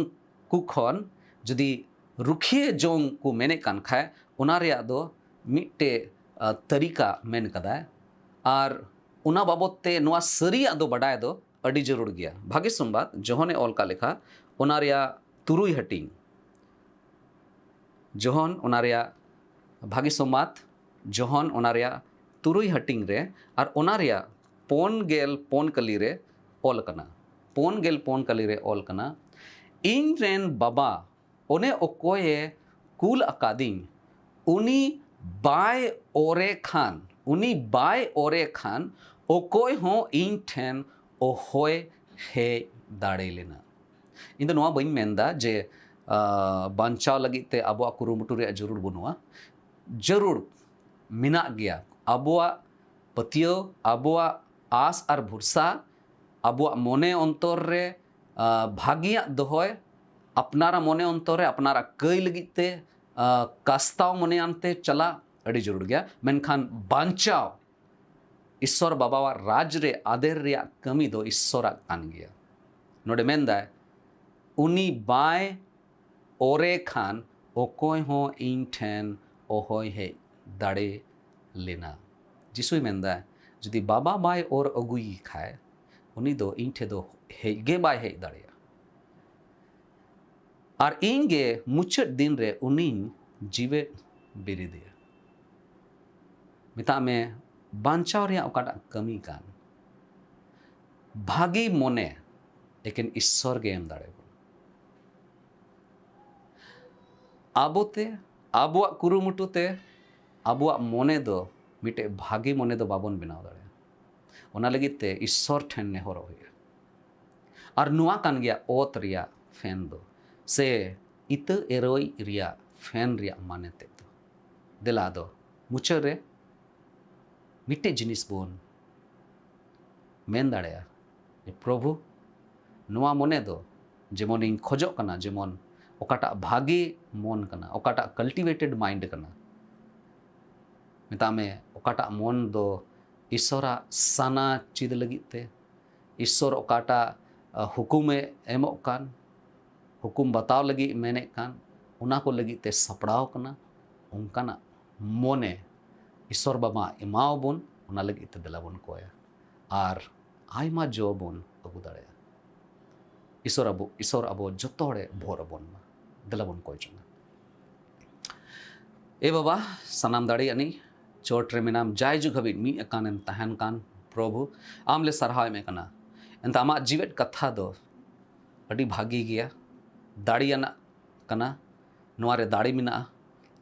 ᱠᱚ ᱠᱷᱚᱱ ᱡᱩᱫᱤ ᱨᱩᱠᱷᱤᱭᱟᱹ ᱡᱚᱝ ᱠᱚ ᱢᱮᱱᱮᱫ ᱠᱟᱱ ᱠᱷᱟᱡ, ᱚᱱᱟ ᱨᱮᱭᱟᱜ ᱫᱚ ᱢᱤᱫᱴᱮᱡ, ᱟ, ᱛᱟᱹᱨᱤᱠᱟ ᱢᱮᱱ ᱠᱟᱫᱟᱭ᱾ ᱟᱨ ᱚᱱᱟ ᱵᱟᱵᱚᱛ ᱛᱮ ᱱᱚᱣᱟ ᱥᱟᱹᱨᱤᱭᱟᱜ ᱫᱚ ᱵᱟᱰᱟᱭ ᱫᱚ ᱟᱹᱰᱤ ᱡᱟᱹᱨᱩᱲ ᱜᱮᱭᱟ᱾ ᱵᱷᱟᱜᱮ ᱥᱚᱢᱵᱟᱫ ᱡᱚᱦᱚᱱᱮ ᱚᱞ ᱠᱟᱜ ᱞᱮᱠᱟ, ᱚᱱᱟ ᱨᱮᱭᱟᱜ ᱛᱩᱨᱩᱭ ᱦᱟᱹᱴᱤᱧ, ᱡᱚᱦᱚᱱ ᱚᱱᱟ ᱨᱮᱭᱟᱜ, ᱵᱷᱟᱜᱮ ᱥᱚᱢᱵᱟᱫ ᱡᱚᱦᱚᱱ ᱚᱱᱟ ᱨᱮᱭᱟᱜ ᱛᱩᱨᱩᱭ ᱦᱟᱹᱴᱤᱧ ᱨᱮ ᱟᱨ ᱚᱱᱟ ᱨᱮᱭᱟᱜ ᱯᱳᱱ ᱜᱮᱞ ᱯᱳᱱ ᱠᱟᱹᱞᱤ ᱨᱮ ᱚᱞ ᱟᱠᱟᱱᱟ᱾ ᱯᱳᱱ ᱜᱮᱞ ᱯᱳᱱ ᱠᱟᱹᱞᱤ ᱨᱮ ᱚᱞ ᱟᱠᱟᱱᱟ, ᱤᱧ ᱨᱮᱱ ᱵᱟᱵᱟ ᱚᱱᱮ ᱚᱠᱚᱭᱮ ᱠᱩᱞ ᱟᱠᱟᱫᱤᱧ, ᱩᱱᱤ ᱵᱟᱭ ᱚᱨᱮ ᱠᱷᱟᱱ ᱩᱱᱤ ᱵᱟᱭ ᱚᱨᱮ ᱠᱷᱟᱱ ᱚᱠᱚᱭ ᱦᱚᱸ ᱤᱧ ᱴᱷᱮᱱ ᱚᱦᱚᱭ ᱦᱮᱡ ᱫᱟᱲᱮ ᱞᱮᱱᱟ᱾ ᱤᱧ ᱫᱚ ᱱᱚᱣᱟ ᱵᱟᱹᱧ ᱢᱮᱱᱫᱟ ᱡᱮ ᱟᱸ, ᱵᱟᱧᱪᱟᱣ ᱞᱟᱹᱜᱤᱫ ᱛᱮ ᱟᱵᱚᱣᱟᱜ ᱠᱩᱨᱩᱢᱩᱴᱩ ᱨᱮᱭᱟᱜ ᱡᱟᱹᱨᱩᱲ ᱵᱟᱹᱱᱩᱜᱼᱟ᱾ ᱡᱟᱹᱨᱩᱲ ᱢᱮᱱᱟᱜ ᱜᱮᱭᱟ᱾ ᱟᱵᱚᱣᱟᱜ ᱯᱟᱹᱛᱭᱟᱹᱣ, ᱟᱵᱚᱣᱟᱜ ᱟᱥ ᱟᱨ ᱵᱷᱚᱨᱥᱟ, ᱟᱵᱚᱣᱟᱜ ᱢᱚᱱᱮ ᱚᱱᱛᱚᱨ ᱨᱮ ᱟᱸ, ᱵᱷᱟᱹᱜᱤᱭᱟᱜ ᱫᱚᱦᱚᱭ, ᱟᱯᱱᱟᱨᱟᱜ ᱢᱚᱱᱮ ᱚᱱᱛᱚᱨ ᱨᱮ ᱟᱯᱱᱟᱨᱟᱜ ᱠᱟᱹᱭ ᱞᱟᱹᱜᱤᱫ ᱛᱮ ᱟᱸ, ᱠᱟᱥᱛᱟᱣ ᱢᱚᱱᱮᱭᱟᱱ ᱛᱮ ᱪᱟᱞᱟᱜ ᱟᱹᱰᱤ ᱡᱟᱹᱨᱩᱲ ᱜᱮᱭᱟ᱾ ᱢᱮᱱᱠᱷᱟᱱ ᱵᱟᱧᱪᱟᱣ ᱤᱥᱥᱚᱨ ᱵᱟᱵᱟᱣᱟᱜ ᱨᱟᱡᱽ ᱨᱮ ᱟᱫᱮᱨ ᱨᱮᱭᱟᱜ ᱠᱟᱹᱢᱤ ᱫᱚ ᱤᱥᱥᱚᱨᱟᱜ ᱠᱟᱱ ᱜᱮᱭᱟ᱾ ᱱᱚᱰᱮ ᱢᱮᱱᱫᱟᱭ, ᱩᱱᱤ ᱵᱟᱭ ᱚᱨᱮ ᱠᱷᱟᱱ ᱚᱠᱚᱭ ᱦᱚᱸ ᱤᱧ ᱴᱷᱮᱱ ᱚᱦᱚᱭ ᱦᱮᱡ ᱫᱟᱲᱮ ᱞᱮᱱᱟ᱾ ᱡᱤᱥᱩᱭ ᱢᱮᱱᱫᱟ, ᱡᱩᱫᱤ ᱵᱟᱵᱟ ᱵᱟᱭ ᱚᱨ ᱟᱹᱜᱩᱭᱮ ᱠᱷᱟᱭ, ᱩᱱᱤ ᱫᱚ ᱤᱧ ᱴᱷᱮᱱ ᱫᱚ ᱦᱮᱡ ᱜᱮ ᱵᱟᱭ ᱦᱮᱡ ᱫᱟᱲᱮᱭᱟᱜᱼᱟ᱾ ᱟᱨ ᱤᱧ ᱜᱮ ᱢᱩᱪᱟᱹᱫ ᱫᱤᱱ ᱨᱮ ᱩᱱᱤᱧ ᱡᱤᱣᱮᱫ ᱵᱮᱨᱮᱫᱮᱭᱟ᱾ ᱢᱮᱛᱟᱜ ᱢᱮ, ᱵᱟᱧᱪᱟᱣ ᱨᱮᱭᱟᱜ ᱚᱠᱟᱴᱟᱜ ᱠᱟᱹᱢᱤ ᱠᱟᱱ, ᱵᱷᱟᱹᱜᱤ ᱢᱚᱱᱮ ᱮᱠᱮᱱ ᱤᱥᱥᱚᱨ ᱜᱮ ᱮᱢ ᱫᱟᱲᱮᱭᱟᱵᱚᱱᱟ᱾ ᱟᱵᱚᱛᱮ, ᱟᱵᱚᱣᱟᱜ ᱠᱩᱨᱩᱢᱩᱴᱩ ᱛᱮ, ᱟᱵᱚᱣᱟᱜ ᱢᱚᱱᱮ ᱫᱚ ᱢᱤᱫᱴᱮᱡ ᱵᱷᱟᱹᱜᱤ ᱢᱚᱱᱮ ᱫᱚ ᱵᱟᱵᱚᱱ ᱵᱮᱱᱟᱣ ᱫᱟᱲᱮᱭᱟᱜᱼᱟ᱾ ᱚᱱᱟ ᱞᱟᱹᱜᱤᱫ ᱛᱮ ᱤᱥᱥᱚᱨ ᱴᱷᱮᱱ ᱱᱮᱦᱚᱨᱚᱜ ᱦᱩᱭᱩᱜᱼᱟ᱾ ᱟᱨ ᱱᱚᱣᱟ ᱠᱟᱱ ᱜᱮᱭᱟ ᱚᱛ ᱨᱮᱭᱟᱜ ᱯᱷᱮᱱ ᱫᱚ, ᱥᱮ ᱤᱛᱟᱹ ᱮᱨᱚᱭ ᱨᱮᱭᱟᱜ ᱯᱷᱮᱱ ᱨᱮᱭᱟᱜ ᱢᱟᱱᱮ ᱛᱮᱫ ᱫᱚ᱾ ᱫᱮᱞᱟ ᱟᱫᱚ ᱢᱩᱪᱟᱹᱫ ᱨᱮ ᱢᱤᱫᱴᱮᱡ ᱡᱤᱱᱤᱥ ᱵᱚᱱ ᱢᱮᱱ ᱫᱟᱲᱮᱭᱟᱜᱼᱟ ᱡᱮ, ᱯᱨᱚᱵᱷᱩ, ᱱᱚᱣᱟ ᱢᱚᱱᱮ ᱫᱚ ᱡᱮᱢᱚᱱᱤᱧ ᱠᱷᱚᱡᱚᱜ ᱠᱟᱱᱟ, ᱡᱮᱢᱚᱱ ᱚᱠᱟᱴᱟᱜ ᱵᱷᱟᱜᱮ ᱢᱚᱱ ᱠᱟᱱᱟ, ᱚᱠᱟᱴᱟᱜ cultivated mind ᱠᱟᱱᱟ, ᱢᱮᱛᱟᱜ ᱢᱮ, ᱚᱠᱟᱴᱟᱜ ᱢᱚᱱ ᱫᱚ ᱤᱥᱥᱚᱨᱟᱜ ᱥᱟᱱᱟ ᱪᱮᱫ ᱞᱟᱹᱜᱤᱫ ᱛᱮ, ᱤᱥᱥᱚᱨ ᱚᱠᱟᱴᱟᱜ, ᱟ, ᱦᱩᱠᱩᱢᱮ ᱮᱢᱚᱜ ᱠᱟᱱ, ᱦᱩᱠᱩᱢ ᱵᱟᱛᱟᱣ ᱞᱟᱹᱜᱤᱫ ᱢᱮᱱᱮᱫ ᱠᱟᱱ, ᱚᱱᱟ ᱠᱚ ᱞᱟᱹᱜᱤᱫ ᱛᱮ ᱥᱟᱯᱲᱟᱣ ᱠᱟᱱᱟ, ᱚᱱᱠᱟᱱᱟᱜ ᱢᱚᱱᱮ ᱤᱥᱥᱚᱨ ᱵᱟᱵᱟ ᱮᱢᱟᱣᱟᱵᱚᱱ, ᱚᱱᱟ ᱞᱟᱹᱜᱤᱫ ᱛᱮ ᱫᱮᱞᱟ ᱵᱚᱱ ᱠᱚᱭᱟ᱾ ᱟᱨ ᱟᱭᱢᱟ ᱡᱚ ᱵᱚᱱ ᱟᱹᱜᱩ ᱫᱟᱲᱮᱭᱟᱜᱼᱟ᱾ ᱤᱥᱥᱚᱨ ᱟᱵᱚ, ᱤᱥᱥᱚᱨ ᱟᱵᱚ ᱡᱚᱛᱚ ᱦᱚᱲᱮ ᱵᱷᱳᱨ ᱟᱵᱚᱱ ᱢᱟ᱾ ᱫᱮᱞᱟ ᱵᱚᱱ ᱠᱚᱭ ᱡᱚᱝᱟ᱾ ᱮ ᱵᱟᱵᱟ, ᱥᱟᱱᱟᱢ ᱫᱟᱲᱮᱭᱟᱱᱤᱡ, ᱪᱚᱴ ᱨᱮ ᱢᱮᱱᱟᱢ, ᱡᱟᱭ ᱡᱩᱜᱽ ᱦᱟᱹᱵᱤᱡ ᱢᱤᱫ ᱟᱠᱟᱱᱮᱢ ᱛᱟᱦᱮᱱ ᱠᱟᱱ ᱯᱨᱚᱵᱷᱩ, ᱟᱢ ᱞᱮ ᱥᱟᱨᱦᱟᱣ ᱮᱢᱮ ᱠᱟᱱᱟ᱾ ᱮᱱᱛᱮ ᱟᱢᱟᱜ ᱡᱤᱣᱮᱫ ᱠᱟᱛᱷᱟ ᱫᱚ ᱟᱹᱰᱤ ᱵᱷᱟᱹᱜᱤ ᱜᱮᱭᱟ, ᱫᱟᱲᱮᱭᱟᱱᱟᱜ ᱠᱟᱱᱟ, ᱱᱚᱣᱟ ᱨᱮ ᱫᱟᱲᱮ ᱢᱮᱱᱟᱜᱼᱟ᱾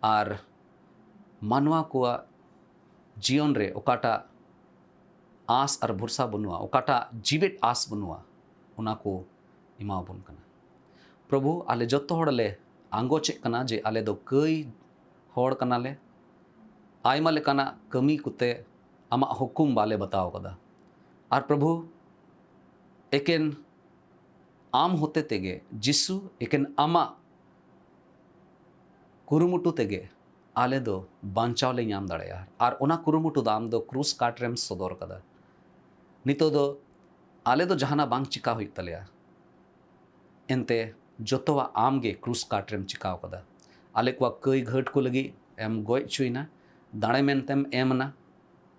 ᱟᱨ ᱢᱟᱱᱣᱟ ᱠᱚᱣᱟᱜ ᱡᱤᱭᱚᱱ ᱨᱮ ᱚᱠᱟᱴᱟᱜ ᱟᱸᱥ ᱟᱨ ᱵᱷᱚᱨᱥᱟ ᱵᱟᱹᱱᱩᱜᱼᱟ, ᱚᱠᱟᱴᱟᱜ ᱡᱤᱣᱮᱫ ᱟᱸᱥ ᱵᱟᱹᱱᱩᱜᱼᱟ, ᱚᱱᱟ ᱠᱚ ᱮᱢᱟᱣᱟᱵᱚᱱ ᱠᱟᱱᱟ᱾ ᱯᱨᱚᱵᱷᱩ, ᱟᱞᱮ ᱡᱚᱛᱚ ᱦᱚᱲ ᱞᱮ ᱟᱸᱜᱚᱪᱮᱫ ᱠᱟᱱᱟ ᱡᱮ ᱟᱞᱮ ᱫᱚ ᱠᱟᱹᱭ ᱦᱚᱲ ᱠᱟᱱᱟᱞᱮ, ᱟᱭᱢᱟ ᱞᱮᱠᱟᱱᱟᱜ ᱠᱟᱹᱢᱤ ᱠᱚᱛᱮ ᱟᱢᱟᱜ ᱦᱩᱠᱩᱢ ᱵᱟᱞᱮ ᱵᱟᱛᱟᱣ ᱠᱟᱫᱟ᱾ ᱟᱨ ᱯᱨᱚᱵᱷᱩ, ᱮᱠᱮᱱ ᱟᱢ ᱦᱚᱛᱮ ᱛᱮᱜᱮ, ᱡᱤᱥᱩ, ᱮᱠᱮᱱ ᱟᱢᱟᱜ ᱠᱩᱨᱩᱢᱩᱴᱩ ᱛᱮᱜᱮ ᱟᱞᱮ ᱫᱚ ᱵᱟᱧᱪᱟᱣ ᱞᱮ ᱧᱟᱢ ᱫᱟᱲᱮᱭᱟᱜᱼᱟ᱾ ᱟᱨ ᱚᱱᱟ ᱠᱩᱨᱩᱢᱩᱴᱩ ᱫᱚ ᱟᱢ ᱫᱚ ᱠᱨᱩᱥ ᱠᱟᱴ ᱨᱮᱢ ᱥᱚᱫᱚᱨ ᱠᱟᱫᱟ᱾ ᱱᱤᱛᱚᱜ ᱫᱚ ᱟᱞᱮ ᱫᱚ ᱡᱟᱦᱟᱱᱟᱜ ᱵᱟᱝ ᱪᱤᱠᱟ ᱦᱩᱭᱩᱜ ᱛᱟᱞᱮᱭᱟ, ᱮᱱᱛᱮ ᱡᱚᱛᱚᱣᱟᱜ ᱟᱢ ᱜᱮ ᱠᱨᱩᱥ ᱠᱟᱴ ᱨᱮᱢ ᱪᱤᱠᱟᱣ ᱠᱟᱫᱟ᱾ ᱟᱞᱮ ᱠᱚᱣᱟᱜ ᱠᱟᱹᱭ ᱜᱷᱟᱹᱴ ᱠᱚ ᱞᱟᱹᱜᱤᱫ ᱮᱢ ᱜᱚᱡ ᱦᱚᱪᱚᱭᱮᱱᱟ, ᱫᱟᱲᱮ ᱢᱮᱱᱛᱮᱢ ᱮᱢ ᱮᱱᱟ᱾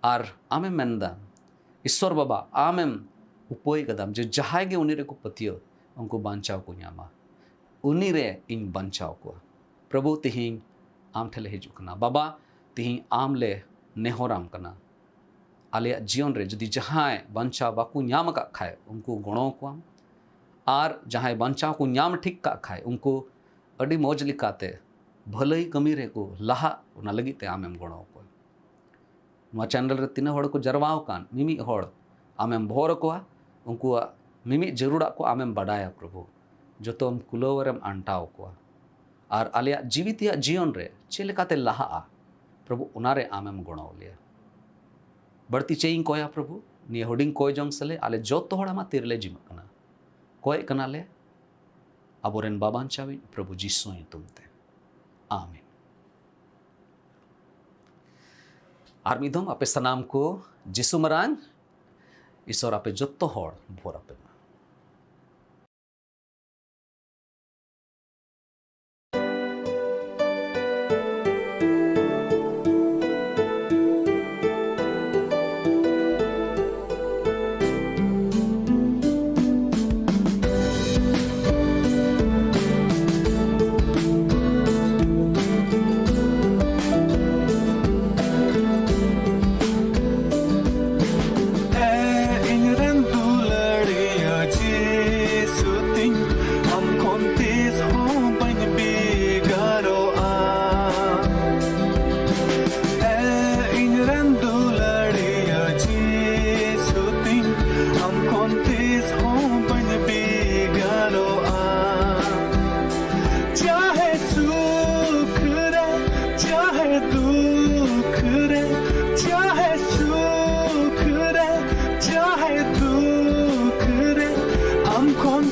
ᱟᱨ ᱟᱢᱮᱢ ᱢᱮᱱᱫᱟ, ᱤᱥᱥᱚᱨ ᱵᱟᱵᱟ, ᱟᱢᱮᱢ ᱩᱯᱟᱹᱭ ᱠᱟᱫᱟᱢ ᱡᱮ ᱡᱟᱦᱟᱸᱭ ᱜᱮ ᱩᱱᱤ ᱨᱮᱠᱚ ᱯᱟᱹᱛᱭᱟᱹᱣ, ᱩᱱᱠᱩ ᱵᱟᱧᱪᱟᱣ ᱠᱚ ᱧᱟᱢᱟ᱾ ᱩᱱᱤ ᱨᱮ ᱤᱧ ᱵᱟᱧᱪᱟᱣ ᱠᱚᱣᱟ᱾ ᱯᱨᱚᱵᱷᱩ, ᱛᱤᱦᱤᱧ ᱟᱢ ᱴᱷᱮᱱ ᱞᱮ ᱦᱤᱡᱩᱜ ᱠᱟᱱᱟ᱾ ᱵᱟᱵᱟ, ᱛᱤᱦᱤᱧ ᱟᱢ ᱞᱮ ᱱᱮᱦᱚᱨᱟᱢ ᱠᱟᱱᱟ᱾ ᱟᱞᱮᱭᱟᱜ ᱡᱤᱭᱚᱱ ᱨᱮ ᱡᱩᱫᱤ ᱡᱟᱦᱟᱸᱭ ᱵᱟᱧᱪᱟᱣ ᱵᱟᱠᱚ ᱧᱟᱢ ᱟᱠᱟᱫ ᱠᱷᱟᱡ, ᱩᱱᱠᱩ ᱜᱚᱲᱚ ᱟᱠᱚᱣᱟᱢ᱾ ᱟᱨ ᱡᱟᱦᱟᱸᱭ ᱵᱟᱧᱪᱟᱣ ᱠᱚ ᱧᱟᱢ ᱴᱷᱤᱠ ᱠᱟᱜ ᱠᱷᱟᱡ, ᱩᱱᱠᱩ ᱟᱹᱰᱤ ᱢᱚᱡᱽ ᱞᱮᱠᱟᱛᱮ ᱵᱷᱟᱹᱞᱟᱹᱭ ᱠᱟᱹᱢᱤ ᱨᱮᱠᱚ ᱞᱟᱦᱟᱜ, ᱚᱱᱟ ᱞᱟᱹᱜᱤᱫ ᱛᱮ ᱟᱢᱮᱢ ᱜᱚᱲᱚ ᱟᱠᱚᱣᱟ᱾ ᱱᱚᱣᱟ ᱪᱮᱱᱮᱞ ᱨᱮ ᱛᱤᱱᱟᱹᱜ ᱦᱚᱲ ᱠᱚ ᱡᱟᱨᱣᱟ ᱟᱠᱟᱱ, ᱢᱤᱢᱤᱫ ᱦᱚᱲ ᱟᱢᱮᱢ ᱵᱷᱳᱨ ᱟᱠᱚᱣᱟ, ᱩᱱᱠᱩᱣᱟᱜ ᱢᱤᱢᱤᱫ ᱡᱟᱹᱨᱩᱲᱟᱜ ᱠᱚ ᱟᱢᱮᱢ ᱵᱟᱰᱟᱭᱟ ᱯᱨᱚᱵᱷᱩ, ᱡᱚᱛᱚᱢ ᱠᱩᱞᱟᱹᱣ ᱨᱮᱢ ᱟᱱᱴᱟᱣ ᱠᱚᱣᱟ᱾ ᱟᱨ ᱟᱞᱮᱭᱟᱜ ᱡᱤᱣᱤ ᱛᱮᱭᱟᱜ ᱡᱤᱭᱚᱱ ᱨᱮ ᱪᱮᱫ ᱞᱮᱠᱟᱛᱮ ᱞᱟᱦᱟᱜᱼᱟ, ᱯᱨᱚᱵᱷᱩ, ᱚᱱᱟᱨᱮ ᱟᱢᱮᱢ ᱜᱚᱲᱚ ᱞᱮᱭᱟ᱾ ᱵᱟᱹᱲᱛᱤ ᱪᱮᱫ ᱤᱧ ᱠᱚᱭᱟ ᱯᱨᱚᱵᱷᱩ, ᱱᱤᱭᱟᱹ ᱦᱩᱰᱤᱧ ᱠᱚᱭ ᱡᱚᱝ ᱥᱟᱞᱮ ᱟᱞᱮ ᱡᱚᱛᱚ ᱦᱚᱲ ᱟᱢᱟᱜ ᱛᱤ ᱨᱮᱞᱮ ᱡᱤᱢᱟᱹᱜ ᱠᱟᱱᱟ᱾ ᱠᱚᱭᱮᱜ ᱠᱟᱱᱟᱞᱮ ᱟᱵᱚᱨᱮᱱ ᱵᱟᱵᱟᱧᱪᱟᱣᱤᱡ ᱯᱨᱚᱵᱷᱩ ᱡᱤᱥᱩ ᱧᱩᱛᱩᱢ ᱛᱮ, ᱟᱢᱮᱱ᱾ ᱟᱨ ᱢᱤᱫ ᱫᱷᱚᱢ ᱟᱯᱮ ᱥᱟᱱᱟᱢ ᱠᱚ ᱡᱤᱥᱩ ᱢᱟᱨᱟᱝ ᱤᱥᱚᱨ ᱟᱯᱮ ᱡᱚᱛᱚ ᱦᱚᱲ ᱵᱷᱳᱨ ᱟᱯᱮ ᱢᱟ᱾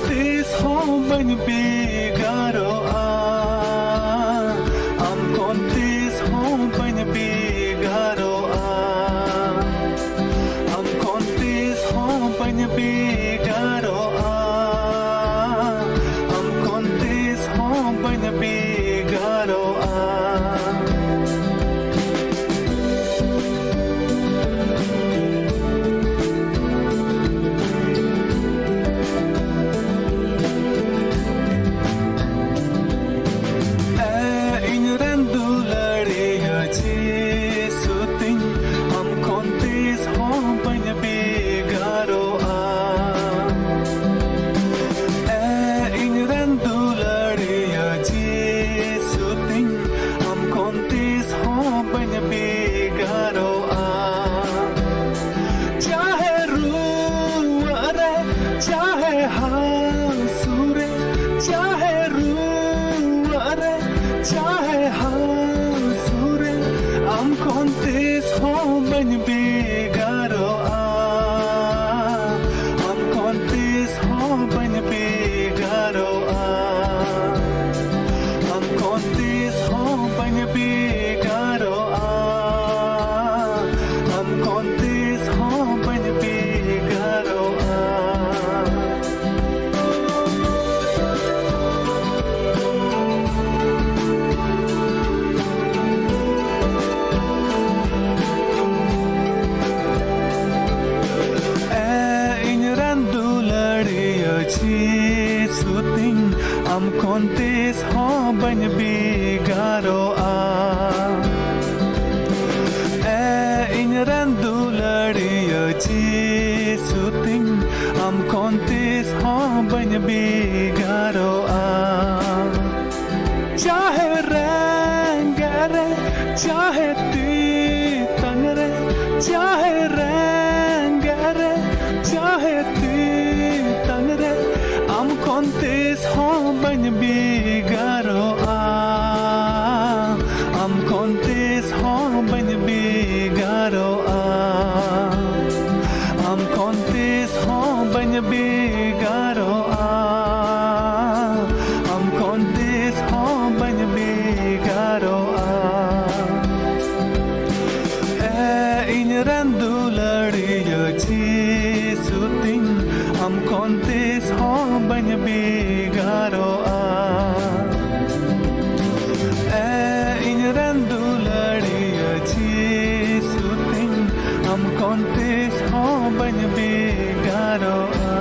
ᱛᱤᱥ ᱦᱚᱸ ᱵᱟᱹᱧ ᱵᱷᱮᱜᱟᱨᱚᱜᱼᱟ, ᱟᱢ ᱠᱷᱚᱱ ᱛᱤᱥ ᱦᱚᱸ ᱵᱟᱹᱧ ᱵᱷᱮᱜᱟᱨᱚᱜᱼᱟ, ᱟᱢ ᱠᱷᱚᱱ ᱛᱤᱥ ᱦᱚᱸ ᱵᱟᱹᱧ ᱵᱷᱮᱜᱟᱨᱚᱜᱼᱟ, ᱟᱢ ᱠᱷᱚᱱ ᱛᱤᱥ ᱦᱚᱸ ᱵᱟᱹᱧ ᱵᱷᱮᱜᱟᱨᱚᱜᱼᱟ᱾ ᱮ ᱤᱧ ᱨᱮᱱ ᱫᱩᱞᱟᱹᱲᱤᱭᱟᱹ ᱡᱤᱥᱩ ᱛᱤᱧ, ᱟᱢ ᱠᱷᱚᱱ ᱛᱤᱥ ᱦᱚᱸ ᱵᱟᱹᱧ ᱵᱷᱮᱜᱟᱨᱚᱜᱼᱟ᱾ ᱮ ᱤᱧ ᱨᱮᱱ ᱫᱩᱞᱟᱹᱲᱤᱭᱟᱹ ᱡᱤᱥᱩ ᱛᱤᱧ, ᱟᱢ ᱠᱷᱚᱱ ᱛᱤᱥ ᱦᱚᱸ ᱵᱟᱹᱧ ᱵᱷᱮᱜᱟᱨᱚᱜᱼᱟ᱾ ᱪᱟᱦᱮ ᱨᱩᱣᱟᱹᱜ ᱨᱮ, ᱪᱟᱦᱮ ᱦᱟᱹᱥᱩ ᱨᱮ, ᱪᱟᱦᱮ ᱨᱩᱣᱟᱹᱜ ᱨᱮ, ᱪᱟᱦᱮ ᱦᱟᱹᱥᱩ ᱨᱮ, ᱟᱢ ᱠᱷᱚᱱ ᱛᱤᱥ ᱦᱚᱸ ᱵᱟᱹᱧ ᱵᱷᱮᱜᱟᱨᱚᱜᱼᱟ, ᱟᱢ ᱠᱷᱚᱱ ᱛᱤᱥ ᱦᱚᱸ ᱵᱟᱹᱧ ᱵᱷᱮᱜᱟᱨᱚᱜᱼᱟ, ᱟᱢ ᱠᱷᱚᱱ ᱛᱤᱥ ᱦᱚᱸ ᱵᱟᱹᱧ ᱵᱷᱮᱜᱟᱨᱚᱜᱼᱟ, ᱟᱢ ᱠᱷᱚᱱ ᱛᱤᱥ ᱦᱚᱸ ᱵᱟᱹᱧ ᱵᱷᱮᱜᱟᱨᱚᱜᱼᱟ᱾ ᱮ ᱤᱧ ᱨᱮᱱ ᱫᱩᱞᱟᱹᱲᱤᱭᱟᱹ ᱡᱤᱥᱩ ᱛᱤᱧ, ᱟᱢ ᱠᱷᱚᱱ ᱛᱤᱥ ᱦᱚᱸ ᱵᱟᱹᱧ ᱵᱷᱮᱜᱟᱨᱚᱜᱼᱟ᱾ ᱮ ᱤᱧ ᱨᱮᱱ ᱫᱩᱞᱟᱹᱲᱤᱭᱟᱹ ᱡᱤᱥᱩ ᱛᱤᱧ, ᱟᱢ ᱠᱷᱚᱱ ᱛᱤᱥ ᱦᱚᱸ ᱵᱟᱹᱧ ᱵᱷᱮᱜᱟᱨᱚᱜᱼᱟ᱾ ᱪᱟᱦᱮ ᱨᱮᱸᱜᱮᱡ ᱨᱮ, ᱪᱟᱦᱮ ᱛᱮᱛᱟᱝ ᱨᱮ, ᱪᱟᱦᱮ ᱨᱮᱸᱜᱮᱡ ᱨᱮ, ᱪᱟᱦᱮ ᱛᱮᱛᱟᱝ ᱨᱮ, ᱟᱢ ᱠᱷᱚᱱ ᱛᱤᱥ ᱦᱚᱸ ᱵᱟᱹᱧ ᱵᱷᱮᱜᱟᱨᱚᱜᱼᱟ, ᱟᱢ ᱠᱷᱚᱱ ᱛᱤᱥ ᱦᱚᱸ ᱵᱟᱹᱧ ᱵᱷᱮᱜᱟᱨᱚᱜᱼᱟ, ᱟᱢ ᱠᱷᱚᱱ ᱛᱤᱥ ᱦᱚᱸ ᱵᱟᱹᱧ ᱵᱷᱮᱜᱟᱨᱚᱜᱼᱟ᱾ ᱵᱷᱮᱜᱟᱨᱚᱜᱼᱟ᱾ ᱮ ᱤᱧ ᱨᱮᱱ ᱫᱩᱞᱟᱹᱲᱤᱭᱟᱹ ᱡᱤᱥᱩ ᱛᱤᱧ, ᱟᱢ ᱠᱷᱚᱱ ᱛᱤᱥ ᱦᱚᱸ ᱵᱟᱹᱧ ᱵᱷᱮᱜᱟᱨᱚᱜᱼᱟ᱾